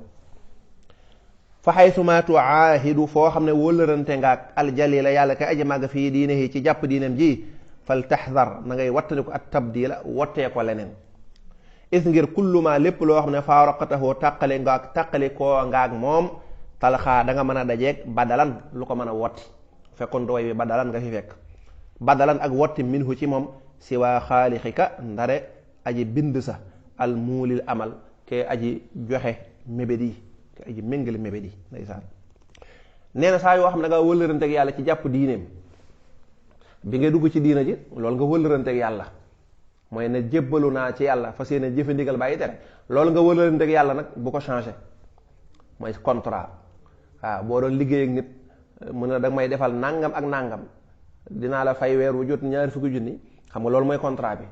fa xaytuma tuaahidu foo xam ne wóllërante nga ak aljalila yàlla kay aji màgg fii diine yi ci jàpp diineem ji, fal taxdar na ngay wattandiku at tabdila wottee ko leneen. is ngir kulluma lépp loo xam ne faaraqatahu tàqale koo nga ak moom, talxaa da nga mën a dajeeg badalan lu ko mën a wotti. fekkoon dooy bi badalan nga fi fekk badalan ak wotti minhu ci moom, si waa xaalixika ndare aji bind sa al muulil amal ke aji joxe mébét yi, ke aji méngale mébét yi. ndeysaan nee na saa yoo xam ne nga wëllëranteeg yàlla ci jàpp diineem, bi ngay dugg ci diina ji loolu nga wëllëranteeg yàlla, mooy ne jébbalu naa ci yàlla fas yéene jëfe ndigal bàyyi tere, loolu nga wëllëranteeg yàlla nag bu ko changé, mooy contrat. waaw boo doon liggéey ak nit mu ne da may defal nangam ak nangam, dinaa la fay weer wu jot 20 junni, xam nga loolu mooy contrat bi.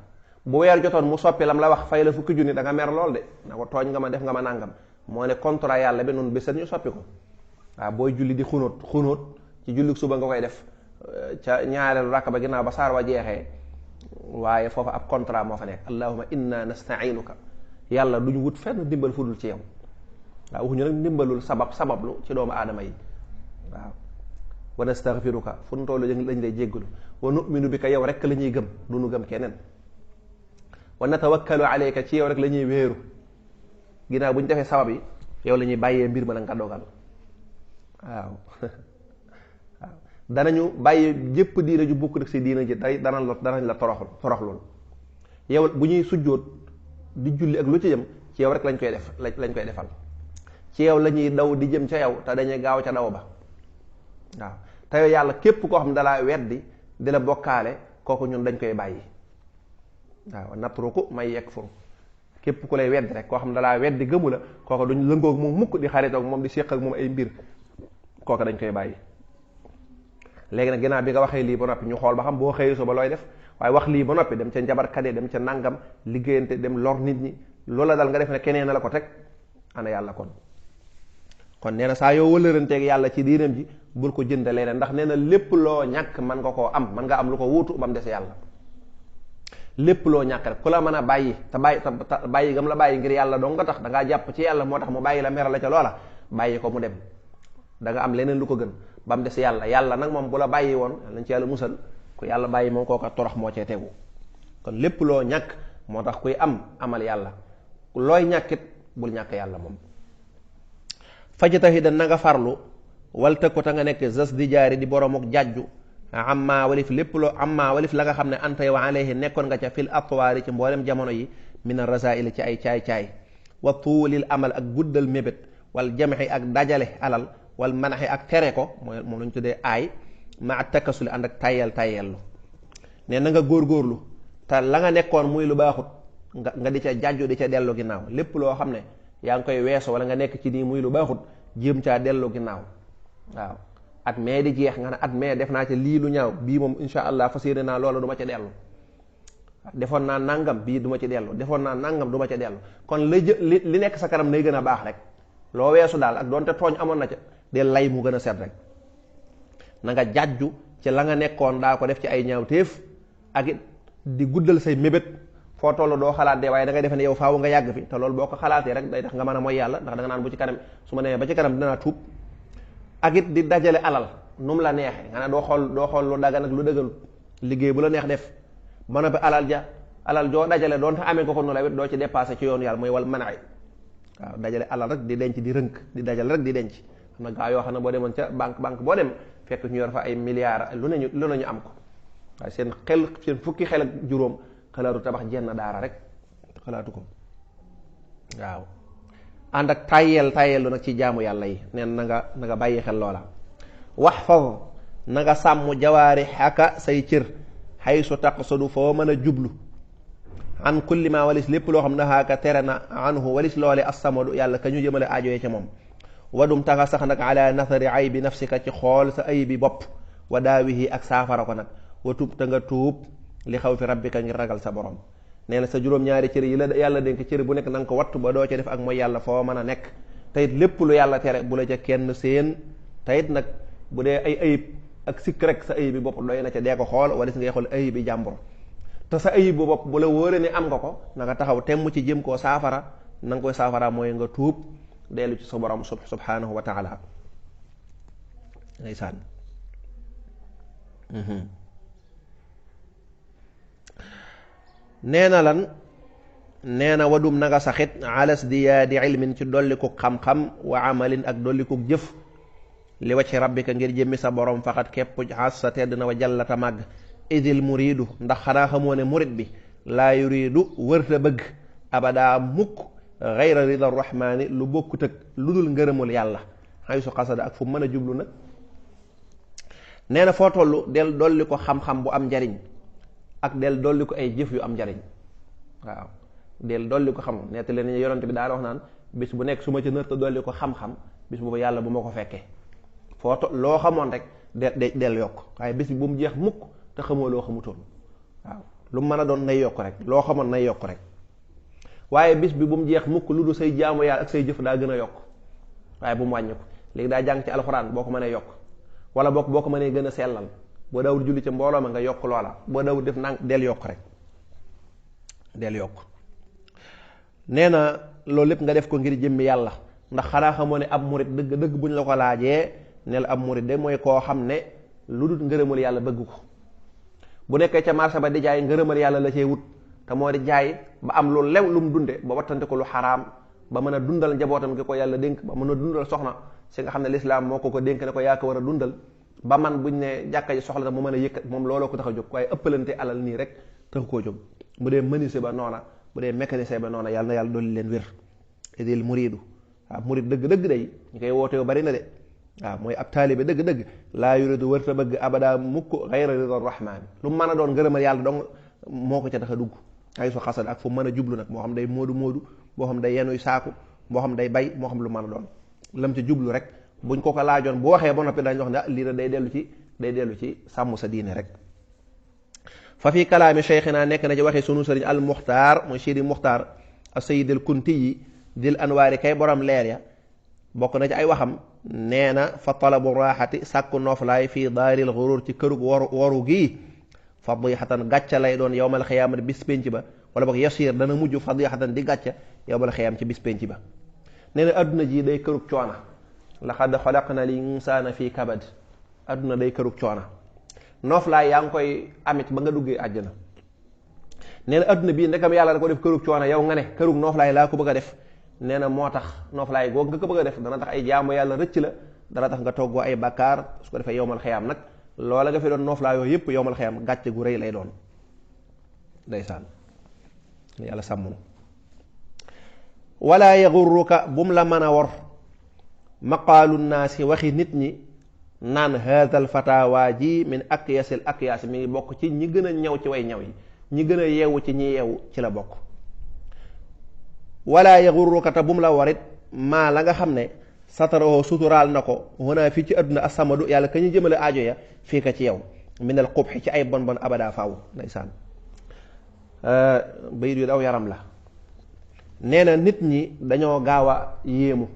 bu weer jotoon mu soppi lam la wax fay la 20 junni, da nga mer lool de, na ko tooñ nga ma def nga ma nangam. moo ne contrat yàlla bi noonu bésat ñu soppi ko. waaw booy julli di xunóot ci julli suba nga koy def ca ñaareelu rakk ba ginnaaw ba saar wa jeexee, waaye foofu ab contrat moo fa nekk. allahumma inna nasta'inuka, yàlla duñu wut fenn dimbal fudul ci yow. waaw waxuñu nag ndimbalul sabablu ci doomu aadama yi. waaw wa nastaghfiruka fu nu tollu lañ lay jéggalu, wa nu'minu bika yow rek la ñuy gëm, du nu gëm keneen. wa natawakkalu alayka ci yow rek la ñuy wéeru, ginnaaw bu ñu defee sabab yi yow la ñuy bàyyee mbir ma nag nga dogal. waaw waaw danañu bàyyi jëpp diina ju bukk rek si diina ji day danañ la toroxlul. yow bu ñuy sujjóot di julli ak lu ci jëm ci yow rek lañ koy defal. ci yow la ñuy daw di jëm ca yow te dañuy gaaw ca daw ba. waaw te yow yàlla képp koo xam ne dalaa weddi di la bokkaale, kooku ñun dañ koy bàyyi. waaw natruku may yakfur, képp ku lay weddi rek koo xam ne dalaa weddi gëmu la, kooku duñ lëngoog moom mukk di xaritoog moom di séq ak moom ay mbir, kooku dañ koy bàyyi. léegi nag ginnaaw bi nga waxee lii ba noppi ñu xool ba xam boo xëyee so ba looy def, waaye wax lii ba noppi dem ca njabarkat yi dem ca nangam liggéeyante dem lor nit ñi, loola dal nga def ne keneen na la ko teg, ana yàlla kon nee na saa yoo wëllëranteeg yàlla ci diinam ji bul ko jënd leneen, ndax nee na lépp loo ñàkk mën nga koo am, mën nga am lu ko wuutu ba mu des yàlla. lépp loo ñàkk rek ku la mën a bàyyi te bàyyi gam la bàyyi ngir yàlla dong nga tax, da ngaa jàpp ci yàlla moo tax mu bàyyi la meral la ca loola, bàyyi ko mu dem, da nga am leneen lu ko gën ba mu des yàlla. yàlla nag moom bu la bàyyi woon lañ ci yàlla musal, ku yàlla bàyyi moom kooka torox moo cee tegu. kon lépp loo ñàkk moo tax kuy amal yàlla, looy ñàkkit bul ñàkk yàlla moom. fajtahidan na nga farlu, wal tëkku ta nga nekk zas di jaari di boromuk jàjju, amma walif la nga xam ne anta wa alayhi nekkoon nga ca fil atwaari ci mboolem jamono yi, min ar-rasaa'il ci ay caay-caay, wa tuulil amal ak guddal mébét, wal jamxi ak dajale alal, wal manaxi ak tere ko mooy moom lañ tuddee aay, ma takkasuli ànd ak tayyellu. ne na nga góorgóorlu te la nga nekkoon muy lu baaxut nga di ca jàjju di ca dellu ginnaaw. lépp loo xam ne yaa ngi koy weesu wala nga nekk ci nii muy lu baaxut, jéem caa dellu ginnaaw. waaw at mee di jeex nga ne at mee def naa ca lii lu ñaaw, bii moom insha allah fas yéene naa loola du ma ca dellu. defoon naa nangam, bii du ma ci dellu, defoon naa nangam du ma ca dellu. kon li nekk sa kanam nay gën a baax rek. loo weesu daal ak doonte tooñ amoon na ca de lay mu gën a set rek. na nga jàjju ci la nga nekkoon daa ko def ci ay ñaawteef, ak it di guddal say mébét. foo toll doo xalaat de waaye da ngay defe ne yow faaw nga yàgg fi, te loolu boo ko xalaatee rek day tax nga mën a mooy yàlla, ndax da nga naan bu ci kanam su ma demee ba ci kanam dinaa tuub. ak it di dajale alal nu mu la neexee, nga ne doo xool lu dagan ak lu dëggal, liggéey bu la neex def ba noppi alal joo dajale doonte amee ko nu la wet doo ci dépassé ci yoonu yàlla mooy wal manaay. waaw dajale alal rek di denc di rënk, di dajale rek di denc. xam na gaa yoo xam ne boo demoon ca banque boo dem fekk ñu yor fa ay milliards lu nañu am ko, waaye seen fukki xel ak juróom xalaatu tabax jenn daara rek xalaatu ko. waaw ànd ak tayelu nag ci jaamu yàlla yi neen na nga bàyyi xel loola. waxfaz na nga sàmm jawaarihaka say cër xaysu taqsudu foo mën a jublu an kulli ma walis lépp loo xam ne nahaaka tere na anhu walis loole assamadu yàlla ka ñu jëmale aajoye ca moom. wadum taxa sax nag ala nathari aybi nafsika ci xool sa ayibi bopp wa daawihi ak saafara ko nag wa tub te nga tuub li xaw fi rabbika ngir ragal sa borom. nee na sa juróom-ñaari cër yi la yàlla dénk cër bu nekk na nga ko wattu ba doo ca def ak mooy yàlla foo mën a nekk teyit lépp lu yàlla tere bu la ca kenn seen teyit nag bu dee ay ayib ak sikk rek sa ayib bi bopp doy na ca dee ko xool wala si ngay xool ayib bi jàmbur te sa ayib bu bopp bu la wóore ni am nga ko na nga taxaw temm ci jëm koo saafara na nga koy saafara mooy nga tuub dellu ci sa borom subhanahu wa taala ndeysaan. nee na lan nee na wadum na nga saxit alas diyaadi ilmin ci dolliku xam-xam wa amalin ak dolliku jëf li wacci rabbika ngir jëmmi sa borom faxat képp xas sa tedd na wa jallata màgg idil muridu ndax xanaa xamoo ne murid bi laa yuridu wërta bëgg abada mukk gayra rida rahmaani lu bokkut ak lu dul ngërëmul yàlla xay su xasada ak fu mën a jublu nag. nee na foo toll del dolli ko xam-xam bu am njariñ ak del dolli ko ay jëf yu am njariñ waaw del dolli ko xam nett leen yonent bi daal wax naan bis bu nekk su ma ca nërta dolli ko xam-xam bis boobu yàlla bu ma ko fekkee foo loo xamoon rek del yokk waaye bis bi bu mu jeex mukk te xamoo loo xamutoon waaw lu mu mën a doon nay yokk rek loo xamoon nay yokk rek waaye bis bi bu mu jeex mukk lu du say jaamu yàlla ak say jëf daa gën a yokk waaye bu mu wàññi ko léegi daa jàng ci alxuraan boo ko mënee yokk wala boo ko mënee gën a sellal boo daawul julli ca mbooloo ma nga yokk loola boo daawul def nang del yokk rek del yokk. nee na loolu lépp nga def ko ngir jëmmi yàlla ndax xanaa xamoo ne ab murit dëgg dëgg bu ñu la ko laajee ne la ab murit de mooy koo xam ne lu dul ngërëmal yàlla bëgg ko bu nekkee ca marché ba di jaay ngërëmal yàlla la cee wut te moo di jaay ba am lu lew lu mu dunde ba wattante ko lu xaraam ba mën a dundal njabootam gi ko yàlla dénk ba mën a dundal soxna si nga xam ne lislaam moo ko dénk ne ko yaa ko war a dundal ba man buñ ne jàkka ji soxla na mu mën a yëkkat moom looloo ko tax a jóg waaye ëppalante alal nii rek tax koo jóg. bu dee menuisier ba noona bu dee mécanicien ba noona yàlla na yàlla dolli leen wér idil muridu waaw murid dëgg-dëgg day ñu koy woote bari na de waaw mooy ab taalibe dëgg-dëgg laa yuridu wërta bëgg abada mukk gayra rida rahmaani lu mu mën a doon ngërëmal yàlla dong moo ko ca tax a dugg ay su xasad ak fu mën a jublu nag moo xam day moodu boo xam day yenuy saaku moo xam day bay moo xam lu mën a doon lam ci jublu rek buñ ko laajoon bu waxee ba noppi dañ wax ne lii da day dellu ci sàmm sa diine rek. fa fi kalaami cheikhina nekk na ci waxee sunu sëriñ al muxtaar mooy Sidi Muxtaar as-Sayyid al Kunti yi dil anwaari kay borom leer ya bokk na ci ay waxam nee na fa talabu raaxati sàkku nooflaay fii daaril xuruur ci kërug waru gii fadixatan gàcca lay doon yowmal xiyaamati bis penc ba wala boog yasiir dana mujj fadixatan di gàcca yowmal xiyaam ci bis penc ba. nee na adduna ji day kërug coona laqad xalaqna l insaana fii kabad adduna day kërug coona nooflaay yaa ngi koy amit ba nga duggee àjjana. nee na adduna bii ndekam yàlla da ko def kërug coona yow nga ne kërug nooflaay laa ko bëgg a def nee na moo tax nooflaay googu nga ko bëgg a def dana tax ay jaamu yàlla rëcc la dana tax nga toggoo ay bakkaar su ko defee yowmal xiyaam nag loola nga fi doon nooflaay yooyu yëpp yowmal xiyaam gàcce gu rëy lay doon ndeysaan yàlla sàmm wala yaxurruka bu mu la mën a wor maqaalu naasi waxi nit ñi naan haadal fatawa ji min akyasil akyaas mi ngi bokk ci ñi gën a ñaw ci way ñaw yi ñi gën a yeewu ci ñi yeewu ci la bokk. wala yaxurruka te bu mu la warit maa la nga xam ne sataroo suturaal na ko wanaa fii ci adduna asamadu yàlla ka ñu jëmale aajo ya fii ka ci yow minal xubxi ci ay bon bon abada faaw ndeysaan bayit yu daw yaram la. nee na nit ñi dañoo gaaw a yéemu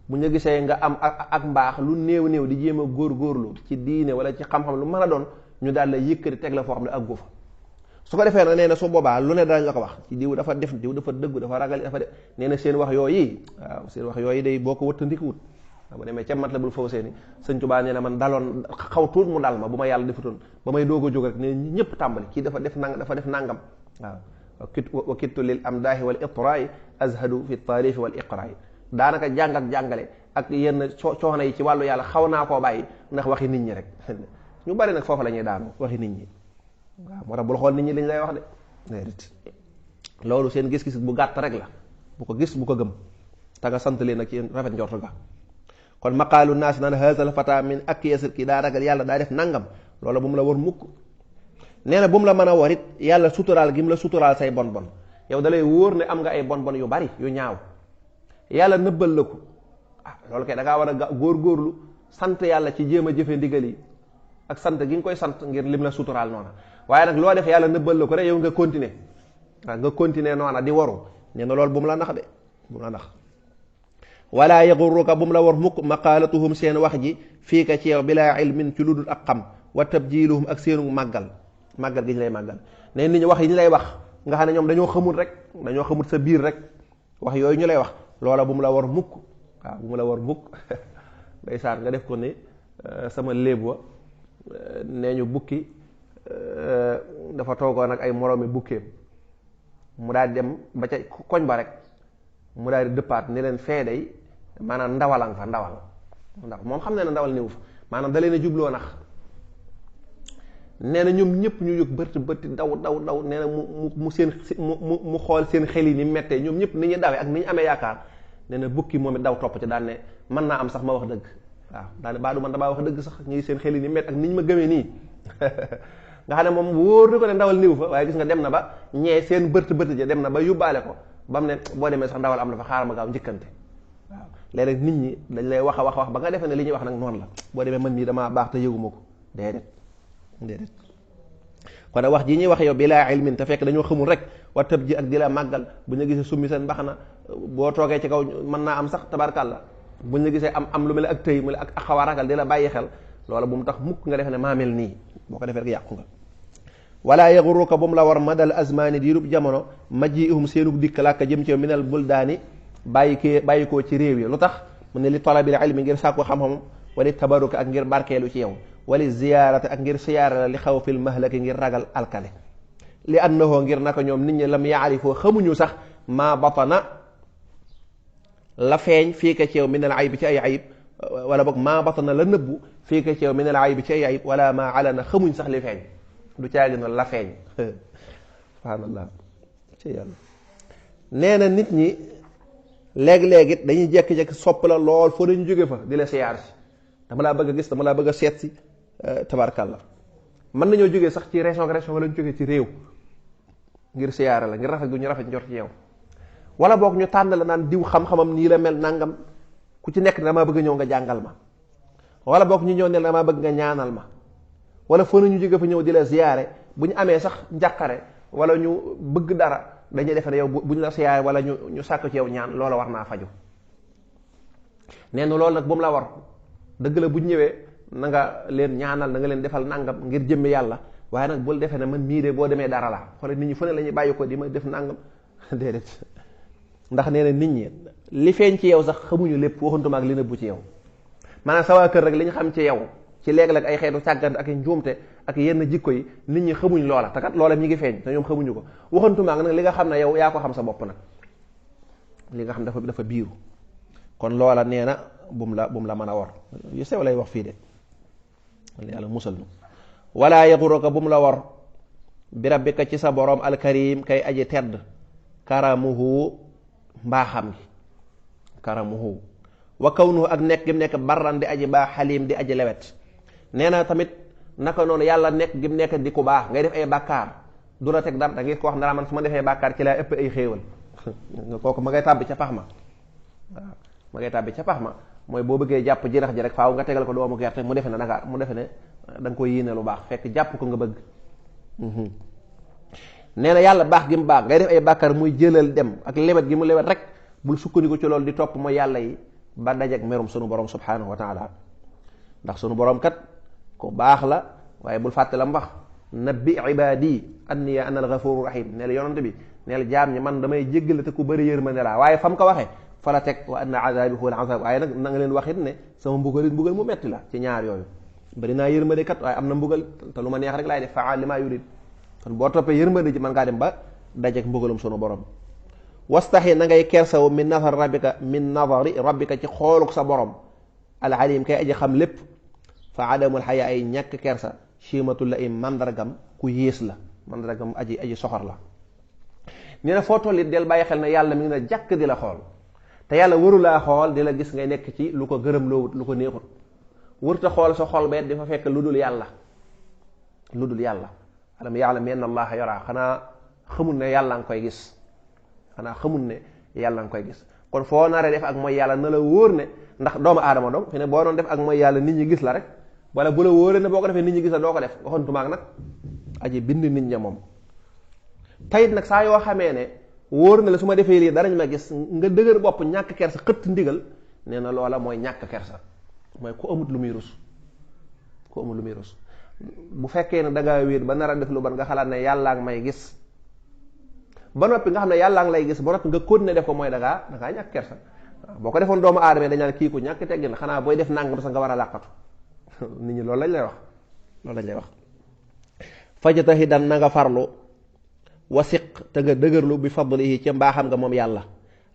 bu ñu gisee nga am ak mbaax lu néew néew di jéem a góorgóorlu ci diine wala ci xam-xam lu mën a doon ñu daal la yëkkati teg la foo xam ne ak góofa su ko defee nag nee na su boobaa lu ne dañ la ko wax ci diw dafa def diw dafa dëggu dafa ragal dafa def nee na seen wax yooyu waaw seen wax yooyu day boo ko wëttandikuwut bu demee ca mat la bul faw seeni sëñ Tuubaa nee na man daloon xaw tuut mu dal ma bu ma yàlla defutoon ba may doog a jóg rek ne ñëpp tàmbali kii dafa def nangam waaw wa kittu lil amdaahi wal itraay azhadu fi taarifi wal iqraay daanaka jàng ak jàngale ak yenn coono yi ci wàllu yàlla xaw naa koo bàyyi ndax waxi nit ñi rek ñu bari nag foofu la ñuy daanu waxi nit ñi waaw moo tax bul xool nit ñi liñ lay wax de loolu seen gis-gis bu gàtt rek la bu ko gis bu ko gëm te nga sant leen nag ci rafet njort ga. kon maqaalu naas naan haazal fata min ak yasir kii daa ragal yàlla daa def nangam loola bu mu la war mukk. nee na bu mu la mën a war it yàlla suturaal gi mu la suturaal say bon bon yow da lay wóor ne am nga ay bon bon yu bari yu ñaaw yàlla nëbbal la ko loolu kay da ngaa war a góorgóorlu sant yàlla ci jéem a jëfe ndigal yi ak sant gi nga koy sant ngir lim la suturaal noona waaye nag loo def yàlla nëbbal la ko rek yow nga continuer nga continuer noona di waru nee na loolu bu mu la nax de bu mu la nax. wala yaxurruka bu mu la war mukk maqaalatuhum seen wax ji fii ka ci yow bilaa ilmin ci lu dul ak xam wa tabjiluhum ak seenu màggal gi ñu lay màggal ne nit ñi wax yi ñu lay wax nga xam ne ñoom dañoo xamul rek dañoo xamul sa biir rek wax yooyu ñu lay wax loola bu mu la war mukk waaw bu mu la war mukk ndeysaan nga def ko ne sama léeb wa nee ñu bukki dafa toogoon ak ay moroomi bukkeem mu daal dem ba ca koñ ba rek mu daal di dëppaat ni leen fee day maanaam ndawalang fa ndawal ndax moom xam ne na ndawal néew fa maanaam da leen a jubloo nax nee na ñoom ñëpp ñu yëg bërti daw nee na mu xool seen xel yi ni mettee ñoom ñëpp ni ñu dawee ak ni ñu amee yaakaar nee na bukki moom it daw topp ci daan ne mën naa am sax ma wax dëgg waaw daan ne baadu man damaa wax dëgg sax ñi seen xel yi ni mett ak ni ñu ma gëmee nii nga xam ne moom wóor na ko ne ndawal néew fa waaye gis nga dem na ba ñee seen bërti ja dem na ba yóbbaale ko ba mu ne boo demee sax ndawal am na fa xaaral ma gaaw njëkkante waaw léeg-léeg nit ñi dañ lay wax a wax ba nga defee ne li ñuy wax nag noonu la boo demee man mii damaa baax te yëguma ko déedéet kon nag wax ji ñuy wax yow bi laa ilmin te fekk dañoo xamul rek wa tëb ji ak di la màggal bu ñu gisee summi seen mbaxana boo toogee ci kaw mën naa am sax tabarkàlla bu ñu gisee am lu mel ak tëy mu ak xaw a ragal di la bàyyi xel loola bu mu tax mukk nga defe ne maa mel nii boo ko defee rek yàqu nga. wala yaxuruka bu mu la war madal azmaani diirub jamono majjiihum seenug dikk làkka jëm ci yow minal buldaani bàyyi koo ci réew yi lu tax mu ne li talabil ilmi ngir sàkku xam-xam wali tabaruka ak ngir barkeelu ci yow wali ziyaarate ak ngir siyaara la li xaw fil mahlaki ngir ragal alkale li annahu ngir naka ñoom nit ñi lam yaarifoo xamuñu sax maa batana la feeñ fii ka ci yow minal ayib ci ay ayib wala boog maa batana la nëbbu fii ka ci yow minal ayib ci ay ayib wala maa alana xamuñ sax li feeñ du caagi na la feeñ subhaanallah ci yàlla nee na nit ñi léeg-léeg it dañuy jekki-jekki sopp la lool foo dañu jóge fa di la siyaar si dama laa bëgg a gis dama laa bëgg a seet si tabarkàlla mën nañoo jógee sax ci région wala ñu jógee ci réew ngir siyaare la ngir rafet gu ñu rafet njort ci yow wala boog ñu tànn la naan diw xam-xamam nii la mel nangam ku ci nekk ne damaa bëgg ñëw nga jàngal ma wala boog ñu ñëw ne damaa bëgg nga ñaanal ma wala foo nañu jóge fa ñëw di la siyaare bu ñu amee sax njàqare wala ñu bëgg dara dañuy defe ne yow bu ñu la siyaare wala ñu sàkk ci yow ñaan loola war naa faju nee na loolu nag bu mu la war dëgg la bu ñu ñëwee na nga leen ñaanal na nga leen defal nangam ngir jëmmi yàlla waaye nag bul defee ne man mii de boo demee dara la xoole nit ñi fu ne la ñuy bàyyi ko di ma def nangam déedéet ndax nee na nit ñi li feeñ ci yow sax xamuñu lépp waxantuma ak li nëbbu ci yow maanaam sa waa kër rek li ñu xam ci yow ci léeg-léeg ay xeetu càggante ak njuumte ak yenn jikko yi nit ñi xamuñ loola te kat loola ñi ngi feeñ te ñoom xamuñu ko waxantuma ak nag li nga xam ne yow yaa ko xam sa bopp nag li nga xam dafa biiru kon loola nee na bum la mën a war yu sew lay wax fii de yàlla musal nu wala yaxuruka bu mu la war bi rabbika ci sa borom alkarim kay aji tedd karamuhu mbaaxam gi karamuhu wa kawnuhu ak nekk gi mu nekk barran di aji baax xalim di aji lewet nee na tamit naka noonu yàlla nekk gi mu nekk di ku baax ngay def ay bàkkaar du la teg dara da ngay ko wax ne man su ma defee bàkkaar ci laa ëpp ay xéewal nga kooku ma ngay tàbbi ca pax ma waaw ma ngay tàbbi ca pax ma mooy boo bëggee jàpp jinax ji rek faaw nga tegal ko doomu gerte mu defe ne da nga koy yéene lu baax fekk jàpp ko nga bëgg nee na yàlla baax gi mu baax ngay def ay bàkkaar muy jëlal dem ak lewet gi mu lewet rek bul sukkandiku ci loolu di topp mooy yàlla yi ba dajeek merum sunu borom subhanahu wa taala ndax sunu borom kat ko baax la waaye bul fàtte la mbax nabbi ibadi anni ana al-ghafuru rahim ne la yonante bi ne la jaam ñi man damay jéggale te ku bëri yërmande laa waaye fam ko waxee fa la teg wa anna azabi huwa al-azab waaye nag na nga leen waxit ne sama mbugal mu metti la ci ñaar yooyu bari naa yërmande kat waaye am na mbugal te lu ma neex rek laay def faal li maa yurid kon boo toppee yërmande ji mën ngaa dem ba dajeek mbugalum sunu borom wastaxi na ngay kersaw min nadari rabbika ci xooluk sa borom alalim kay aji xam lépp fa adamul xaya ay ñàkk kersa chimatul la i mandargam ku yées la mandargam aji soxor la nee na foo toll it del bàyyi xel ne yàlla mi ngi na jàkk di la xool te yàlla waru laa xool di la gis ngay nekk ci lu ko gërëm loowut lu ko neexut wërta xool sa xol beet di fa fekk lu dul yàlla alam ya'lam anna allaha yara xanaa xamul ne yàlla nga koy gis kon foo naree def ak mooy yàlla na la wóor ne ndax doomu aadama doom fi ne boo doon def ak mooy yàlla nit ñi gis la rek wala bu la wóoree ne boo ko defee nit ñi gis la doo ko def waxantumaak nag aji bind nit ña moom tayit nag saa yoo xamee ne wóor na la su ma defee lii darañ ma gis nga dëgër bopp ñàkk kersa xëtt ndigal nee na loola mooy ñàkk kersa mooy ku amut lu muy rus bu fekkee ne dangaa wéet ba nar a def lu ban nga xalaat ne yàllaa ngi may gis ba noppi nga xam ne yàllaa ngi lay gis ba noppi nga continuer def ko mooy dangaa ñàkk kersa waaw boo ko defoon doomu aadama dañ naan kii ku ñàkk teggin xanaa booy def nangam sax nga war a làqatu nit ñi loolu lañ lay wax fajtahidan na nga farlu wasiq te nga dëgërlu bi fadlihi ca mbaaxam nga moom yàlla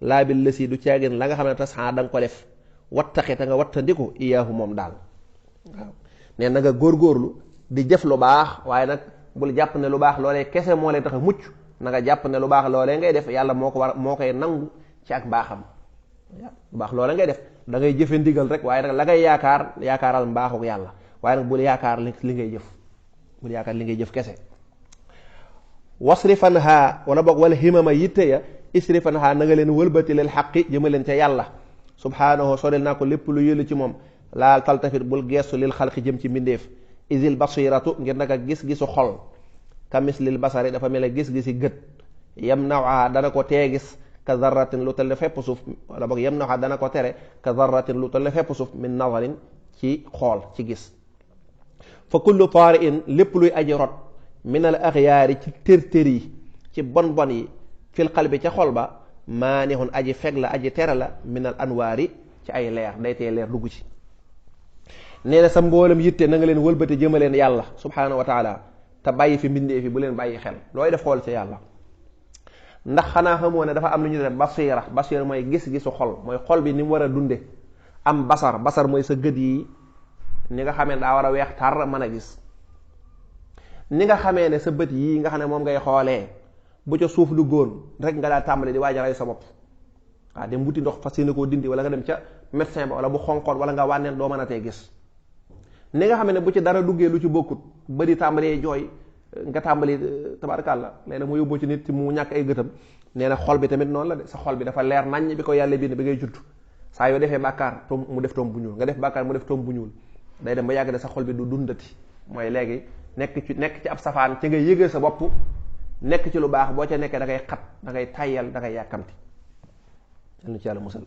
laa bil lësi du caagin la nga xam ne tasxaa da nga ko def wattaqi te nga wattandiku iyaahu moom daal waaw nee na nga góorgóorlu di jëf lu baax waaye nag bul jàpp ne lu baax loolee kese moo lay tax a mucc na nga jàpp ne lu baax loolee ngay def yàlla moo koy nangu ci ak baaxam lu baax loolee ngay def da ngay jëfe ndigal rek waaye nag la ngay yaakaaral mbaaxuk yàlla waaye nag bul yaakaar li ngay jëf kese wasrifanha wala boog wala himama yitte ya isrifanha na nga leen wëlbati lil xaqi jëma leen ca yàlla subhaanahu sorel naa ko lépp lu yëlu ci moom laa taltafit bul geestu lil xalqi jëm ci mbindeef isil basiratu ngir naka gis-gisu xol kamis lil basari dafa mel ne gis-gisi gët yam nawaa dana ko tee gis ka zarratin lu toll fepp suuf wala boog yam nawaa dana ko tere ka zarratin lu toll fepp suuf min nazarin ci xool ci gis fa kullu taari'in lépp luy aji rot minal axyaari ci tër yi ci bon yi fil qalbi ca xol ba maanihun aji feg la aji tere la minal anwaari ci ay leer day tee leer dugg ci nee na sa mboolem yitte na nga leen wëlbati jëmaleen yàlla subhaanahu wa taala te bàyyi fi mbindee fi bu leen bàyyi xel looy def xool ci yàlla ndax xanaa xamoo ne dafa am lu ñu def basira mooy gis-gisu xol mooy xol bi ni mu war a dunde am basar mooy sa gët yi ni nga xamee ne daa war a weex tar mën a gis ni nga xamee ne sa bët yii nga xam ne moom ngay xoolee bu ca suuf lu góon rek nga daal tàmbali di waaj a rey sa bopp waaw dem wuti ndox fas yéene koo dindi wala nga dem ca médecin ba wala bu xonqoon wala nga wànneen doo mën a tee gis ni nga xam ne bu ci dara duggee lu ci bokkut ba di tàmbalee jooy nga tàmbali tabarakàllah léeg-léeg mu yóbboo ci nit mu ñàkk ay gëtam nee na xol bi tamit noonu la de sa xol bi dafa leer naññ bi ko yàlla bind bi ngay judd saa yoo defee bàkkaar tom mu def tom bu ñuul nga def bàkkaar mu def tom bu ñuul day dem ba yàgg de sa xol bi du dundati mooy léegi nekk ci ab safaan ci nga yëgal sa bopp nekk ci lu baax boo ca nekkee da ngay xat da ngay tayyal da ngay yàkkamti yal na ci yàlla musal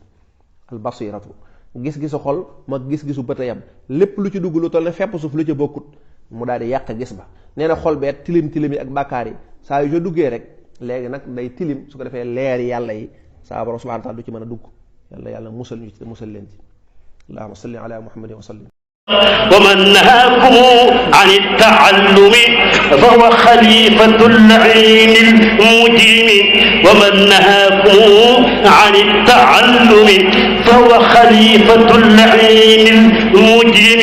al basiratu gis-gisu xol ma gis-gisu bëtayam lépp lu ci dugg lu toll ne fepp suuf lu ca bokkut mu daal di yàq gis ba nee na xol beet tilim yi ak bàkkaar yi saa yu ca duggee rek léegi nag day tilim su ko defee leer yàlla yi saa borom subhanahu wa ta'ala du ci mën a dugg yàlla musal ñu ci musal leen ci allahumma salli ala muhammadin wa sallim ومن نهاكم عن التعلم فهو خليفة اللعين المجيم ومن نهاكم عن التعلم فهو خليفة اللعين المجيم